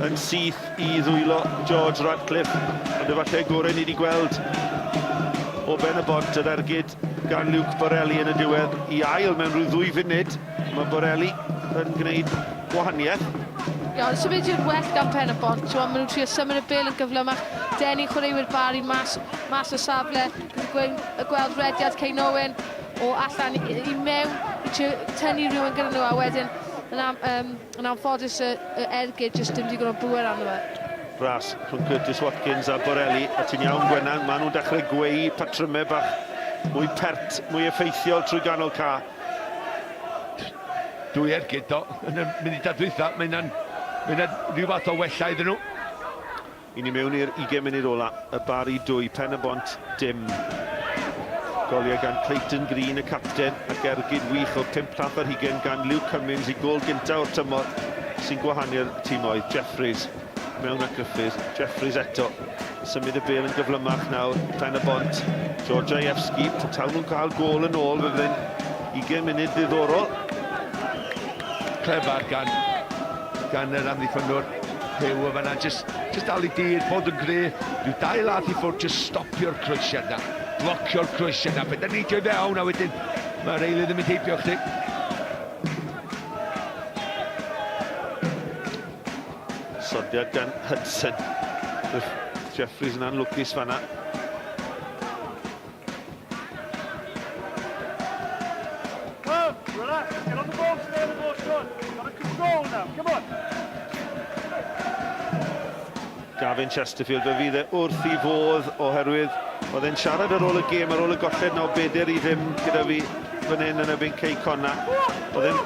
S3: yn syth i ddwylo George Radcliffe. Ond efallai gorau ni wedi gweld o ben y bont yr ergyd gan Luke Borelli yn y diwedd i ail mewn rhyw ddwy funud. Mae Borelli yn gwneud gwahaniaeth.
S2: Ie, ond symudiad well gan Pen y Bont. Ti'n maen nhw'n trio symud y bel yn gyflymach, denu chwaraewyr Bari mas, mas o safle. Dwi'n gweld rediad Kane Owen o allan i, i mewn, i trio tynnu rhywun gyda nhw, a wedyn yn, am, um, yn anffodus y, y ergyd jyst dim digon o bŵer arno fe.
S3: Ras rhwng Curtis Watkins a Borelli, a ti'n iawn Gwenan, maen nhw'n dechrau gweu patrymau bach mwy pert, mwy effeithiol trwy ganol ca.
S4: Dwy ergyd do, yn y munudau dwytha, mae hynna'n mae hynna'n rhyw fath o wella iddyn nhw.
S3: I ni mewn i'r 20 munud ola, y Bari 2, Pen y Bont dim. Goliau gan Clayton Green, y capten, ac ergyd wych o 5 llath ar hugain gan Luke Cummins i gôl gyntaf o'r tymor sy'n gwahanu'r timoedd. Jeffries mewn at Griffiths, Jeffries eto, symud y bêl yn gyflymach nawr, Pen y Bont, Georgievski, taw nhw'n cael gôl yn ôl, fe fydd 20 munud ddiddorol.
S4: Clefar gan, gan yr amddiffynnwr Huw o fanna, just, just dal i dir, bod yn gry, rhyw dau lath i ffwrdd, just stopio'r croesiad na, blocio'r croesiad na, beth neidio i fewn a wedyn mae'r eilydd yn mynd heibio chdi.
S3: Sodiad gan Hudson. Jeffries yn anlwcus fanna. Gavin Chesterfield, fe fydd e wrth i fodd oherwydd oedd e'n siarad ar ôl y gêm, ar ôl y golled 9 4 0 gyda fi fan hyn yn erbyn Cei Connah. Oedd e'n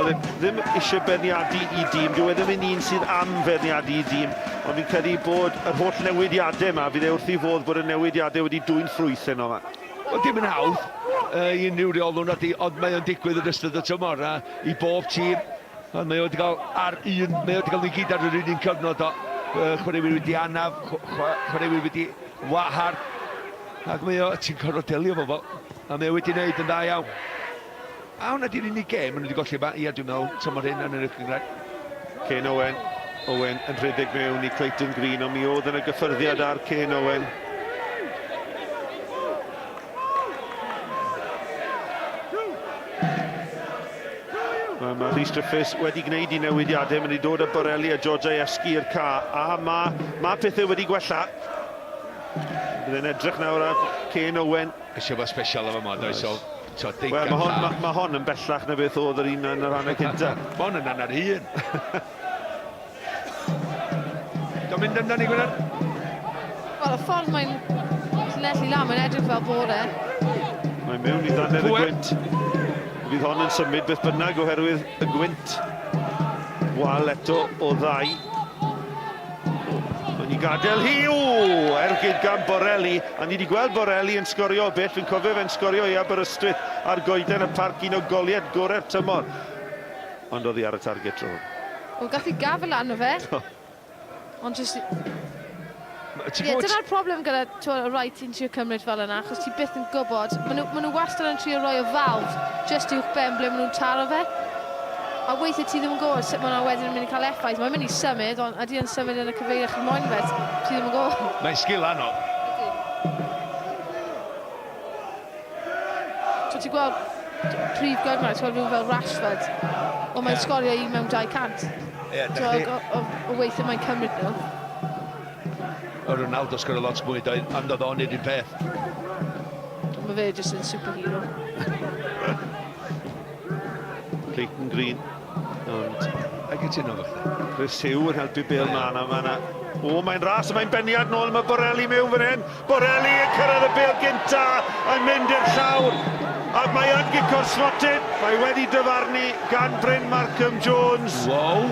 S3: oedd e ddim eisiau beirniadu i dîm, dyw e ddim yn un sydd am feirniadu i dîm, ond fi'n credu bod yr holl newidiadau yma, fydd e wrth i fodd bod y newidiadau wedi dwyn ffrwyth heno yma.
S4: Wel, dim yn hawdd i unrhyw reolwr nadi, ond mae o'n digwydd yn ystod y tymor a i bob tîm. Ond mae o wedi cael ar un, mae o wedi cael ni gyd ar yr un un cyfnod o chwaraewyr wedi anaf, chwaraewyr wedi wahardd, ac mae o, ti'n gorfod delio efo fo, a mae o wedi wneud yn dda iawn. A hwnna di'r unig gêm maen nhw wedi golli yma, ia dwi'n meddwl, tymor hyn yn yr Uwch Gynghrair.
S3: Kane Owen, Owen yn rhedeg mewn i Clayton Green, ond mi oedd yna gyffyrddiad ar Kane Owen. Mae, mae Rhys Griffiths wedi gwneud i newidiadau, mae'n wedi dod â Borelli a Georgievski i'r ca, a mae, mae pethau wedi gwella. Bydd e'n edrych nawr ar Kane Owen.
S4: Eisiau fo special efo yma, does? So, so
S3: Wel, mae hon, ma, ma hon yn bellach na beth oedd yr un yn yr hanner cynta.
S4: Mae hon yn hanner hun. Dwi'n mynd amdani, Gwynan?
S2: Wel, y ffordd mae'n llinellu lan, mae'n edrych fel bod e.
S3: Mae'n mewn i ddannedd y gwynt. Fydd hon yn symud beth bynnag oherwydd y gwynt. Wal eto o ddau. Mae'n i gadael hi, o, ergyd gan Borelli. A ni wedi gweld Borelli yn sgorio o bell. Fi'n cofio fe'n sgorio i Aberystwyth ar goeden y parc, un o goliau gorau'r tymor. Ond oedd hi ar y target tro hwn.
S2: Wel, gath i gafel arno fe. Ond jyst...
S4: Ti'n
S2: Ie,
S4: gwybod...
S2: dyna'r problem gyda t'wod, y rhai ti'n trio cymryd fel yna, achos ti byth yn gwybod. Maen nhw, ma nhw wastad yn trio rhoi y falf just uwch ben ble maen nhw'n taro fe. A weithiau ti ddim yn gwybod sut mae hwnna wedyn yn mynd i cael effaith. Mae'n mynd i symud, ond ydy yn symud yn y cyfeiriad chi moyn fe, ti ddim yn gwybod.
S4: Mae'n sgil anodd.
S2: Ydy. So ti'n gweld prif gynghrair, ti'n gweld rhywun fel Rashford, ond mae'n sgorio un mewn 200.
S4: Ie,
S2: Ti'n gweld, o, o, o weithiau mae'n cymryd nhw.
S4: O Ronaldo sgorio lot mwy, doedd, ond oedd o'n neud un peth.
S2: Mae fe jyst yn superhero.
S3: Clayton Green. Ond...
S4: A gytuno fo chdi.
S3: Chris Hugh yn helpu Bale mlaen a mae yna... O, mae'n ras, mae'n beniad nôl, mae Borelli mewn fan hyn. Borelli yn cyrraedd y bêl gynta, yn mynd i'r llawr. A mae yn gico'r smotyn. Mae wedi dyfarnu gan Bryn Markham Jones.
S4: Wow.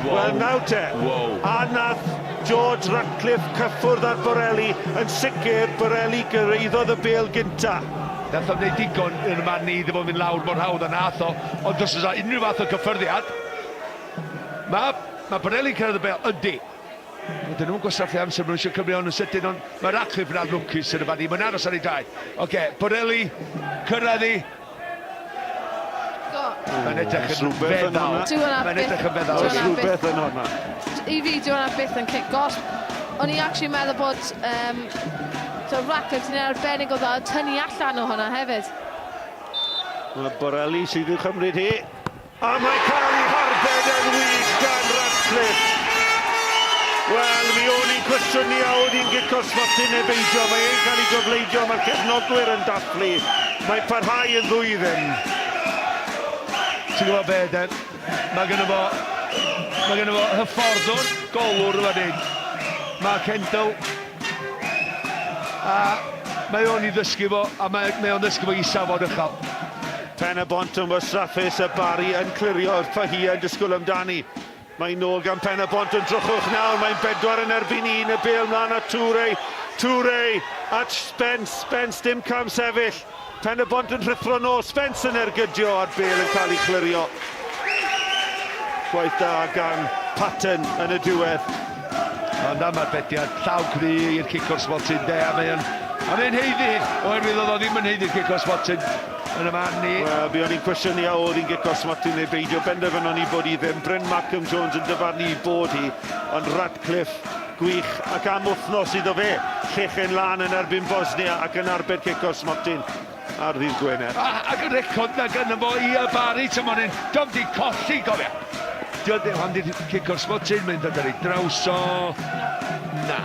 S4: Wow.
S3: Wel, nawr te.
S4: Wow.
S3: A nath George Ratcliffe cyffwrdd ar Borelli. Yn sicr, Borelli gyrhaeddodd y bêl gynta.
S4: Nath o'm neud digon yn y man ni iddo fo fynd lawr mor hawdd a nath o, ond os oes unrhyw fath o gyffyrddiad, mae ma Borelli'n cyrraedd y bêl, yndi. Dyn nhw'n gwastraffu amser, maen nhw eisiau cymryd hwn yn sydyn, ond mae Ratcliffe yn anlwcus yn y fan ni, mae'n aros ar ei draed. Oce, okay, Borelli, cyrraedd hi. Mae'n edrych yn feddal. Mae'n edrych yn feddal.
S3: Oes rhywbeth yn hwnna.
S2: I fi, dyw hwnna byth yn cic gosb. O'n i actually meddwl bod um, so Ratcliffe sy'n arbennig o dda tynnu allan o hwnna hefyd.
S3: Mae Borelli sydd i'w chymryd hi. A mae cael ei harbed yn wych gan Ratcliffe. Wel, mi o'n i'n cwestiynu a oedd hi'n gico'r smotyn neu beidio. Mae e'n cael ei gofleidio, mae'r cefnogwyr yn dathlu. Mae parhau yn ddwy ddim.
S4: Ti'n gwybod be, de? Mae gynno fo... Mae gynno fo hyfforddwr, golwr yn fan hyn. Mark Kendall. A mae o'n i ddysgu fo, a mae, mae o'n ddysgu fo i safon uchel.
S3: Pen y bont yn wastraffus, y Barry yn clirio'r Fahia yn disgwyl amdani. Mae'n nôl gan Pen y Bont yn drychwch nawr, mae'n bedwar yn erbyn un, y bêl mlaen at Toure, Toure at Spence, Spence dim cam sefyll, Pen y Bont yn rhuthro nôl, Spence yn ergydio a'r bêl yn cael ei chlirio. Gwaith da gan Patton yn y diwedd.
S4: Ond am arbediad, llaw cry i'r cic o'r smotyn de, a mae'n a mae'n haeddu hi, oherwydd oedd o ddim yn haeddu'r cic o'r smotyn yn y man ni.
S3: Wel, bu o'n i'n cwestiynu a oedd hi'n gic o'r smotyn neu beidio, benderfynon ni bod hi ddim. Bryn Malcolm Jones yn dyfarnu i bod hi, ond Ratcliffe gwych ac am wythnos iddo fe, llechen lân yn erbyn Bosnia ac yn arbed cic o'r smotyn ar ddydd Gwener.
S4: A, ac y record na gynno fo i y Barry tymor hyn, dio'm di colli, gofia. Dio ddim ond di cic o'r smotyn, mae'n dod ar ei draws o. Na,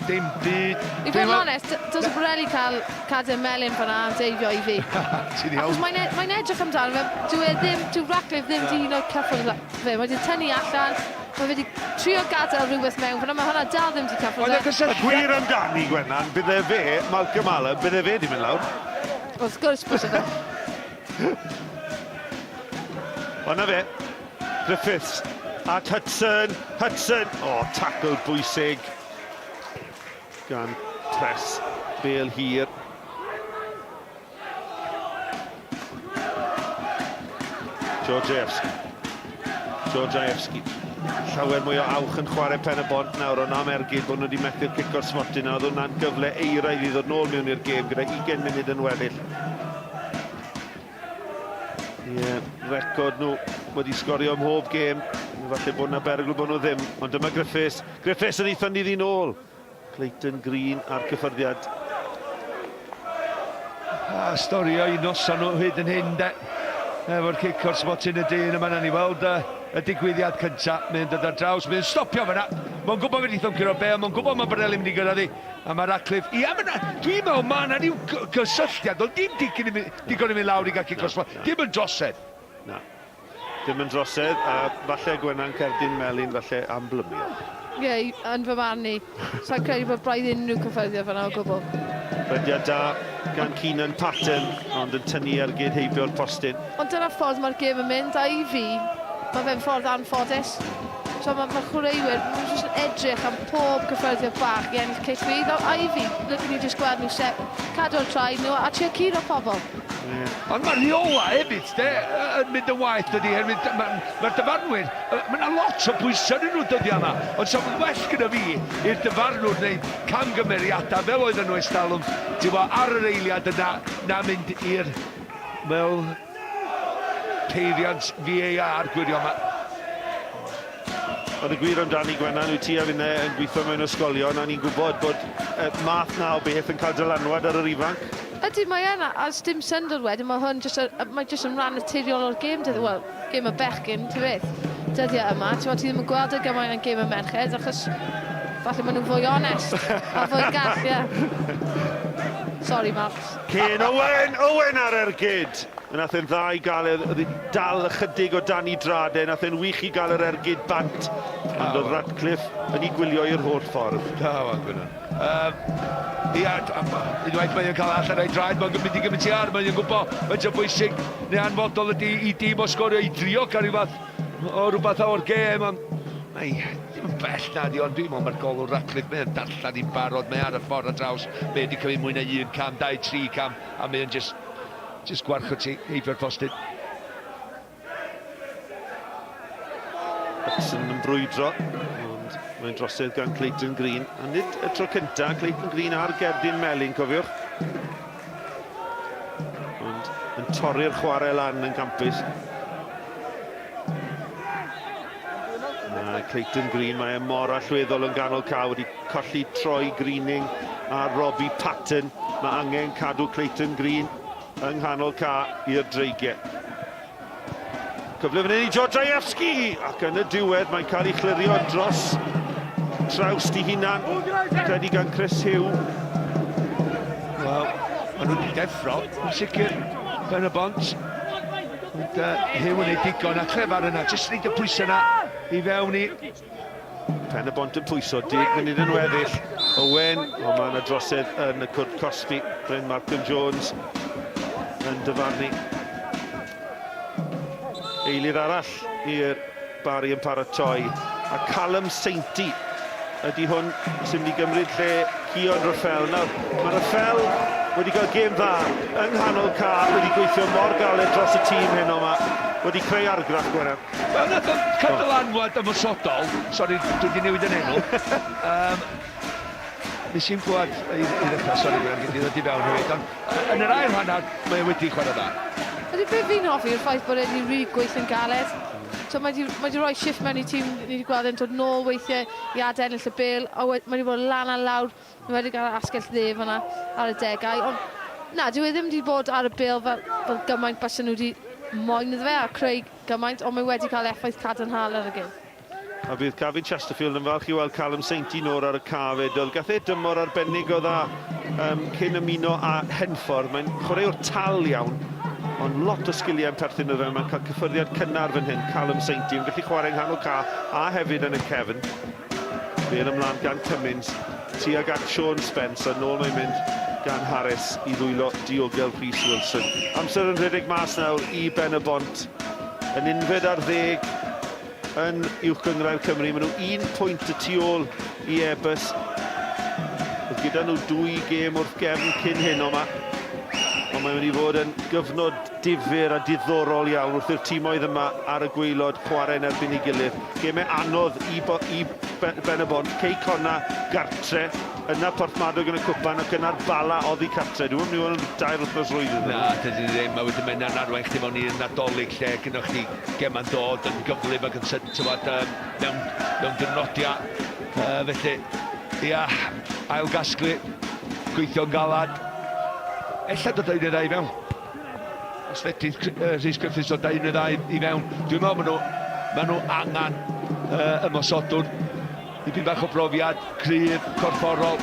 S4: dim byd.
S2: I fod yn onest, dylse Borelli cael cadair melyn fan'na am deifio i fi.
S4: Ti'n iawn.
S2: Achos mae'n e-, mae edrych amdano fe, dyw e ddim, dyw Ratcliffe ddim di un o'r cyffwrdd fe. Mae wedi tynnu allan, mae fe wedi trio gadael rhywbeth mewn fan'na, mae hwnna dal ddim wedi cyffwrdd
S3: e. Y gwir amdani, Gwennan, bydde fe, Malcolm Allen, bydde fe di mynd lawr.
S2: Wrth gwrs byse fe.
S3: Ond na fe, Griffiths at Hudson, Hudson, o, oh, tackle bwysig gan Press, bel hir. Georgievski. Georgievski. Llawer mwy o awch yn chwarae pen y bont nawr, ond am ergyd bod nhw wedi methu'r cic o'r smotyn, a oedd hwnna'n gyfle eiraidd i ddod nôl mewn i'r gêm gyda 20 munud yn weddill. Ie, yeah, record nhw wedi sgorio ym mhob gêm. Falle bod yna berygl bod nhw ddim. Ond dyma Griffiths. Griffiths yn eitha ni nôl. Clayton Green a'r cyffyrddiad.
S4: A stori o'i noson nhw hyd yn hyn, de. Efo'r cic o'r smotyn y dyn yma, ni weld y, y digwyddiad cyntaf. Mae'n dod ar draws, mae'n stopio fyna. Mae'n gwybod fe wnaeth o'n be, mae'n gwybod mae Borelli mynd i gyrraedd hi. A mae Ratcliffe... Ia, ma' 'na... Dwi'n meddwl mae 'na ryw gysylltiad, ond dim digon i mynd, digon i mynd lawr i gael cic o'r smotyn. Dim yn drosedd.
S3: Na. Dim yn drosedd, a falle Gwenan cerdyn melyn, falle am blymio.
S2: Ie, yn fy marn i. Sa'n credu bod braidd unrhyw cyffyrddiad fan'na o gwbl.
S3: Rhediad da gan Keenan Patton, ond yn tynnu ergyd heibio'r postyn.
S2: Ond dyna'r ffordd mae'r gêm yn mynd, a i fi, mae fe'n ffordd anffodus. So mae ma chwaraewyr, maen nhw jyst yn edrych am pob cyffyrddiad bach i ennill cic rydd, a i fi, lyfli ni jyst gweld nhw set, cadw'r traed nhw a trio curo pobl.
S3: Yeah.
S4: Ond mae'r rheola hefyd, de, yn mynd yn waeth, dydy, herwydd mae'r ma dyfarnwyr, mae yna lot o bwysau yn nhw dyddiau yma, ond so well gyda fi i'r dyfarnwr wneud camgymeriadau fel oedden nhw estalwm, ti'n gwybod, ar yr eiliad yna, na mynd i'r, fel peiriant VAR gwirio yma.
S3: Ond y gwir amdani, Gwennan, wyt ti a finne yn gweithio mewn ysgolion a ni'n gwybod bod y math 'na o beth yn cael dylanwad ar yr ifanc.
S2: Ydy, mae yn, a sdim syndod wedyn, mae hwn jyst, mae jyst yn rhan naturiol o'r gêm, dydy, wel, gêm y bechgyn, ti beth, dyddiau yma, ti'n ti ddim yn gweld y gymaint yn gêm y merched, achos falle maen nhw'n fwy onest, a fwy gall, ie. Sorry, Mark.
S3: Cyn Owen! Owen ar ergyd! Nath e'n dda i gael e, dal ychydig o dan i drad e, nath e'n wych i gael yr ergyd bant. Ond oedd Ratcliffe yn ei gwylio i'r holl ffordd.
S4: Da, wan, Gwennan. Um, ia, unwaith mae'n cael allan o'i draed, mae'n mynd i gymryd ti ar, mae'n gwybod faint o bwysig neu anfodol ydy i dîm o sgorio i drio cael rhyw fath o rhywbeth o'r gêm, ond mae ddim yn bell na di, ond dwi'n meddwl mae'r golwr Ratcliffe, mae'n darllen i'n barod, mae ar y ffordd ar draws, mae wedi cymryd mwy na un cam, dau, tri cam, a mae'n just, just gwarchod ti heibio'r postyn.
S3: Hudson yn brwydro, ond mae'n drosedd gan Clayton Green. A nid y tro cyntaf, Clayton Green ar gerdyn melyn, cofiwch. Ond yn torri'r chwarae lan yn campus. Mae Clayton Green, mae e mor allweddol yn ganol cae, wedi colli Troy Greening a Robbie Patton. Mae angen cadw Clayton Green yng nghanol cae i'r Dreigiau. Cyfle fan hyn i George Rajewski! Ac yn y diwedd mae'n cael ei chlirio dros trawst i hunan, credu gan Chris Hugh.
S4: Wel, maen nhw wedi deffro, yn sicr, pen y bont. Ond uh, Hugh yn ei digon a clefar yna, jyst wneud y pwysau yna i fewn i...
S3: Pen y bont yn pwyso, deg munud yn weddill. Owen, ond mae yna drosedd yn y cwrt cosbi. Bryn Malcolm Jones yn dyfarnu. Eilydd arall i'r Barry yn paratoi. A Callum Sainty ydy hwn sy'n mynd i gymryd lle Cion Raffel. Nawr, mae Raffel wedi cael gêm dda yng nghanol ca, wedi gweithio mor galed dros y tîm heno yma, wedi creu argraff, Gwenan.
S4: Wel, nath o cael dylanwad ymosodol. Sori, dwi wedi newid yn enw. Um, nes i'n clywed i, i ddechrau, sori, Gwenan, gyd i ddod i fewn hefyd, ond yn yr ail hanner, mae e wedi chwarae dda.
S2: Ydy beth fi'n hoffi yw'r ffaith bod e wedi rili gweithio'n galed. So mae wedi, mae wedi rhoi shift mewn i tîm, ni wedi gweld e'n dod nôl weithiau i adennill y bêl, a mae wedi bod lan a lawr, mae wedi cael asgell dde fan'na ar y degau, ond na, dyw e ddim wedi bod ar y bêl fel, fel gymaint bysen nhw wedi moyn iddo fe a creu gymaint, ond mae wedi cael effaith cadarnhaol ar y gêm.
S3: A bydd Gavin Chesterfield yn falch i weld Callum Sainty nôr ar y ca fyd. Oedd gath e dymor arbennig o dda um, cyn ymuno â Henffordd. Mae'n chwaraewr tal iawn, ond lot o sgiliau yn perthyn iddo fe. Mae'n cael cyffyrddiad cynnar fan hyn, Callum Sainty. Mae'n gallu chwarae yng nghanol ca a hefyd yn y cefn. Bêl ymlaen gan Cummins, tuag at Sean Spence, a nôl mae'n mynd gan Harris i ddwylo diogel Rhys Wilson. Amser yn rhedeg mas nawr i Ben y Bont. Yn unfed ar ddeg yn Uwch Gynghrair Cymru. Maen nhw un pwynt y tu ôl i Airbus. Oedd gyda nhw dwy gêm wrth gefn cyn hyn o'ma. Ond mae'n mynd i fod yn gyfnod difyr a diddorol iawn wrth i'r timoedd yma ar y gwaelod chwarae yn erbyn ei gilydd. Gemau anodd i, i Ben y Bont, Cei Conna gartre, yna Porthmadog yn y cwpan ac yna'r Bala oddi cartre. Dwi'n mynd i fod yn dair wythnos rwydd iddyn nhw.
S4: Na, dydyn ni ddim. Mae wedi mynd yn arwain chdi mewn i'r Nadolig lle gynnwch chi gema'n dod yn gyflym ac yn sydyn, tywod, um, mewn, mewn dynodiau. Uh, felly, ia, ail gasglu, gweithio'n galad. Ella dod â un neu ddau i fewn. Os fedrith uh, Rhys Griffiths dod â un neu ddau i fewn, dwi'n meddwl maen nhw, maen nhw angen uh, ymosodwr. Dipyn bach o brofiad, cryf, corfforol.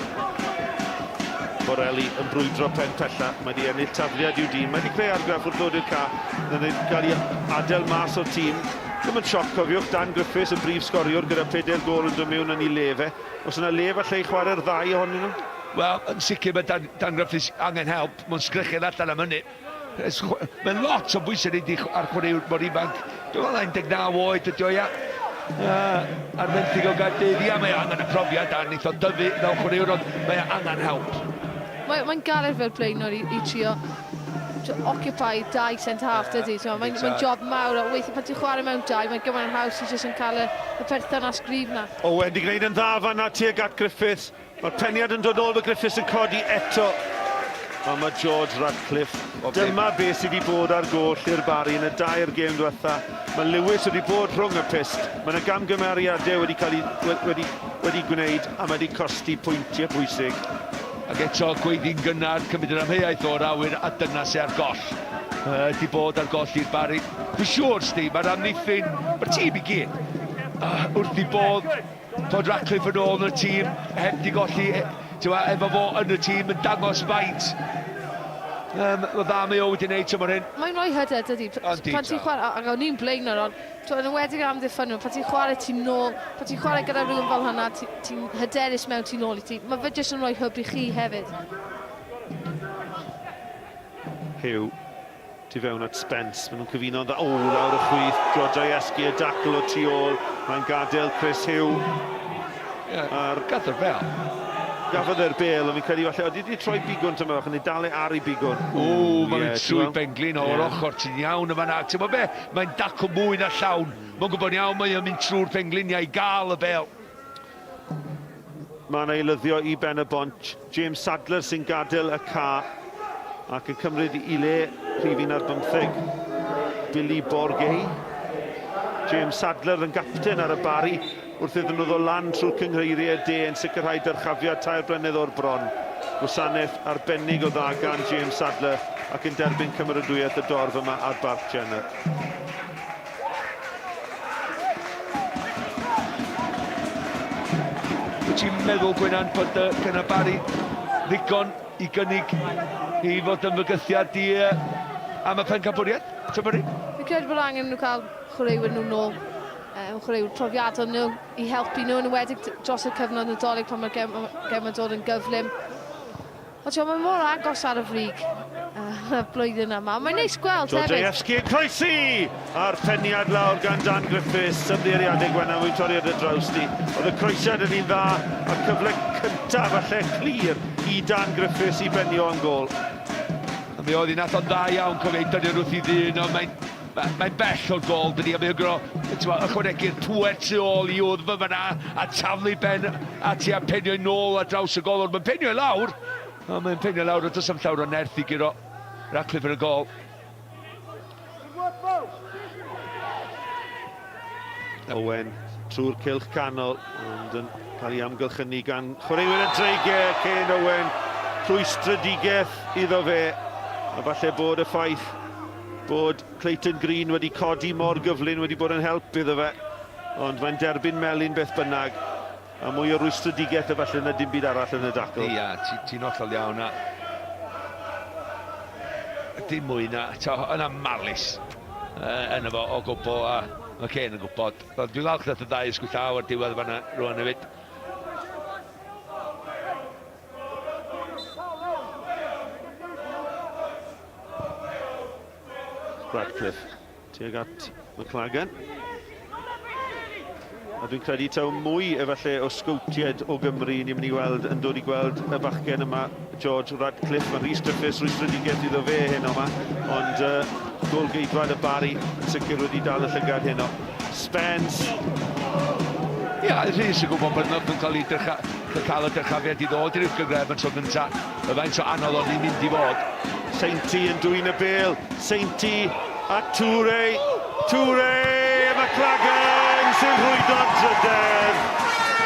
S3: Borelli yn brwydro pen pella. Mae wedi ennill tafliad i'w dîm. Mae wedi creu argraff wrth ddod i'r ca. Mae wedi cael ei adael mas o'r tîm. Ddim yn sioc, cofiwch, Dan Griffiths yn brif sgoriwr gyda pedair gôl yn dod mewn yn ei le fe. Oes yna le falle i chwarae'r ddau ohonyn nhw?
S4: Wel, yn sicr mae Dan, Dan Griffiths angen help. Mae'n sgrechian allan am hynny. Mae'n lot o bwysau ni ar chwaraewr mor ifanc. Dwi'n meddwl 19 oed ydi o, ia. Uh, ar fenthyg o Gaerdydd, ia, mae angen y profiad a wneith o dyfu fel chwaraewr, ond mae angen help.
S2: Mae'n mae galed fel blaenor i, i trio occupy dau centre half, dydy? Mae'n mae job mawr, a weithiau pan ti'n chwarae mewn dau, mae'n gymaint yn haws i jyst yn cael y, y perthynas gryf na.
S3: Owen di gwneud yn dda fanna tuag at Griffiths. Mae'r peniad yn dod nôl, mae Griffiths yn codi eto. A mae George Ratcliffe. Dyma beth sydd wedi bod ar goll i'r Barri yn y dair gêm diwetha. Mae Lewis wedi bod rhwng y pyst. Mae yna gamgymeriadau wedi cael ei, wedi, wedi gwneud a mae wedi costi pwyntiau pwysig.
S4: Ac eto, gweiddi'n gynnar, cymryd yr amheuaeth o'r awyr, a dyna sy ar goll. Uh, di bod ar goll i'r Barri. Dwi'n siŵr, Steve, mae'r amddiffyn, mae'r tîm i gyd, uh, wrth i bodd Todd Ratcliffe yn ôl yn y tîm, heb di golli, ti'n efo fo yn y tîm yn dangos faint um, o dda mae o wedi gwneud tymor hyn.
S2: Mae'n rhoi hyder, dydy. Pan ti'n chwarae, ac o'n i'n blaenor, ond yn enwedig am ddiffynwyr, pan ti'n chwarae ti'n nôl, pan ti'n chwarae gyda rhywun fel hynna, ti'n ti hyderus mewn ti'n ôl i ti. Mae fe jyst yn rhoi hwb i chi hefyd.
S3: Hugh tu fewn at Spence. Maen nhw'n cyfuno'n dda. O, lawr y chwith. Drodajewski y dacl o tu ôl. Mae'n gadael Chris Hugh.
S4: Yeah, Ar... Gath o'r bel.
S3: Gafodd e'r bel, ond fi'n credu falle, oedd wedi troi bigwn tyma bach, ond ei dal e ar ei bigwn.
S4: O, mae'n yeah, trwy benglin o'r yeah. ochr, ti'n iawn yma na. Ti'n gwybod be? Mae'n dacl mwy na llawn. Mae'n gwybod iawn, mae'n mynd trwy'r pengliniau i gael y bel.
S3: Mae'n eilyddio i Ben y Bont. James Sadler sy'n gadael y ca ac yn cymryd i le rhif un ar bymtheg. Billy Borgei. James Sadler yn gapten ar y Barri wrth iddyn nhw ddod lan trwy'r cynghreiriau de yn sicrhau dyrchafiad tair blynedd o'r bron. Gwasanaeth arbennig o dda gan James Sadler ac yn derbyn cymeradwyaeth y dorf yma ar Barc Jenner.
S4: Wyt ti'n meddwl, Gwenan, bod uh, gan y Barri ddigon i gynnig i fod yn fygythiad i uh, am y pencampwriaeth? Tymor ni?
S2: Fi'n credu bod angen nhw cael chwaraewyr nhw nôl, um, chwaraewyr profiadol nhw i helpu nhw, yn enwedig dros y cyfnod Nadolig pan mae'r gem, gem yn dod yn gyflym. Ond ti'n mae mor agos ar y frig y blwyddyn yma. Mae'n neis gweld hefyd.
S3: Dodajewski yn croesi! A'r peniad lawr gan Dan Griffiths. Ymddiheuriadau Gwennan, wy'n torri ar dy draws di. Oedd y croesiad yn un dda, a'r cyfle cyntaf falle clir i Dan Griffiths i benio am gôl.
S4: A mi oedd hi'n nath o'n dda iawn, cofio ei dynnu wrth i ddyn, ond mae'n mae'n bell o'r gol, dydy, a mae'n gorfod ychwanegu'r pŵer tu ôl i wddf yn fan'na, a taflu ben ati a penio nôl ar draws y golwr. Mae'n penio i lawr, ond mae'n penio lawr, a does am llawer o nerth i guro Ratcliffe yn y gol.
S3: Owen trwy'r cylch canol, ond yn cael ei amgylchynu gan chwaraewyr y Dreigiau, Kane Owen, rhwystredigaeth iddo fe, a falle bod y ffaith bod Clayton Green wedi codi mor gyflym wedi bod yn help iddo fe, ond mae'n derbyn melyn beth bynnag, a mwy o rwystredigaeth efallai na dim byd arall yn y dacl.
S4: Ia, ti'n ti hollol iawn, a dim mwy na, to, yna malis uh, yna fo o gwbl, a mae Kane yn gwybod. Dwi'n falch nath y ddau ysgwyth llaw ar diwedd fanna rwan hefyd.
S3: Radcliffe tuag at McLagan. A dwi'n credu taw mwy efallai o sgowtiaid o Gymru ni'n mynd i weld yn dod i gweld y bachgen yma, George Radcliffe. Mae Rhys Griffiths, rwystredigaeth iddo fe heno yma, ond uh, gôl-geidwad y Barri yn sicr wedi dal y llygad heno. Spence.
S4: Ia, Rhys yn gwybod bod yn cael ei dyrcha, cael y dyrchafiad i ddod i'r uwch gynghrair am y tro gynta. Y faint o anodd oedd hi'n mynd i fod.
S3: Sainty yn dwyn y bêl. Sainty a Toure. Toure! McLagan sy'n rhwydo'r drydedd.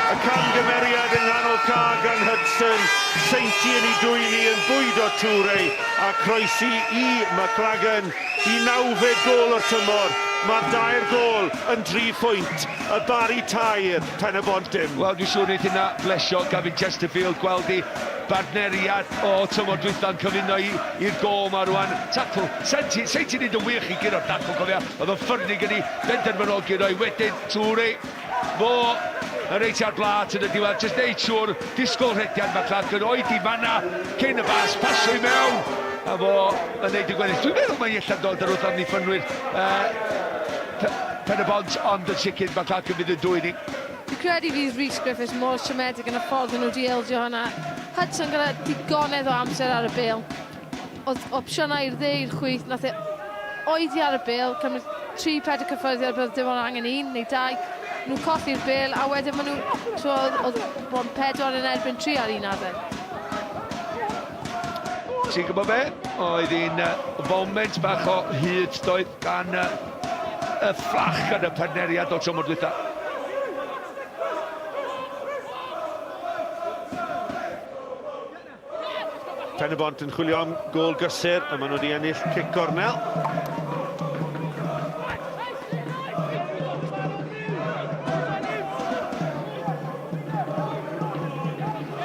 S3: Y camgymeriad yng nghanol ca gan Hudson. Sainty yn ei dwyn i yn bwydo Toure a croesi i McLagan i nawfed gôl o'r tymor. Mae'r dair gôl yn dri phwynt. Y Barri tair, Pen-y-bont dim.
S4: Wel, dwi'n siŵr wneith hynna blesio Gavin Chesterfield gweld i bartneriad o tymor dwytha'n cyfuno i i'r gôl ma rwan. Tacl, Sainti, Sainti neud yn wych i guro'r dacl, cofia, oedd o'n ffyrnig yn ei benderfynol guro i wedyn Toure, fo yn reit ar blat yn y diwedd, jyst neud siŵr, disgwyl rhediad mae Clark yn oedi fanna cyn y bas, pasio i mewn, a fo yn neud y gweddill. Dwi'n meddwl mae'n ella'n dod ar wrth amddiffynwyr uh, Pen-y-bont, ond yn sicr mae Clark yn fydd yn dwyn i.
S2: Fi'n credu fydd Rhys Griffiths mor siomedig yn y ffordd maen nhw wedi ildio hwnna. Hudson gyda digonedd o amser ar y bêl. Oedd opsiynau i'r dde, i'r chwith, nath e oedi ar y bêl, cymryd 3-4 cyffyrddiad ar y bêl, dim ond angen un neu dau. Nhw'n colli'r bêl, a wedyn maen nhw, t'wod, oedd bron 4 yn erbyn 3 ar un adeg.
S4: Ti'n gwybod be? Oedd hi'n foment bach o hyd doedd gan y fflach gan y partneriad o tymor dwytha.
S3: Pen-y-bont yn chwilio am gôl gysur, a maen nhw wedi ennill cic gornel.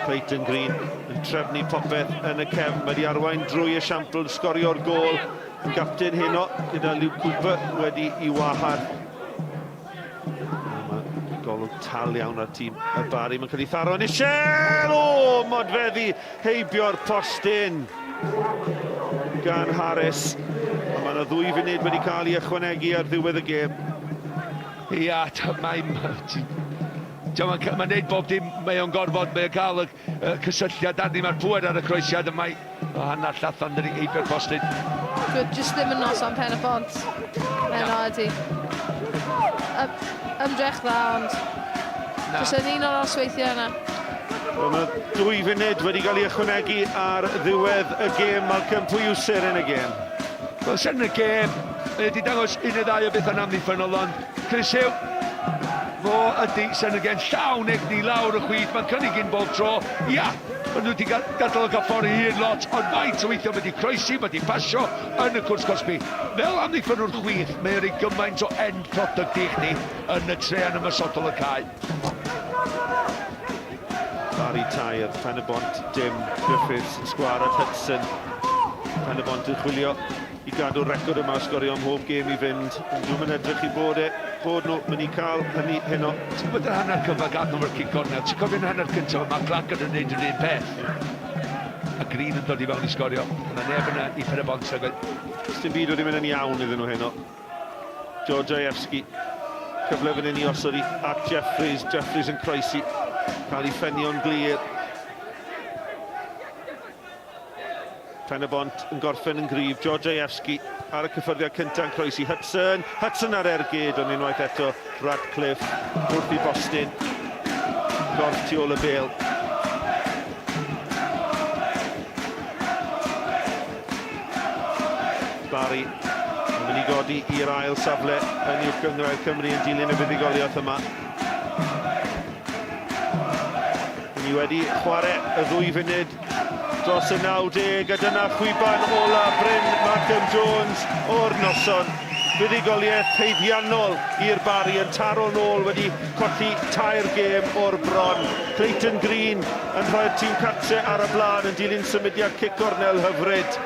S3: Clayton Green yn trefnu popeth yn y cefn. Mae wedi arwain drwy esiampl yn sgorio'r gôl yn gapten heno gyda Luke Cooper wedi i wahardd. Mae golwg tal iawn ar tîm y Bari. Mae'n cael ei tharo yn isel! O, modfeddi heibio'r postyn gan Harris. A mae yna ddwy funud wedi cael ei ychwanegu ar ddiwedd y gêm.
S4: Ia, mae'n... Mae'n ma neud bob dim, mae o'n gorfod, mae o'n cael y cysylltiad arni, mae'r pŵer ar y croesiad, a mae o hanner llathan dydi heibio'r postyn.
S2: Good, jyst ddim yn noson Pen y Bont. Heno ydi. Ymdrech dda, ond jyst yn un o'r osweithiau yna.
S3: Wel, mae 2 funud wedi cael ei ychwanegu ar ddiwedd y gêm. Malcolm, pwy yw seren y gêm?
S4: Wel, seren y gêm, mae wedi dangos un neu ddau o bethau'n amddiffynnol, ond Chris Huw, fo ydy seren y gêm, llawn egni lawr y chwith, mae'n cynnig un bob tro. Ia, maen nhw wedi gadael o gael ffordd ei hun lot, ond faint o weithiau mae wedi croesi, mae wedi pasio yn y cwrs cosbi. Fel amddiffynnwr chwith, mae o'n rhoi gymaint o end product i chdi yn y trean ymosodol y cae.
S3: Barry tair, Pen-y-bont dim, Griffiths yn sgwâr at Hudson. Pen-y-bont yn chwilio i gadw'r record yma o sgorio ym mhob gêm i fynd. Ond dwi'm yn edrych i bod e, bod nhw mynd i cael hynny heno.
S4: Ti'n gwybod yr hanner cyfan gath nhw efo'r cic gornel? Ti'n cofio'n hanner cyntaf, mae Clark yn gwneud yr un peth. A Green yn dod i fewn i sgorio. Yna neb yna i Pen-y-bont nag oedd.
S3: Dim byd wedi mynd yn iawn iddyn nhw heno. Georgievski. Cyfle fan hyn i osod i at Jeffries. Jeffries yn croesi. Cael ei ffenio'n glir. Pen-y-bont yn gorffen yn gryf. Georgievski ar y cyffyrddiad cyntaf yn croesi Hudson. Hudson ar ergyd, ond unwaith eto Radcliffe wrth i bostyn. Gorff tu ôl y bêl. Barry yn mynd i godi i'r ail safle yn Uwch Gynghrair Cymru yn dilyn y fuddugoliaeth yma. Ni wedi chwarae y ddwy funud dros y 90 a dyna chwiban ola Bryn Malcolm Jones o'r noson. Fuddugoliaeth haeddiannol i'r Barri yn taro nôl wedi colli tair gêm o'r bron. Clayton Green yn rhoi'r tîm cartre ar y blaen yn dilyn symudiad cic gornel hyfryd.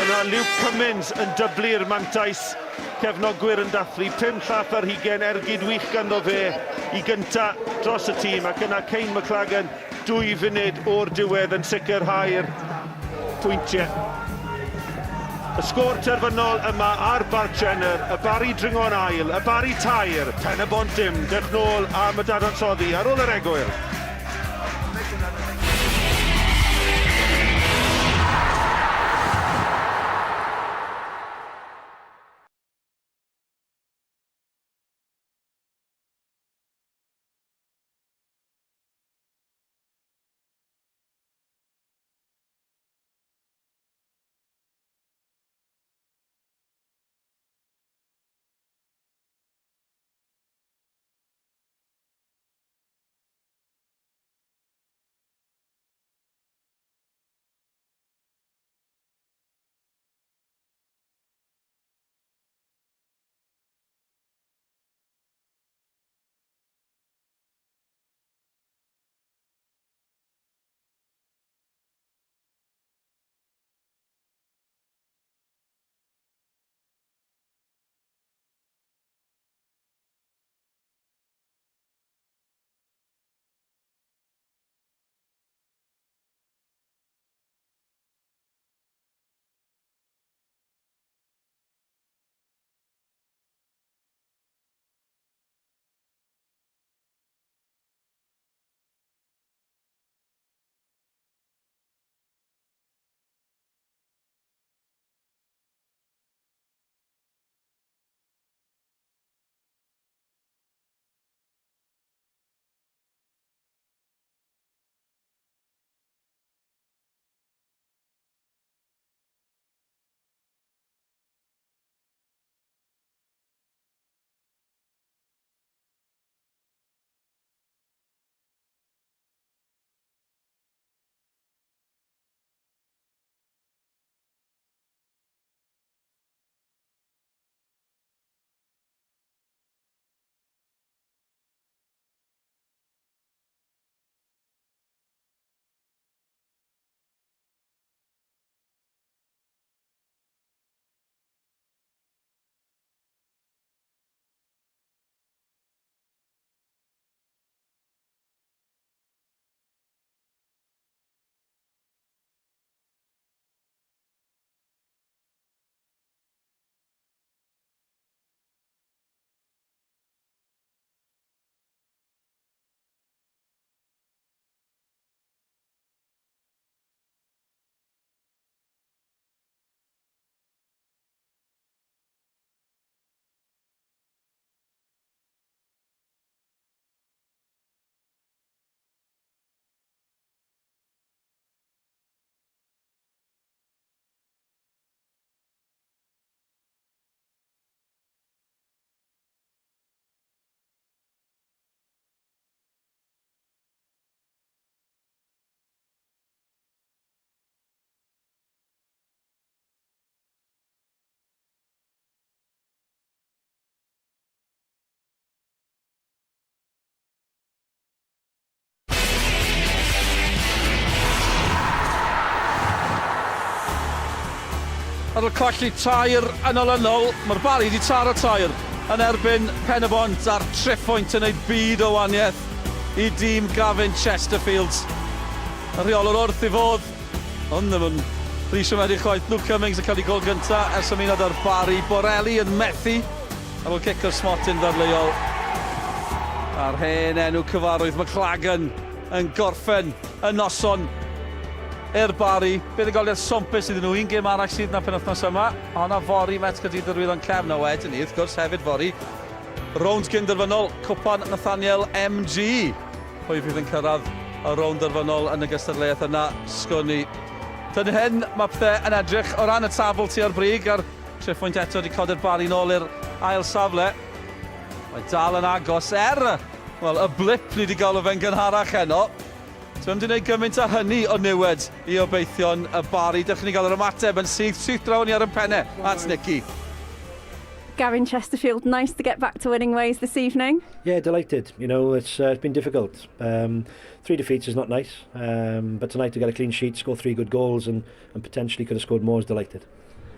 S3: Yna Luke Cummins yn dyblu'r mantais. Cefnogwyr yn dathlu 5 llath ar hugain, ergyd wych ganddo fe i gynta dros y tîm, ac yna Kane McLagan 2 funud o'r diwedd yn sicrhau'r pwyntiau. Y sgôr terfynol yma ar Barc Jenner, y Barri dringo'n ail, y Barri 3, Pen-y-bont dim. Dewch nôl am y dadansoddi ar ôl yr egwyl.
S1: Ar ôl colli tair yn olynol, mae'r Barri wedi taro tair yn erbyn Pen-y-bont a'r triphwynt yn ei byd o waniaeth i dîm Gavin Chesterfield. Y rheolwr wrth ei fodd, ond ddim yn rhy siomedig chwaith. Luke Cummings yn cael ei gol gyntaf ers ymuno â'r Barri. Borelli yn methu ar ôl cic o'r smotyn ddadleuol. A'r hen enw cyfarwydd McLagan yn gorffen y noson i'r Barri. Buddugoliaeth swmpus iddyn nhw. Un gêm arall sydd 'na penwythnos yma. Honna fory, Met Caerdydd yr Wyddon Cefn. A wedyn ni, wrth gwrs, hefyd fory, rownd gynderfynol Cwpan Nathaniel MG. Pwy fydd yn cyrraedd y rownd derfynol yn y gystadleuaeth yna, sgwn i. Dyna hyn, mae pethau yn edrych o ran y tabl tua'r brig a'r triphwynt eto wedi codi'r Barri nôl i'r ail safle. Mae dal yn agos er, wel, y blip ni wedi galw fe'n gynharach heno. Dwi'm wedi gwneud gymaint â hynny o niwed i obeithion y Barri. Dewch i ni gael yr ymateb yn syth, syth draw ni ar ein pennau at Nicky.
S6: Gavin Chesterfield, nice to get back to winning ways this evening.
S5: Yeah, delighted. You know, it's, it's been difficult. 3 defeats is not nice, but tonight to get a clean sheet, score 3 good goals and potentially could have scored more is delighted.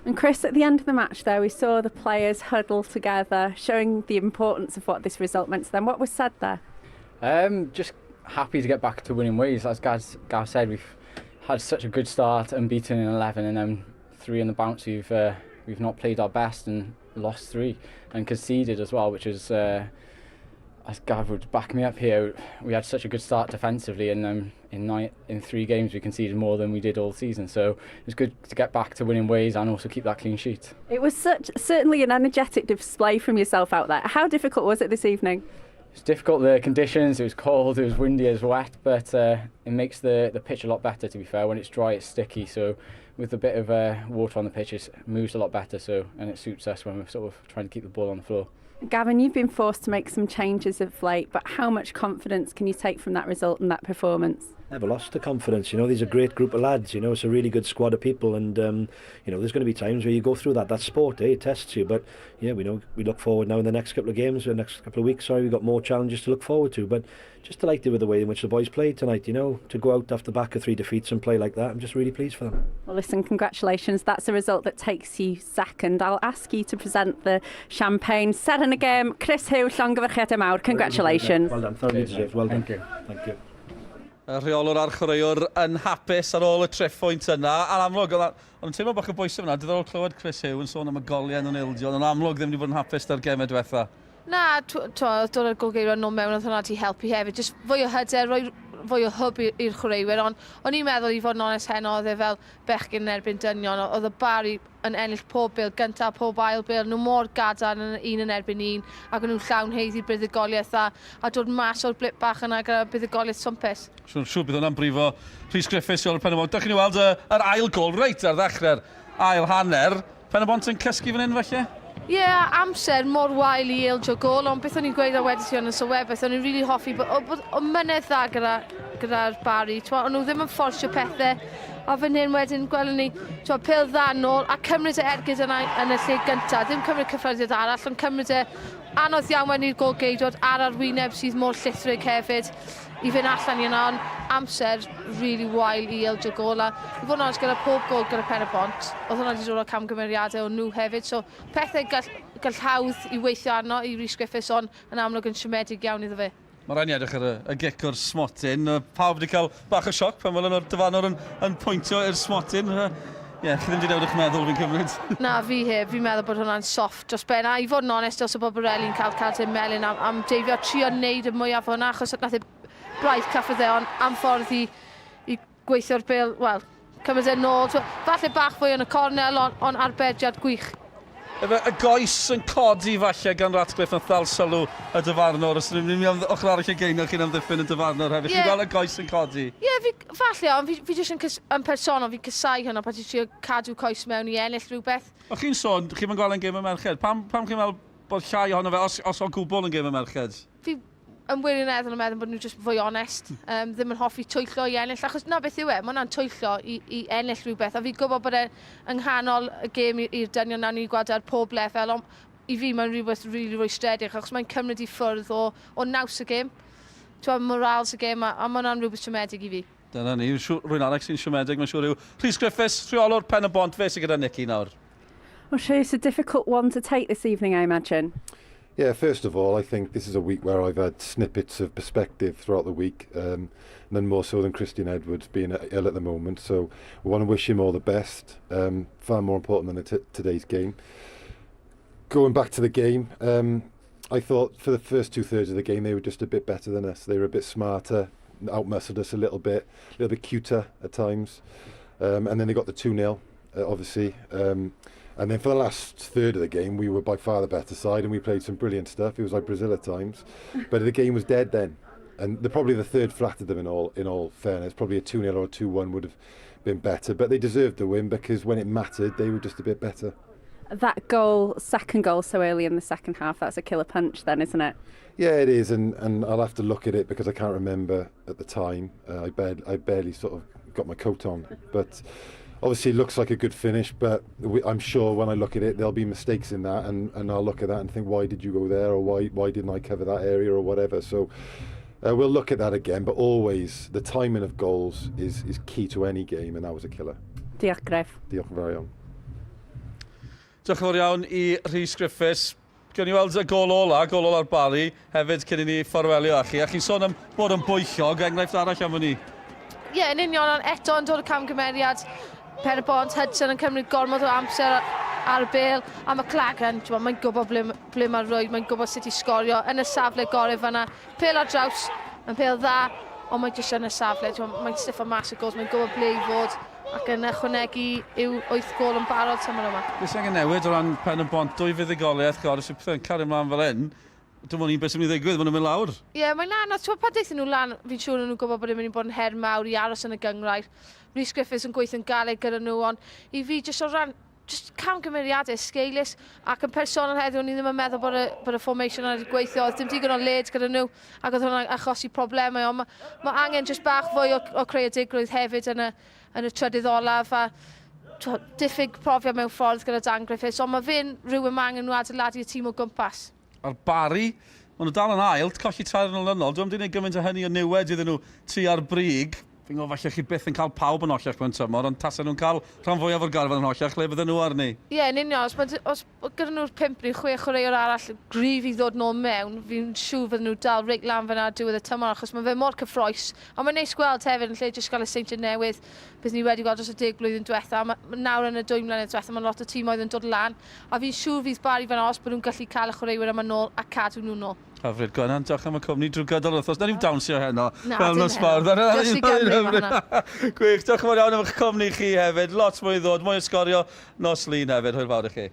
S6: And Chris, at the end of the match there, we saw the players huddle together, showing the importance of what this result meant to them. What was said there?
S8: Just happy to get back to winning ways. As Gav said, we've had such a good start, unbeaten in 11, and then 3 in the bounce. We've not played our best and lost 3 and conceded as well, which is, as Gav would back me up here, we had such a good start defensively, and in 3 games we conceded more than we did all season. So it was good to get back to winning ways and also keep that clean sheet.
S6: It was certainly an energetic display from yourself out there. How difficult was it this evening?
S8: It's difficult, the conditions. It was cold, it was windy, it was wet, but it makes the pitch a lot better, to be fair. When it's dry, it's sticky, so with a bit of water on the pitch, it moves a lot better, and it suits us when we're sort of trying to keep the ball on the floor.
S6: Gavin, you've been forced to make some changes of late, but how much confidence can you take from that result and that performance?
S5: Never lost the confidence, you know, these are a great group of lads, you know, it's a really good squad of people, and, you know, there's going to be times where you go through that. That's sport, it tests you, but, yeah, we know we look forward now in the next couple of games, the next couple of weeks, sorry, we've got more challenges to look forward to, but just delighted with the way in which the boys played tonight, you know, to go out off the back of 3 defeats and play like that, I'm just really pleased for them.
S6: Well, listen, congratulations, that's a result that takes you second. I'll ask you to present the champagne. Seren y gêm, Chris Hughes, llongyfarchiadau mawr, congratulations.
S5: Well done, thoroughly deserved, well done.
S8: Thank you.
S5: Thank you.
S1: Y rheolwr a'r chwaraewr yn hapus ar ôl y triphwynt yna. A'n amlwg, o'n teimlo bach o bwysau fyna. Diddorol clywed Chris Hughes yn sôn am y goliau yn ildio. Ond yn amlwg ddim wedi bod yn hapus da'r gemau diwetha.
S2: Na, dod o'r golgeirw nôl mewn, oedd hwnna wedi helpu hefyd. Just fwy o hyder, rhoi fwy o hwb i'r chwaraewyr. Ond o'n i'n meddwl, i fod yn onest heno, oedd e fel bechgyn yn erbyn dynion. Oedd y Barri yn ennill pob bêl gyntaf, pob ail bêl. Nhw mor gadarn yn un yn erbyn un, ac o'n nhw'n llawn haeddu'r buddugoliaeth a dod mas o'r blip bach yna gyda buddugoliaeth swmpus.
S1: Siŵr bydd hwnna'n brifo Rhys Griffiths o'r Pen-y-bont. Dewch i ni weld yr ail gôl reit ar ddechrau'r ail hanner. Pen-y-bont yn cysgu fan hyn falle?
S2: Ie, yeah, amser mor wael i ildio gôl, ond beth o'n i'n gweud a wedys i yn y sylwebaeth, o'n i'n really hoffi bod o mynedd dda gyda'r Barri. O'n nhw ddim yn fforsio pethau, a fan hyn wedyn gwelwn ni pêl dda nôl a cymryd y ergyd yna yn y lle gyntaf. Ddim cymryd cyffyrddiad arall, ond cymryd e anodd iawn wedyn i'r gôl-geidwad a'r arwyneb sydd mor llithrig hefyd i fynd allan i yna, ond amser really wael i ildio gôl. A i fod yn onest, gyda pob gôl gyda Pen-y-bont, oedd hwnna wedi dod o camgymeriadau o nhw hefyd, so pethau gall hawdd i weithio arno i Rhys Griffiths, ond yn amlwg yn siomedig iawn iddo fe.
S1: Mae rhaid ni edrych ar y gic o'r smotyn. Pawb wedi cael bach o sioc pan welen nhw'r dyfarnwr yn pwyntio i'r smotyn. Ie, chi ddim wedi newid eich meddwl fi'n cymryd.
S2: Na, fi heb. Fi'n meddwl bod hwnna'n soft dros ben. A i fod yn onest, os o bod Borelli'n cael cardyn melyn am deifio trio wneud y mwyaf o hwnna, achos nath e braidd cyffwrdd e, ond am ffordd i gweithio'r bêl, wel, cymryd e nôl. Falle bach fwy yn y cornel, ond arbediad gwych.
S1: Efe y goes yn codi falle gan Ratcliffe nath ddal sylw y dyfarnwr. Os ni'n mynd ochr arall y geiniog chi'n amddiffyn y dyfarnwr hefyd. Chi'n gweld y goes yn codi?
S2: Ie, yeah, falle, ond fi jyst yn personol, fi'n casau hwnna pan ti'n trio cadw coes mewn i ennill rhywbeth.
S1: O chi'n sôn, chi'n mynd gweld yn gêm y merched. Pam chi'n meddwl bod llai ohono fe, os o gwbl yn gêm y merched?
S2: Fi yn wirioneddol yn meddwl bod nhw jyst fwy onest, ddim yn hoffi twyllo i ennill, achos na beth yw e, mae hwnna'n twyllo i ennill rhywbeth, a fi'n gwybod bod e yng nghanol y gêm i'r dynion nawn ni gweld ar pob lefel, ond i fi mae'n rhywbeth rili rwystredig, achos mae'n cymryd i ffwrdd o naws y gêm, morals y gêm, a mae hwnna'n rhywbeth siomedig i fi.
S1: Dyna ni, rhywun arall sy'n siomedig, mae'n siŵr yw Rhys Griffiths, rheolwr Pen-y-bont, fe sydd gyda Nicky nawr.
S6: Well, sure, it's a difficult one to take this evening, I imagine.
S9: Yeah, first of all, I think this is a week where I've had snippets of perspective throughout the week, um, none more so than Christian Edwards being ill at the moment. So we want to wish him all the best, um, far more important than the today's game. Going back to the game, um, I thought for the first two thirds of the game they were just a bit better than us. They were a bit smarter, outmuscled us a little bit, a little bit cuter at times. Um, and then they got the 2-0, uh, obviously. Um, and then for the last third of the game, we were by far the better side and we played some brilliant stuff. It was like Brazil at times. But the game was dead then. And the, probably the third flattered them in all, in all fairness. Probably a 2-0 or a 2-1 would have been better. But they deserved the win because when it mattered, they were just a bit better.
S6: That goal, second goal so early in the second half, that's a killer punch then, isn't it?
S9: Yeah, it is, and, and I'll have to look at it because I can't remember at the time. Uh, I, barely, I barely sort of got my coat on. But obviously it looks like a good finish, but we, I'm sure when I look at it, there'll be mistakes in that, and, and I'll look at that and think, why did you go there, or why, why didn't I cover that area, or whatever. So uh, we'll look at that again, but always the timing of goals is, is key to any game, and that was a killer.
S6: Diolch, Griff.
S9: Diolch yn fawr iawn.
S1: Diolch yn fawr iawn i Rhys Griffiths. Gewn ni weld y gol ola, gol ola'r Barri, hefyd cyn i ni ffarwelio â chi. A chi'n sôn am bod yn bwyllog, enghraifft arall am hynny.
S2: Ie, yeah, yn union, ond eto yn dod o camgymeriad. Pen y Bont, Hudson yn cymryd gormod o amser ar y bel, a mae Clagan, mae'n gwybod ble, ble mae'r rwyd, mae'n gwybod sut i sgorio yn y safle gorau fanna. Pel ar draws, yn pel dda, ond mae jyst yn y safle, mae'n stiffo mas y gols, mae'n gwybod ble i fod ac yn ychwanegu i'w wyth gol yn barod tymor yma.
S1: Beth sy'n angen newid o ran pen y bont, dwy fuddugoliaeth, gor, os yw pethau'n cario ymlaen fel hyn, dim ond un beth sy'n mynd i ddigwydd, maen nhw'n mynd lawr.
S2: Ie, yeah, mae'n anodd. Ti'n pan daethon nhw lan, fi'n siŵr nhw'n gwybod bod e'n mynd i bod yn her mawr i aros yn y gynghrair. Rhys Griffiths yn gweithio'n galed gyda nhw, ond i fi, jyst o ran just camgymeriadau esgeulus ac yn personol heddiw o'n i ddim yn meddwl bod y, bod y formation yna wedi gweithio, oedd dim digon o led gyda nhw ac oedd hwnna'n achosi problemau ond mae, mae angen just bach fwy o, o creadigrwydd hefyd yn y, yn y trydydd olaf a twa, diffyg profiad mewn ffordd gyda Dan Griffiths ond mae fe'n rhywun mae angen nhw adeiladu y tîm o gwmpas.
S1: A'r Barri, maen nhw dal yn ail, colli tair yn olynol, dwi'n mynd i wneud gymaint o hynny o niwed iddyn nhw tu ar brig. Fi'n gwybod falle chi byth yn cael pawb yn holliach mewn tymor, ond tasen nhw'n cael rhan fwyaf o'r garfan yn holliach, le bydden nhw arni?
S2: Ie, yeah, yn union. Os, os gyda nhw'r pump neu chwe chwaraewr arall gryf i ddod nôl mewn, fi'n siŵr fydden nhw dal reit lan fyna ar diwedd y tymor, achos mae fe mor cyffroes. A mae'n neis gweld hefyd yn lle jyst gael y seintiau newydd, beth ni wedi gweld dros y deg blwyddyn diwetha. Ma, nawr yn y dwy mlynedd diwetha, mae lot o tîmoedd yn dod lan, a fi'n siŵr fydd Barry fan os bod nhw'n gallu cael y chwaraewyr yma nôl a cadw nhw nôl.
S1: Hyfryd. Gwenan, diolch am y cwmni drwy gydol yr wythnos. Nawn ni'm dawnsio heno.
S2: Na,
S1: fel
S2: dim
S1: nos
S2: heno.
S1: Fawrth.
S2: Jyst i Gymru ma' hwnna.
S1: Gwych, diolch yn fawr iawn am eich cwmni chi hefyd. Lot mwy i ddod, mwy o sgorio nos Lun hefyd. Hwyl fawr i chi.